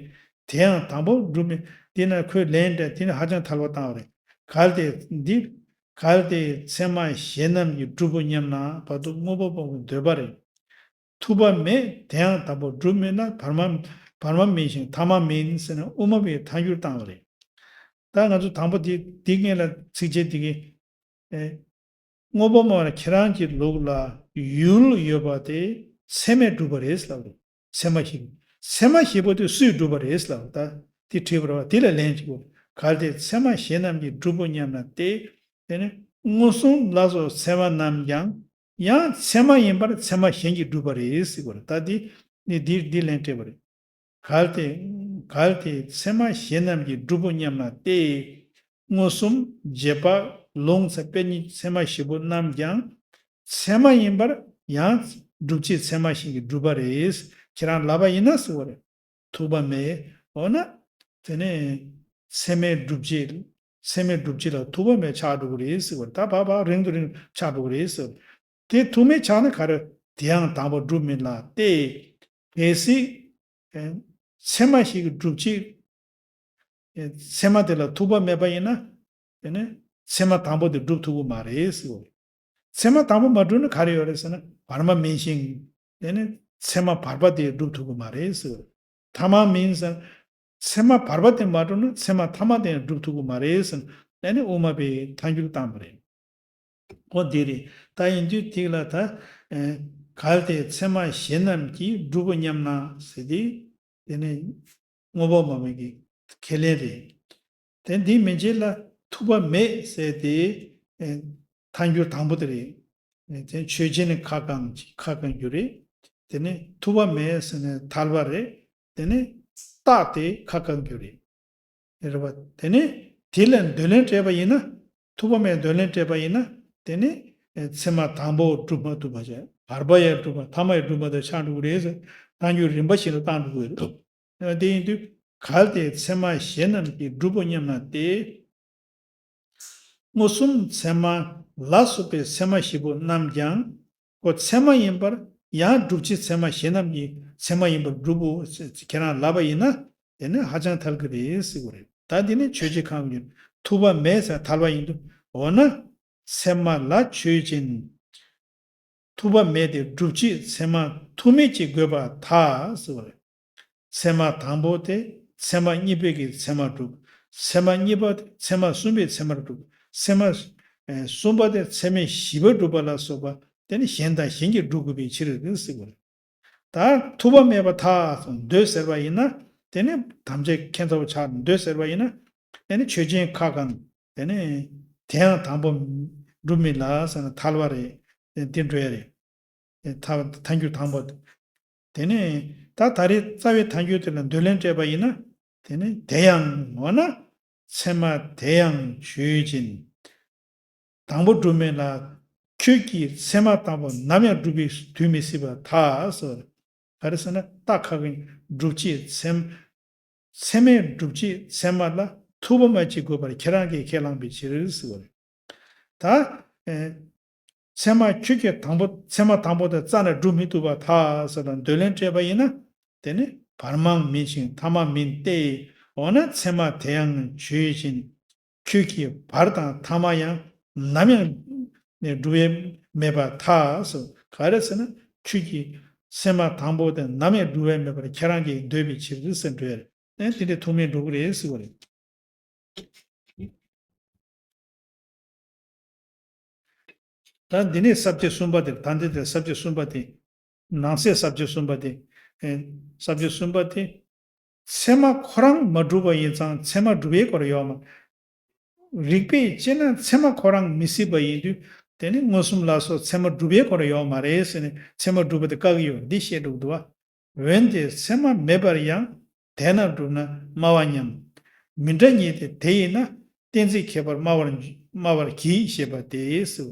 དེ་ཡང་དང་པོར་གྲུབ་མིན། འདི་ན་ཁོས་ལན་སྤྲད་དེ་ནི་ཧ་ཅང་ཐལ་བ་བཏང་བ་རེད། གལ་ཏེ་འདིར། གལ་ཏེ་ཚད་མ་གཞན་རྣམས་ཀྱིས་གྲུབ་པོ་སྙམ་ན་བར་དུ་དངོས་པོ་པོ་གི་འདོད་པ་རེད། ཐུབ་པ་མེད། དེ་ཡང་དང་པོར་གྲུབ་མིན་ལ་བར་མ་བར་མ་མིན་ཞིང་ཐ་མ་མིན་ཟེར་ན་དབུ་མ་པའི་ཐལ་འགྱུར་བཏང་བ་རེད། ད་ང་ཚོ་དང་པོ་འདི་འདི་སྔོན་ལ་ཚིགས་བཅད་འདི་གི་དངོས་པོ་མ་ཁྱེད་རང་གི་ལུགས་ལ་ཡུལ་ཡོད་པ་དེ་ཚད་མས་གྲུབ་པ་རེད་ལབ་རེད། ཚད་མ་བཞི་པོ། ཚད་མ་བཞི་པོ་དེ་སུས་གྲུབ་པ་རེད་ལབ་ད་དེ་དྲིས་པ་རེད་བ་དེ་ལ་ལན་གཅིག་པོ། གལ་ཏེ་ཚད་མ་གཞན་རྣམས་ཀྱིས་གྲུབ་པོ་སྙམ་ན་སྟེ། དེ་ནི་མངོན་སུམ་ལ་སོགས་ཚད་མ་རྣམས་ཀྱང་ཡང་ཚད་མ་ཡིན་པར་ཚད་མ་གཞན་གྱིས་གྲུབ་པ་རེད་ཟེར་བ་རེད་ད་དེ་ནི་འདི་འདི་ལན་སྤྲད་པ་རེད། གལ་ཏེ། གལ་ཏེ་ཚད་མ་གཞན་རྣམས་ཀྱིས་གྲུབ་པོ་སྙམ་ན་སྟེ། མངོན་སུམ་རྗེས་དཔག་ལུང་ཚན་དཔེ་རྙིང་ཚད་མ་བཞི་པོ་རྣམས་ཀྱང་ཚད་མ་ཡིན་པར་ཡང་སྒྲུབ་བྱེད་ཚད་མ་གཞན་གྱིས་གྲུབ་པ་རེད། ཁྱེད་རང་ལབ་པ་ཡིན་ན་ཟེར་བ་རེད། ཐུབ་པ་མེད། འོ་ན། དེ་ནས་ཚད་མའི་སྒྲུབ་བྱེད། ཚད་མའི་སྒྲུབ་བྱེད་ལ་ཐུབ་པ་མེད་ཆགས་འགྲོ་གི་རེད་ཟེར་བ་རེད་ད་བག་བག་རིང་དུ་རིང་ཆགས་འགྲོ་གི་རེད་ཟེར་བ་རེད། དེ་ཐུག་མེད་ཆགས་ན་ག་རེ། དེ་ཡང་དང་པོ་གྲུབ་མིན་ལ་སྟེ། གལ་སྲིད། ཚད་མ་ཞིག་གི་སྒྲུབ་བྱེད། ཚད་མ་དེ་ལ་ཐུག་པ་མེད་པ་ཡིན་ན། དེ་ནི་ཚད་མ་དང་པོ་དེ་སྒྲུབ་ཐུབ་ཀྱི་མ་རེད་ཟེར་བ་རེད། ཚད་མ་དང་པོ་མ་གྲུབ་ན་ག་རེ་ཡོད་རེད་ཟེར་ན་བར་མ་མིན་ཞིང་། དེ་ནི་ཚད་མ་བར་པ་དེ་སྒྲུབ་ཐུབ་ཀྱི་མ་རེད་ཟེར་བ་རེད། ཐ་མ་མིན་ཟེར། ཚད་མ་བར་པ་དེ་མ་གྲུབ་ན་ཚད་མ་ཐ་མ་དེ་ཡང་སྒྲུབ་ཐུབ་ཀྱི་མ་རེད་ཟེར་ནས་དབུ་མ་པས་ཐལ་འགྱུར་བཏང་བ་རེད། འོ་འདི་རེད། ད་ཡིན་དུས་དེ་ལ་ད། གལ་ཏེ་ཚད་མ་གཞན་རྣམས་ཀྱིས་གྲུབ་པོ་སྙམ་ན་ཟེར་ཏེ། དེ་ནས་དངོས་པོ་མ་མིན་གྱི་ཁས་ལེན་རེད། དེ་འདི་མན་ཆད་ལ་ཐུབ་པ་མེད་ཟེར་ཏེ། ཐལ་འགྱུར་དང་པོ་དེ་རེད། དེ་ཆོས་ཅན་ནི་ཁ་བསྐང་ཁ་བསྐང་རྒྱུ་རེད། དེ་ནས་ཐུབ་པ་མེད་ཟེར་ནས་ཐལ་བ་རེད། དེ་ནས་རྟགས་དེ་ཁ་བསྐང་རྒྱུ་རེད། རེད་བ། དེ་ནས་དེ་ལ་འདོད་ལན་སྤྲད་པ་ཡིན་ན། ཐུབ་པ་མེད་འདོད་ལན་སྤྲད་པ་ཡིན་ན། དེ་ནི་ཚད་མ་དང་པོ་སྒྲུབ་མ་ཐུབ་པ་བྱས་བར་པ་ཡང་སྒྲུབ་པ་ཐ་མ་ཡང་སྒྲུབ་མ་ཐུབ་ཆགས་འགྲོ་གི་རེད་ཟེར། ཐལ་འགྱུར་རིམ་པ་བཞིན་དུ་བཏང་འགྲོ་གི་རེད། དེ་ཡིན་དུས་གལ་ཏེ་ཚད་མ་གཞན་རྣམས་ཀྱིས་གྲུབ་པོ་སྙམ་ན་སྟེ། མངོན་སུམ་ཚད་མ་ལ་སོགས་པའི་ཚད་མ་བཞི་པོ་རྣམས་ཀྱང་། ཁོ་ཚད་མ་ཡིན་པར་ཡང་སྒྲུབ་བྱེད་ཚད་མ་གཞན་རྣམས་ཀྱིས་ཚད་མ་ཡིན་པར་སྒྲུབ་བོ་ཁྱེད་རང་ལབ་པ་ཡིན་ན། དེ་ནི་ཧ་ཅང་ཐལ་གྱི་རེད་ཟེར་བ་རེད། ད་འདི་ནི་ཆོས་ཅན་ཁ་བསྐང་རྒྱུ་ཐུབ་པ་མེད་ཟེར་ཐལ་བ་ཡིན་དུས་འོ་ན། ཚད་མ་ལ་ཆོས་ཅན། ཐུབ་པ་མེད་དེ་སྒྲུབ་བྱེད་ཚད་མ་ཐུག་མེད་ཅེས་དགོས་པར་ཐལ་ཟེར་བ་རེད། ཚད་མ་དང་པོ་དེ་ཚད་མ་གཉིས་པའི་གི་ཚད་མ་གྲུབ། ཚད་མ་གཉིས་པ་དེ་ཚད་མ་གསུམ་པའི་ཚད་མར་གྲུབ། ཚད་མ་ཨེ་གསུམ་པ་དེ་ཚད་མས་བཞི་པར་གྲུབ་པ་ལ་སོགས་པ་དེ་ནི་གཞན་དང་གཞན་གྱིས་སྒྲུབ་དགོས་པའི་ཕྱིར་ཟེར་བ་རེད། ད་ཐུབ་པ་མེད་པར་ཐལ་འདོད་ཟེར་བ་ཡིན་ན། དེ་ནི་དམ་བཅའ་ཁྱད་མཚར་པོ་ཆགས་འདོད་ཟེར་བ་ཡིན་ན། དེ་ནི་ཆོས་ཅན་ཁ་བསྐང་། དེ་ནི་དེ་ཡང་དང་པོ་སྒྲུབ་མིན་ལ་ཟེར་ན་ཐལ་བ་རེད། དེ་འགྲོ་ཡ་རེད། ཐལ་ཐལ་འགྱུར་དང་པོ། དེ་ནི་ད་ད་རེས་རྩ་བའི་ཐལ་འགྱུར་དེ་ལ་འདོད་ལན་སྤྲད་པ་ཡིན་ན། དེ་ནི་དེ་ཡང་འོ་ན། ཚད་མ་དེ་ཡང་ཆོས་ཅན། དང་པོ་སྒྲུབ་མིན་ལ། ཁྱོད་ཀྱིས་ཚད་མ་དང་པོ་ནམ་ཡང་སྒྲུབ་པའི་དུས་མི་སྲིད་པར་ཐལ་ཟེར། ག་རེ་ཟེར་ན་རྟགས་ཁ་གི་སྒྲུབ་བྱེད་ཚད་ཚད་མས་སྒྲུབ་བྱེད་ཚད་མ་ལ་ཐུབ་པ་མ་མཆིས་དགོས་པར་ཁྱེད་རང་གིས་ཁས་བླངས་པའི་ཕྱིར་ཟེར་བ་རེད། ད། ཚད་མ་ཁྱོད་ཀྱིས་དང་པོ་ཚད་མ་དང་པོ་དེ་རྩ་ནས་སྒྲུབ་མི་ཐུབ་པར་ཐལ་ཟེར་ལ་འདོད་ལན་སྤྲད་པ་ཡིན་ན། དེ་ནི་བར་མ་མིན་ཞིང་ཐ་མ་མིན་ཏེ། འོ་ན་ཚད་མ་དེ་ཡང་ཆོས་ཅན། ཁྱོད་ཀྱིས་བར་དང་ཐ་མ་ཡང་ནམ་ཡང་ནས་སྒྲུབ་ཡས་མེད་པར་ཐལ་ཟེར། ག་རེ་ཟེར་ན་ཁྱོད་ཀྱིས་ སེམས་པ་དང་པོ་དེ་ནམ་ཡང་འགྲུབ་པ་མེད་པར་ཁྱེད་རང་གིས་འདོད་པའི་ཕྱིར་ཟེར་འགྲོ་ཡ་རེད། ཨེ་དེ་འདྲའི་ཐུག་མིན་འགྲོ་གི་རེད་ཟེར་བ་རེད། ད་འདི་ནས་ས་བཅད་གསུམ་པ་དེ། ད་འདི་དེ་ས་བཅད་གསུམ་པ་དེ། ནང་གསེས་ས་བཅད་གསུམ་པ་དེ། ཨེ་ས་བཅད་གསུམ་པ་དེ། ཚད་མ་ཁོ་རང་མ་གྲུབ་པ་ཡིན་ཙང་ཚད་མ་གྲུབ་པའི་སྐོར་ཡོད་མ། རིགས་པས་དཔྱད་ན་ཚད་མ་ཁོ་རང་མི་སྲིད་པ་ཡིན་དུས་དེ་ནི་མངོན་སུམ་ལ་སོགས་ཚད་མ་གྲུབ་པའི་སྐོར་ཡོད་མ་རེད་ཟེར་ནས་ཚད་མ་གྲུབ་པ་དེ་བཀག་གི་ཡོད། འདི་བཤད་འགྲོ་གི་འདུག་བ། འོན་ཏེ་ཚད་མ་མེད་པར་ཡང་དེ་རྣམས་གྲུབ་ན་སྨྲ་བ་མཉམ། མི་འདྲ་ཉིད་དེ་དེ་ཡིན་ན་གཏན་ཚིགས་ཁྱད་པར་སྨྲ་བར་སྨྲ་བར་གྱིས་ཞེས་པ་སྟེ་ཟེར།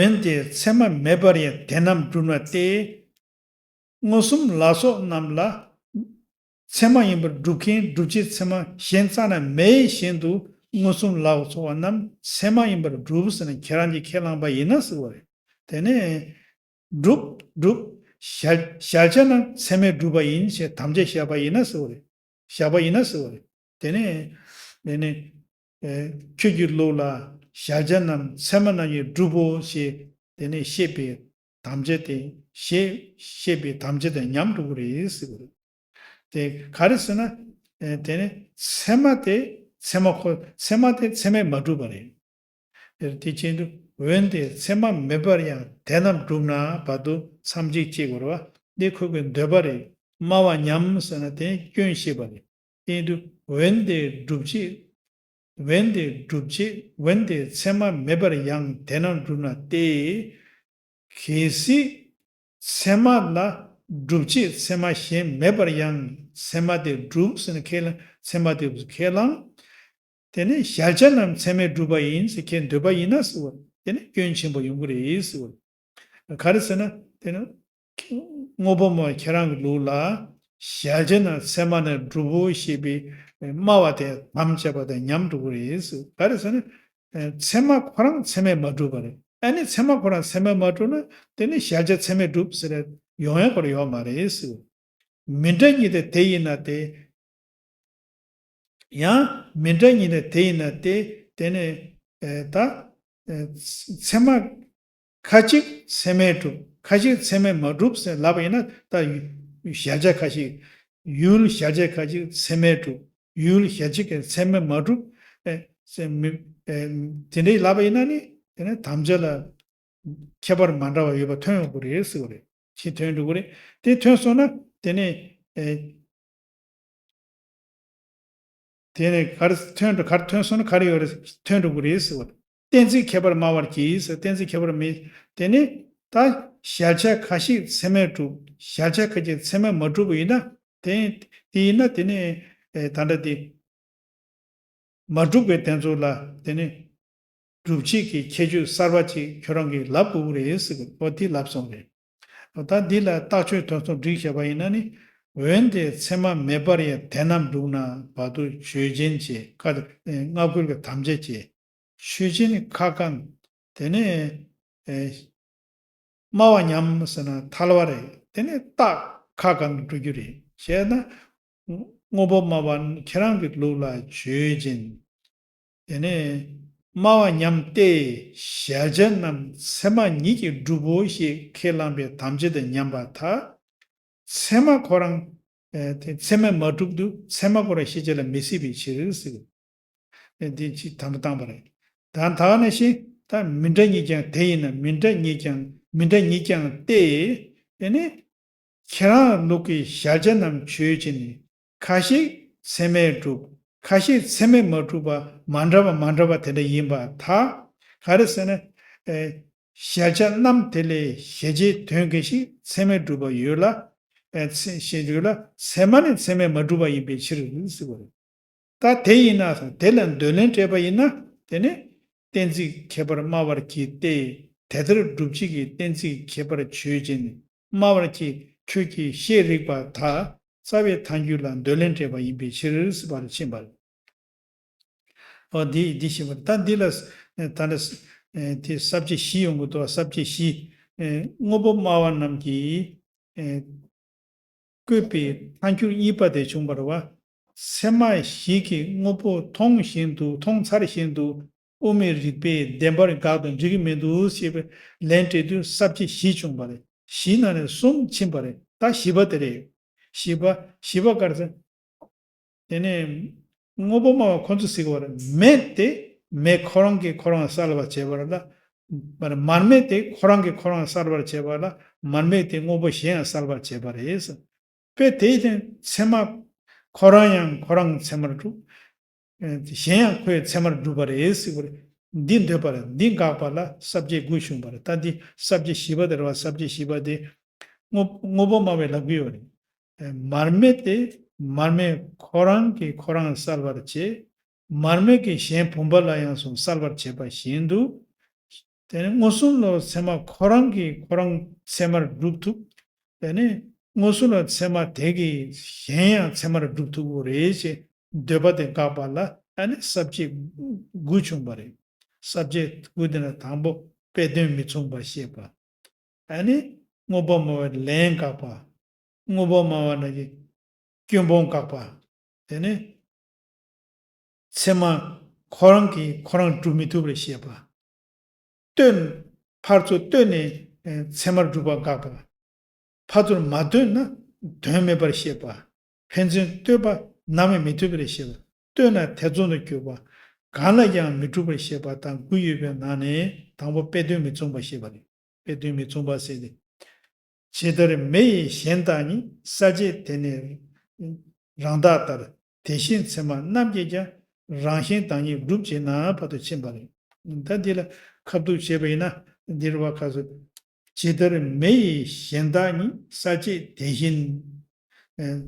འོན་ཏེ་ཚད་མ་མེད་པར་ཡང་དེ་རྣམས་གྲུབ་ན་སྟེ། མངོན་སུམ་ལ་སོགས་རྣམས་ལ། ཚད་མ་ཡིན་པར་སྒྲུབ་མཁན་སྒྲུབ་བྱེད་ཚད་མ་གཞན་རྩ་ནས་མེད་བཞིན་དུ་མངོན་སུམ་ལ་སོགས་པ་རྣམས་ཚད་མ་ཡིན་པར་སྒྲུབ་ཟེར་ནས་ཁྱེད་རང་གིས་ཁས་བླངས་པ་ཡིན་ན་ཟེར་བ་རེད། དེ་ནས་སྒྲུབ་སྒྲུབ། གཞལ་གཞལ་བྱ་རྣམས་ཚད་མས་གྲུབ་པ་ཡིན་ཞེས་དམ་བཅའ་བཞག་པ་ཡིན་ན་ཟེར་བ་རེད། བཞག་པ་ཡིན་ན་ཟེར་བ་རེད། དེ་ནས་དེ་ནས་ཨེ་ཁྱོད་ཀྱི་ལུགས་ལ་གཞལ་བྱ་རྣམས་ཚད་མ་རྣམས་ཀྱིས་གྲུབ་བོ་ཞེས་དེ་ནས་བཤད་པའི་དམ་བཅའ་དེ་ཞེས་བཤད་པའི་དམ་བཅའ་དང་ཉམས་འགྲོ་གི་རེད་ཟེར་བ་རེད། དེ་ག་རེ་ཟེར་ན། ཨེ་དེ་ནས་ཚད་མ་དེ་ཚད་མ་ཁོ་ཚད་མ་དེ་ཚད་མས་མ་གྲུབ་པ་རེད། དེ་ཕྱིར་དུ་འོན་ཏེ་ཚད་མ་མེད་པར་ཡང་དེ་རྣམས་གྲུབ་ན་བར་དུ་མཚམས་གཅིག་ཅེས་དགོས་པ་འདི་ཁོ་གི་འདོད་པ་རེད། སྨྲ་བ་མཉམ་ཟེར་ན་དེ་སྐྱོན་བཤད་པ་རེད། དེ་དུས་འོན་ཏེ་སྒྲུབ་བྱེད། འོན་ཏེ་སྒྲུབ་བྱེད། འོན་ཏེ་ཚད་མ་མེད་པར་ཡང་དེ་རྣམས་གྲུབ་ན་སྟེ། གལ་སྲིད་ཚད་མ་ལ་སྒྲུབ་བྱེད་ཚད་མ་གཞན་མེད་པར་ཡང་ཚད་མ་དེ་གྲུབ་ཟེར་ན་ཁས་བླངས། ཚད་མ་དེ་ཁས་བླངས། དེ་ནས་གཞལ་བྱ་རྣམས་ཚད་མས་གྲུབ་པ་ཡིན་ཟེར་ཁས་འདོད་པ་ཡིན་ན་ཟེར་བ། དེ་ནི་སྐྱོན་ཆེན་པོ་ཡོང་གི་རེད་ཟེར་བ། ག་རེ་ཟེར་ན་དེ་ནི་དངོས་པོ་སྨྲ་བ་ཁྱེད་རང་གི་ལུགས་ལ་གཞལ་བྱ་རྣམས་ཚད་མ་ནས་གྲུབ་བོ་ཞེས་པའི་སྨྲ་བ་དེ་དམ་བཅས་པ་དང་ཉམས་འགྲོ་གི་རེད་ཟེར། ག་རེ་ཟེར་ན། ཚད་མ་ཁོ་རང་ཚད་མས་མ་གྲུབ་པ་རེད། ཨ་ནི་ཚད་མ་ཁོ་རང་ཚད་མས་མ་གྲུབ་ན་དེ་ནི་གཞལ་བྱ་ཚད་མས་གྲུབ་ཟེར་ཡོང་ཡ་སྐོར་ཡོད་མ་རེད་ཟེར། མི་འདྲ་ཉིད་དེ་དེ་ཡིན་ན་དེ། ཡང་མི་འདྲ་ཉིད་དེ་དེ་ཡིན་ན་དེ་དེ་ནི་ད་ཚད་མ་ཁ་ཅིག་ཚད་མས་གྲུབ། ཁ་ཅིག་ཚད་མས་མ་གྲུབ་ཟེར་ལབ་པ་ཡིན་ན་ད་གཞལ་བྱ་ཁ་ཅིག་ཡུལ་གཞལ་བྱ་ཁ་ཅིག་ཚད་མས་གྲུབ། ཡུལ་གཞལ་བྱ་ཁ་ཅིག་ཚད་མས་མ་གྲུབ། ཨེ་ཚད་མི་ཨེ་དེ་འདྲའི་ལབ་པ་ཡིན་ན་ནི་དེ་ནི་དམ་བཅའ་ལ་ཁྱད་པར་མ་འདྲ་བ་ཡོད་པ་ཐོན་ཡོང་གི་རེད་ཟེར་བ་རེད། ཕྱིས་ཐོན་འགྲོ་གི་རེད། དེ་ཐོན་སོང་ན་དེ་ནི་ཨེ། དེ་ནས་ག་རེ་ཐོན་འགྲོ་ག་རེ་ཐོན་སོང་ན་ག་རེ་ཡོད་རེད་ཐོན་འགྲོ་གི་རེད་ཟེར་བ། གཏན་ཚིགས་ཁྱད་པར་སྨྲ་བར་གྱིས་ཟེར། གཏན་ཚིགས་ཁྱད་པར་མེད། དེ་ནི་ད་གཞལ་བྱ་ཁ་ཅིག་ཚད་མས་གྲུབ། གཞལ་བྱ་ཁ་ཅིག་ཚད་མས་མ་གྲུབ་པ་ཡིན་ན་དེ་དེ་ཡིན་ན་དེ་ནི་ཨེ་ད་ལྟ་དེ་མ་གྲུབ་པའི་དེ་ཚོ་ལ་དེ་ནི་སྒྲུབ་བྱེད་ཀྱི་ཁྱད་ཆོས་གསར་པ་ཅིག་ཁྱོད་རང་གིས་ལབ་དགོས་ཀྱི་རེད་ཟེར་གི་འོ་དེ་ལབ་སོང་རེད། ད་འདི་ལ་རྟགས་ཆོས་དོན་གསུམ་བསྒྲིགས་བྱས་པ་ཡིན་ན་ནི། འོན་ཏེ་ཚད་མ་མེད་པར་ཡང་དེ་རྣམས་གྲུབ་ན་བར་དུ་ཆོས་ཅན་བྱས། ཁ་ལྔ་བསྐུལ་གྱི་དམ་བཅས་བྱས། ཆོས་ཅན་ཁ་བསྐང་། དེ་ནས་ཨེ་སྨྲ་བ་མཉམ་ཟེར་ན་ཐལ་བ་རེད། དེ་ནས་རྟགས་ཁ་བསྐང་གི་འགྲོ་རྒྱུ་རེད། བྱས་ན་དངོས་པོ་སྨྲ་བ་ཁྱེད་རང་གི་ལུགས་ལ་ཆོས་ཅན། དེ་ནས་སྨྲ་བ་མཉམ་སྟེ་གཞལ་བྱ་རྣམས་ཚད་མ་ཉིད་ཀྱིས་གྲུབ་བོ་ཞེས་ཁས་བླངས་པའི་དམ་བཅའ་དང་མཉམ་པར་ཐལ། ཚད་མ་ཁོ་རང་ཨེ་དེ་ཚད་མས་མ་གྲུབ་དུས་ཚད་མ་ཁོ་རང་ཤེས་བྱ་ལ་མི་སྲིད་པའི་ཕྱིར་ཟེར། ཨེ་འདི་ཅིག་དམ་བཏང་པ་རེད། ད་ད་ག་ནང་བཞིན་ད་མི་འདྲ་ཉིད་ཀྱང་དེ་ཡིན་ན་མི་འདྲ་ཉིད་ཀྱང་མི་འདྲ་ཉིད་ཀྱང་སྟེ། དེ་ནི་ཁྱེད་རང་ལུགས་ཀྱི་གཞལ་བྱ་རྣམས་ཆོས་ཅན་ནི། ཁ་ཤས་ཚད་མས་གྲུབ། ཁ་ཤས་ཚད་མས་མ་གྲུབ་པ་མ་འདྲ་བ་མ་འདྲ་བ་དེ་འདྲ་ཡིན་པར་ཐལ། ག་རེ་ཟེར་ན། ཨེ་གཞལ་བྱ་རྣམས་དེ་ལས་གཞལ་བྱའི་དོན་གྱིས་ཤིག་ཚད་མས་གྲུབ་པ་ཡོད་ལ། ཨེ་ཚད་ཞེས་ཡོད་ལ་ཚད་མ་ནི་ཚད་མས་མ་གྲུབ་པ་ཡིན་པའི་ཕྱིར་ཟེར་བ་རེད། ད་དེ་ཡིན་ན་དེ་ལ་འདོད་ལན་སྤྲད་པ་ཡིན་ན་དེ་ནི་གཏན་ཚིགས་ཁྱད་པར་སྨྲ་བར་གྱིས་ཏེ། དེ་ལྟར་སྒྲུབ་བྱེད་ཀྱི་གཏན་ཚིགས་ཁྱད་པར་ཆོས་ཅན། སྨྲ་བར་གྱིས་ཁྱོད་ཀྱིས་ཤེས་རིགས་པར་ཐལ། རྩ་བའི་ཐལ་འགྱུར་ལ་འདོད་ལན་སྤྲད་པ་ཡིན་པའི་ཕྱིར་ཟེར་བར་ཕྱིན་པ་རེད། ཨོ་འདི་འདི་ཤེས་པ་རེད། ད་འདི་ལ་ད་ནི་དེ་ས་བཅད་བཞི་ཡོང་གི་འདུག་ས་བཅད་བཞི། དངོས་པོ་སྨྲ་བ་རྣམས་ཀྱིས། བཀོད་པའི་ཐལ་འགྱུར་གཉིས་པ་དེ་བྱུང་བ་རེད་བ། ཚད་མ་ཞིག་གིས་དངོས་པོ་མཐོང་བཞིན་དུ་མཐོང་ཚར་བཞིན་དུ་ དབུ་མའི་རིགས་པས་བདེན་པར་དགག་དང་འགྲིག་གི་མི་འདུག་ཞེས་པའི་ལན་སྤྲད་དུས་ས་བཅད་བཞི་བྱུང་བ་རེད། བཞིའི་ནང་ནས་གསུམ་ཕྱིན་པ་རེད། ད་བཞི་པ་དེ་རེད། བཞི་པ་བཞི་པ་ག་རེ་ཟེར། དེ་ནས་དངོས་པོ་སྨྲ་བ་ཁོ་ཚོས་ཟེར་གྱི་ཡོད་རེད། མེ་དེ་མེ་ཁོ་རང་གིས་ཁོ་རང་གསལ་བར་བྱེད་པ་ལ། མར་མེ་དེ་ཁོ་རང་གིས་ཁོ་རང་གསལ་བར་བྱེད་པ་ལ། མར་མེ་དེ་དངོས་པོ་གཞན་ཡང་གསལ་བར་བྱེད་པ་རེད། དཔེ་དེའི་སྟེང་ཚད་མ་ཁོ་རང་ཡང་ཁོ་རང་ཚད་མར་གྲུབ། གཞན་ཡང་ཁོའི་ཚད་མར་གྲུབ་པ་རེད་ཟེར་བ་རེད། འདི་འདོད་པ་རེད། འདི་དགག་པ་ལ་ས་བཅད་དགུ་བྱུང་བ་རེད། ད་འདི་ས་བཅད་བཞི་པ་དེ་རེད་བ། ས་བཅད་བཞི་པ་དེ་དངོས་དངོས་པོ་སྨྲ་བས་ལབ་ཀྱི་ཡོད་རེད། མར་མེ་དེ་མར་མེ་ཁོ་རང་གིས་ཁོ་རང་གསལ་བར་བྱེད། མར་མེ་གིས་གཞན་བུམ་པ་ལ་ཡང་སོང་གསལ་བར་བྱེད་པ་བཞིན་དུ། དེ་ནི་མངོན་སུམ་ལ་ཚད་མ་ཁོ་རང་གིས་ཁོ་རང་ཚད་མར་སྒྲུབ་ཐུབ། དེ་ནི་མངོན་སུམ་ལ་ཚད་མ་དེ་གིས་གཞན་ཡང་ཚད་མར་སྒྲུབ་ཐུབ་དགོས་རེད་ཅེས་འདོད་པ་དེ་དགག་པ་ལ་ཨ་ནི་ས་བཅད་དགུ་བྱུང་བ་རེད། ས་བཅད་དགུ་དེ་ན་དང་པོ་དཔེ་དོན་མི་མཚུངས་པ་བཤད་པ། ཨ་ནི་དངོས་པོ་སྨྲ་བའི་ལན་དགག་པ། དངོས་པོ་སྨྲ་བ་རྣམས་ཀྱི་སྐྱོན་སྤོང་དགག་པ། དེ་ནི་ཚད་མ་ཁོ་རང་གིས་ཁོ་རང་སྒྲུབ་མི་ཐུབ་པར་བཤད་པ། ལྟོས། ཕར་ཚུར་ལྟོས་ནས་ཨེ་ཚད་མར་སྒྲུབ་པ་དགག་པ། ཕར་ཚུར་མ་ལྟོས་ན་དོན་མེད་པར་བཤད་པ། ཕན་ཚུན་ལྟོས་པ་ནམ་ཡང་མི་ཐུབ་པར་བཤད་པ། ལྟོས་ན་ཐེ་ཚོམ་དུ་གྱུར་པ། གང་ལ་ཡང་མི་འགྲུབ་པར་བཤད་པ་དང་དགུ་ཡོད་པའི་ནང་ནས་དང་པོ་དཔེ་དོན་མི་མཚུངས་པ་བཤད་པ་རེད། དཔེ་དོན་མི་མཚུངས་པ་ཟེར་ཏེ། ཇི་ལྟར་མེ་ཡིས་གཞན་བདག་ཉིད། ས་བཅད་དེ་ནི་རང་བདག་ལྟར། དེ་བཞིན་ཚད་མ་རྣམས་ཀྱིས་ཀྱང་། རང་གཞན་བདག་ཉིད་སྒྲུབ་བྱེད་ན། བར་དུ་ཕྱིན་པ་རེད། ད་འདི་ལ་ཁ་ཐུག་བྱས་པ་ཡིན་ན་འདིར་བ་ཁ་སོ། ཇི་ལྟར་མེ་ཡིས་གཞན་བདག་ཉིད། ས་བཅད་དེ་བཞིན། ཨེ།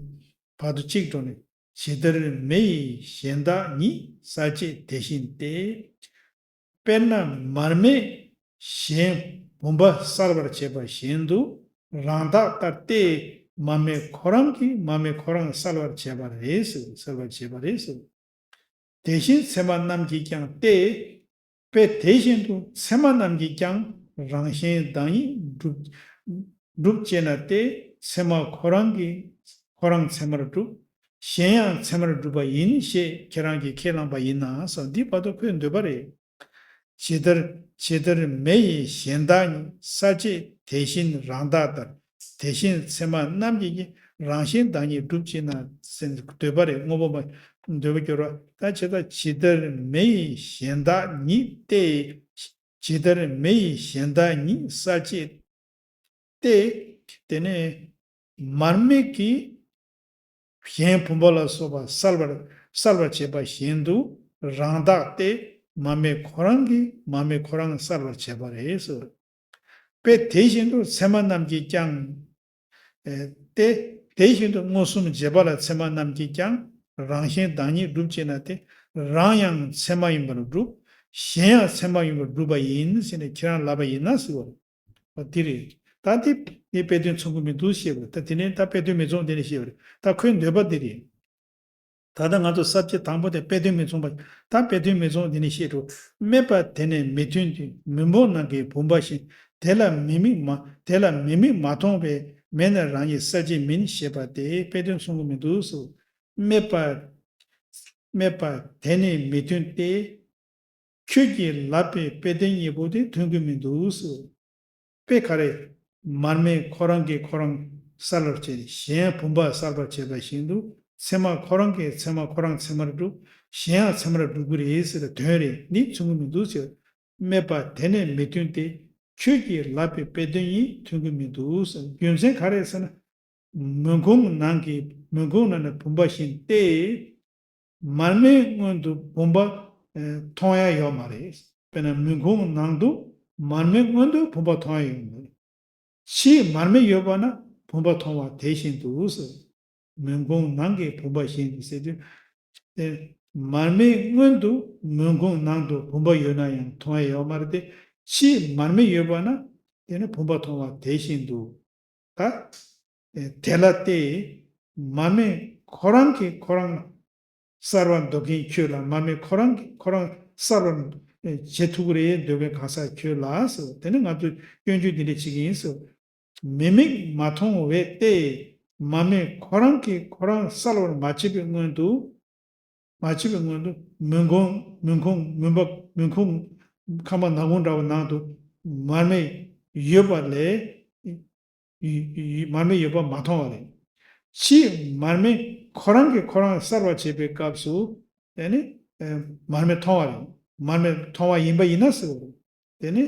བར་དུ་གཅིག་འགྲོ་ནས། ཇི་ལྟར་མེ་ཡིས་གཞན་བདག་ཉིད། ས་བཅད་དེ་བཞིན་ཏེ། དཔེར་ན་མར་མེས་གཞན་བུམ་པ་གསལ་བར་བྱེད་པ་བཞིན་དུ་རང་བདག་ལྟར་ཏེ། མར་མེ་ཁོ་རང་གིས་མར་མེ་ཁོ་རང་གསལ་བར་བྱེད་པ་རེད་ཟེར། གསལ་བར་བྱེད་པ་རེད་ཟེར། དེ་བཞིན་ཚད་མ་རྣམས་ཀྱིས་ཀྱང་སྟེ། དཔེ་དེ་བཞིན་དུ་ཚད་མ་རྣམས་ཀྱིས་ཀྱང་རང་གཞན་བདག་ཉིད་སྒྲུབ། སྒྲུབ་ཅེ་ན་སྟེ། ཚད་མ་ཁོ་རང་གིས་ཁོ་རང་ཚད་མར་གྲུབ། གཞན་ཡང་ཚད་མར་གྲུབ་པ་ཡིན་ཞེས་ཁྱེད་རང་གིས་ཁས་བླངས་པ་ཡིན་ན་སོགས། འདི་བར་དུ་ཁོའི་འདོད་པ་རེད། ཇི་ལྟར་ཇི་ལྟར་མེ་ཡིས་གཞན་བདག་ཉིད། ས་བཅད་དེ་བཞིན་རང་བདག་ལྟར། དེ་བཞིན་ཚད་མ་རྣམས་ཀྱིས་རང་གཞན་བདག་ཉིད་སྒྲུབ་ཅེ་ན་ཟེར་འདོད་པ་རེད། དངོས་པོ་མ་འདོད་པ་སྐྱོར་བ། ད་ཇི་ལྟར་ཇི་ལྟར་མེ་ཡིས་གཞན་བདག་ཉིད་སྟེ། ཇི་ལྟར་མེ་ཡིས་གཞན་བདག་ཉིད། ས་བཅད་སྟེ། དེ་ནས་མར་མེ་གིས་གཞན་བུམ་པ་ལ་སོགས་པ་གསལ་བར་གསལ་བར་བྱེད་པ་བཞིན་དུ་རང་བདག་སྟེ། མར་མེ་ཁོ་རང་གིས་མར་མེ་ཁོ་རང་གསལ་བར་བྱེད་པ་རེད་ཟེར། དཔེ་དེ་བཞིན་དུ་ཚད་མ་རྣམས་ཀྱིས་ཀྱང་། ཨེ། སྟེ། དེ་བཞིན་དུ་མངོན་སུམ་རྗེས་དཔག་ལ་ཚད་མ་རྣམས་ཀྱིས་ཀྱང་རང་གཞན་བདག་ཉིད་སྒྲུབ་ཅེ་ན་སྟེ། རང་ཡང་ཚད་མ་ཡིན་པར་སྒྲུབ། གཞན་ཡང་ཚད་མ་ཡིན་པར་སྒྲུབ་པ་ཡིན་ཟེར་ནས་ཁྱེད་རང་ལབ་པ་ཡིན་ན་ཟེར་བ་རེད། འོ་དེ་རེད། ད་དེ་ནི་དཔེ་དོན་མཚུངས་ཀྱི་མི་འདུག་ཞེས་པ་རེད། ད་དེ་ནས་ད་དཔེ་དོན་མི་མཚུངས་དེ་ནས་ཞེས་པ་རེད། ད་ཁོའི་འདོད་པ་དེ་རེད། ད་ལྟ་ང་ཚོ་ས་བཅད་དང་པོ་དེ་དཔེ་དོན་མི་མཚུངས་པ། ད་དཔེ་དོན་མི་མཚུངས་དེ་ནས་ཤེས་འགྲོ། སྨྲས་པ། དེ་ནི་མི་མཐུན་ཏེ། མི་འཕོ་ནམ་མཁའི་བུམ་པ་བཞིན། དེ་ལ་མི་དམིགས་མ། དེ་ལ་མི་དམིགས་མ་མཐོང་བས། མེ་ནི་རང་ཉིད་ས་བཅད་མིན་ཞེས་པ་དེ་དཔེ་དོན་མཚུངས་ཀྱི་མི་འདུག་ཟེར། སྨྲས་པ། སྨྲས་པ། དེ་ནི་མི་མཐུན་ཏེ། ཁྱོད་ཀྱིས་ལབ་པའི་དཔེ་དོན་གཉིས་པོ་དེ་མཐུན་གྱི་མི་འདུག་ཟེར། དཔེ་ག་རེ། མར་མེ་ཁོ་རང་གིས་ཁོ་རང་གསལ་བར་བྱེད། གཞན་བུམ་པ་གསལ་བར་བྱེད་པ་བཞིན་དུ་ཚད་མ་ཁོ་རང་གིས་ཚད་མ་ཁོ་རང་ཚད་མར་སྒྲུབ། གཞན་ཡང་ཚད་མར་སྒྲུབ་ཀྱི་རེད་ཟེར་བའི་དོན་རེད། འདི་མཚུངས་ཀྱི་མི་འདུག་ཟེར། སྨྲས་པ། དེ་ནི་མི་མཐུན་ཏེ། ཁྱོད་ཀྱིས་ལབ་པའི་དཔེ་དོན་གཉིས་མཐུན་གྱི་མི་འདུག་ཟེར། རྒྱུ་མཚན་ག་རེ་ཟེར་ན། མུན་ཁུང་ནང་གི་མུན་ཁུང་ནང་ནས་བུམ་པ་བཞིན་ཏེ། མར་མེའི་སྔོན་དུ་བུམ་པ་ཨེ་མཐོང་ཡ་ཡོད་མ་རེད། དཔེར་ན་མུན་ཁུང་ནང་དུ་མར་མེའི་སྔོན་དུ་བུམ་པ་མཐོང་ཡ་ཡོད་མ་རེད། ཕྱིས་མར་མེ་ཡོད་པ་ན་བུམ་པ་མཐོང་བ་དེ་བཞིན་དུ་ཟེར། མུན་ཁུང་ནང་གི་བུམ་པ་བཞིན་དུ་ཟེར་དུས། ཨེ་མར་མེའི་སྔོན་དུ་མུན་ཁུང་ནང་དུ་བུམ་པ་ཡོད་ན་ཡང་མཐོང་ཡ་ཡོད་མ་རེད་དེ། ཕྱིས་མར་མེ་ཡོད་པ་ན་དེ་ནི་བུམ་པ་མཐོང་བ་དེ་བཞིན་དུ། ད། དེ་ལ་སྟེ། མར་མེ་ཁོ་རང་གིས་ཁོ་རང་གསལ་བར་འདོད་མཁན་ཁྱོད་ལ། མར་མེ་ཁོ་རང་གིས་ཁོ་རང་གསལ་བར་བྱེད་ཐུབ་ཀྱི་རེད་འདོད་མཁན་གང་ཟག་ཁྱོད་ལ་ཟེར། དེ་ནི་ང་ཚོས་སྐྱོན་བརྗོད་འདི་འདྲ་བྱེད་ཀྱི་ཡིན་ཟེར། མི་དམིགས་མ་མཐོང་བས་ཏེ། མར་མེ་ཁོ་རང་གིས་ཁོ་རང་གསལ་བར་མ་བྱས་པའི་སྔོན་དུ། མ་བྱས་པའི་སྔོན་དུ་མུན་ཁུང་མུན་ཁུང་མུན་པ་མུན་ཁུང་ཁང་པ་ནག་ཁུང་འདྲ་བ་ནང་དུ་མར་མེ་ཡོད་པ་ལས། ཡི་ཡི་མར་མེ་ཡོད་པ་མ་མཐོང་བ་རེད། ཕྱིས་མར་མེ་ཁོ་རང་གིས་ཁོ་རང་གསལ་བར་བྱེད་པའི་སྐབས་སུ། དེ་ནི་ཨ་མར་མེ་མཐོང་བ་རེད། མར་མེ་མཐོང་བ་ཡིན་པ་ཡིན་ན་ཟེར་བ་རེད། དེ་ནི་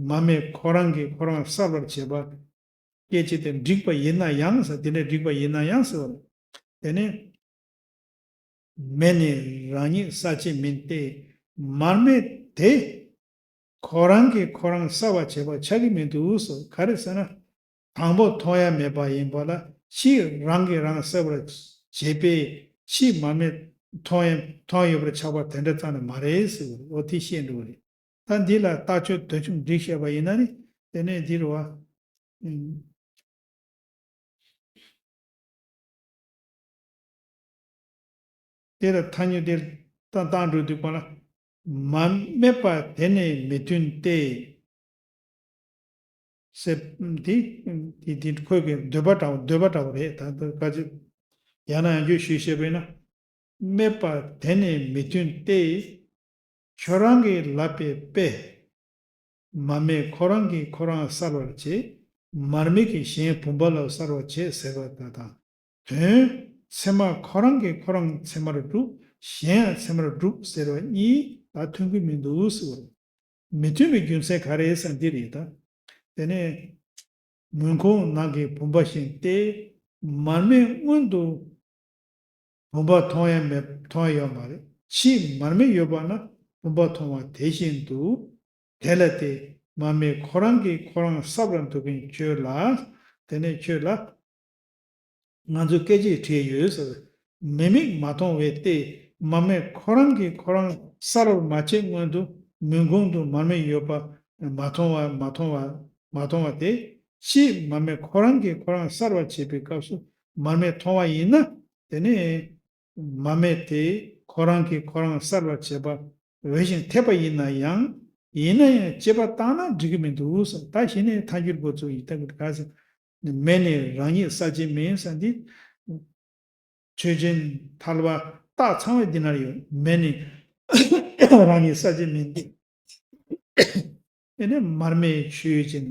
མར་མེ་ཁོ་རང་གིས་ཁོ་རང་གསལ་བར་བྱེད་པ་སྐད་ཅིག་དེ་འགྲིག་པ་ཡིན་ན་ཡང་ཟེར། དེ་འདྲ་འགྲིག་པ་ཡིན་ན་ཡང་ཟེར་བ་རེད། དེ་ནི། མེ་ནི་རང་ཉིད་གསལ་བྱེད་མིན་ཏེ། མར་མེ་དེ་ཁོ་རང་གིས་ཁོ་རང་གསལ་བར་བྱེད་པ་ཆགས་ཀྱི་མི་འདུག་ཟེར། ག་རེ་ཟེར་ན། དང་པོ་མཐོང་ཡ་མེད་པ་ཡིན་པ་ལ། ཕྱིས་རང་གིས་རང་གསལ་བར་བྱེད་པས། ཕྱིས་མར་མེ་མཐོང་ཡ་མཐོང་ཡོད་པར་ཆགས་པ་དེ་འདྲ་རྩ་ནས་མ་རེད་ཟེར་བ་རེད། འོ་དེ་བཤད་འགྲོ་བ་རེད། ད་འདི་ལ་ལྟག་ཆོད་དོན་ཆུང་འགྲིག་བཤད་པ་ཡིན་ན་ནི། དེ་ནས་འདི་རུ་བ། ཨུམ། དེ་ལ་ཐ་སྙད་དེ་ལྟ་སྟངས་འགྲོ་དུས་པ་ལ། མ་སྨད་པ་དེ་ནི་མི་མཐུན་ཏེ། ཟེར། འདི་འདི་འདི་ཁོས་ཀྱི་འདོད་པ་འདྲ་བོ་འདོད་པ་འདྲ་བོ་རེད། ད་ལྟ་ག་ཅི་ཡང་ན་ཡང་བསྐྱར་ཞུས་བཤད་པས་ན། སྨད་པ་དེ་ནི་མི་མཐུན་ཏེ། ཁྱོད་རང་གིས་ལབ་པའི་དཔེ། མ་སྨད་ཁོ་རང་གིས་ཁོ་རང་གསལ་བར་བྱེད། མར་མེ་གིས་གཞན་བུམ་པ་ལ་གསལ་བར་བྱེད་ཟེར་བ་དེ་དང་། དོན། ཚད་མ་ཁོ་རང་གིས་ཁོ་རང་ཚད་མར་སྒྲུབ། གཞན་ཡང་ཚད་མར་སྒྲུབ་ཟེར་བ་གཉིས་ད་མཐུན་གྱི་མི་འདུག་ཟེར་བ་རེད། མི་མཐུན་པའི་རྒྱུ་མཚན་ག་རེ་ཟེར་ན་འདི་རེད་ད། དེ་ནས། མུན་ཁུང་ནང་གི་བུམ་པ་བཞིན་ཏེ། མར་མེ་སྔོན་དུ་བུམ་པ་མཐོང་ཡ་མེད་མཐོང་ཡ་ཡོད་མ་རེད། ཕྱིས་མར་མེ་ཡོད་པ་ན་བུམ་པ་མཐོང་བ་དེ་བཞིན་དུ། དེ་ལ་སྟེ། མར་མེ་ཁོ་རང་གིས་ཁོ་རང་གསལ་བར་འདོད་མཁན་ཁྱོད་ལ། དེ་ནས་ཁྱོད་ལ། ང་ཚོས་སྐད་ཅིག་བྲིས་ཡོད་ཟེར། མི་དམིགས་མ་མཐོང་བས་ཏེ། མར་མེ་ཁོ་རང་གིས་ཁོ་རང་གསལ་བར་མ་བྱེད་སྔོན་དུ་མུན་ཁུང་དུ་མར་མེ་ཡོད་པ་མ་མཐོང་བ་མ་མཐོང་བ་མ་མཐོང་བ་སྟེ། ཕྱིས་མར་མེ་ཁོ་རང་གིས་ཁོ་རང་གསལ་བར་བྱེད་པའི་སྐབས་སུ་མར་མེ་མཐོང་བ་ཡིན་ན། དེ་ནི་མར་མེ་དེ་ཁོ་རང་གིས་ཁོ་རང་གསལ་བར་བྱེད་པ་འོས་ཤིང་འཐད་པ་ཡིན་ན་ཡང་། ཡིན་ན་ཡང་དཔྱད་པ་བཏང་ན་འགྲིག་གི་མི་འདུག་ཟེར། ད་གཞི་ནས་ཐལ་འགྱུར་འགོ་ཚུགས་ཡིན་ད་གི་ག་ཟེར། མེ་ནི་རང་ཉིད་གསལ་བྱེད་མིན་ཟེར་འདི། ཆོས་ཅན་ཐལ་བ་རྟགས་ཚང་བའི་འདི་ན་ཡོད། མེ་ནི་རང་ཉིད་གསལ་བྱེད་མིན་ཏེ། དེ་ནི་མར་མེ་ཆོས་ཅན།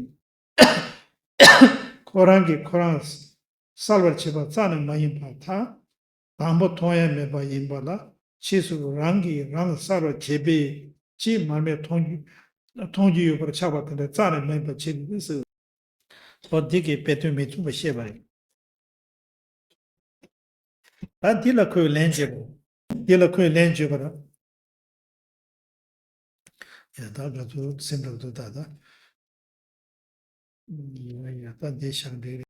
ཁོ་རང་གིས་ཁོ་རང་གསལ་བར་བྱེད་པ་རྩ་ནས་མ་ཡིན་པར་ཐལ། དང་པོ་མཐོང་ཡ་མེད་པ་ཡིན་པ་ལ། ཕྱིས་སུ་རང་གིས་རང་གསལ་བར་བྱེད་པས་ཕྱིས་མར་མེ་མཐོང་རྒྱུ་མཐོང་རྒྱུ་ཡོད་པར་ཆགས་པ་དེ་འདྲ་རྩ་ནས་མེད་པར་བྱེད་དེ་ཟེར། ཐོག་འདི་གི་དཔེ་དོན་མི་མཚུངས་པ་བཤད་པ་རེད། ད་འདི་ལ་ཁོས་ལན་བྱེད་པ། འདི་ལ་ཁོས་ལན་བརྗོད་པ་རེད། ཡ་ད་ང་ཚོ་སེམས་འགྲོ་འདུག་ད་ད། ཡ་ད་འདི་ཞག་འགྲིག་རེད།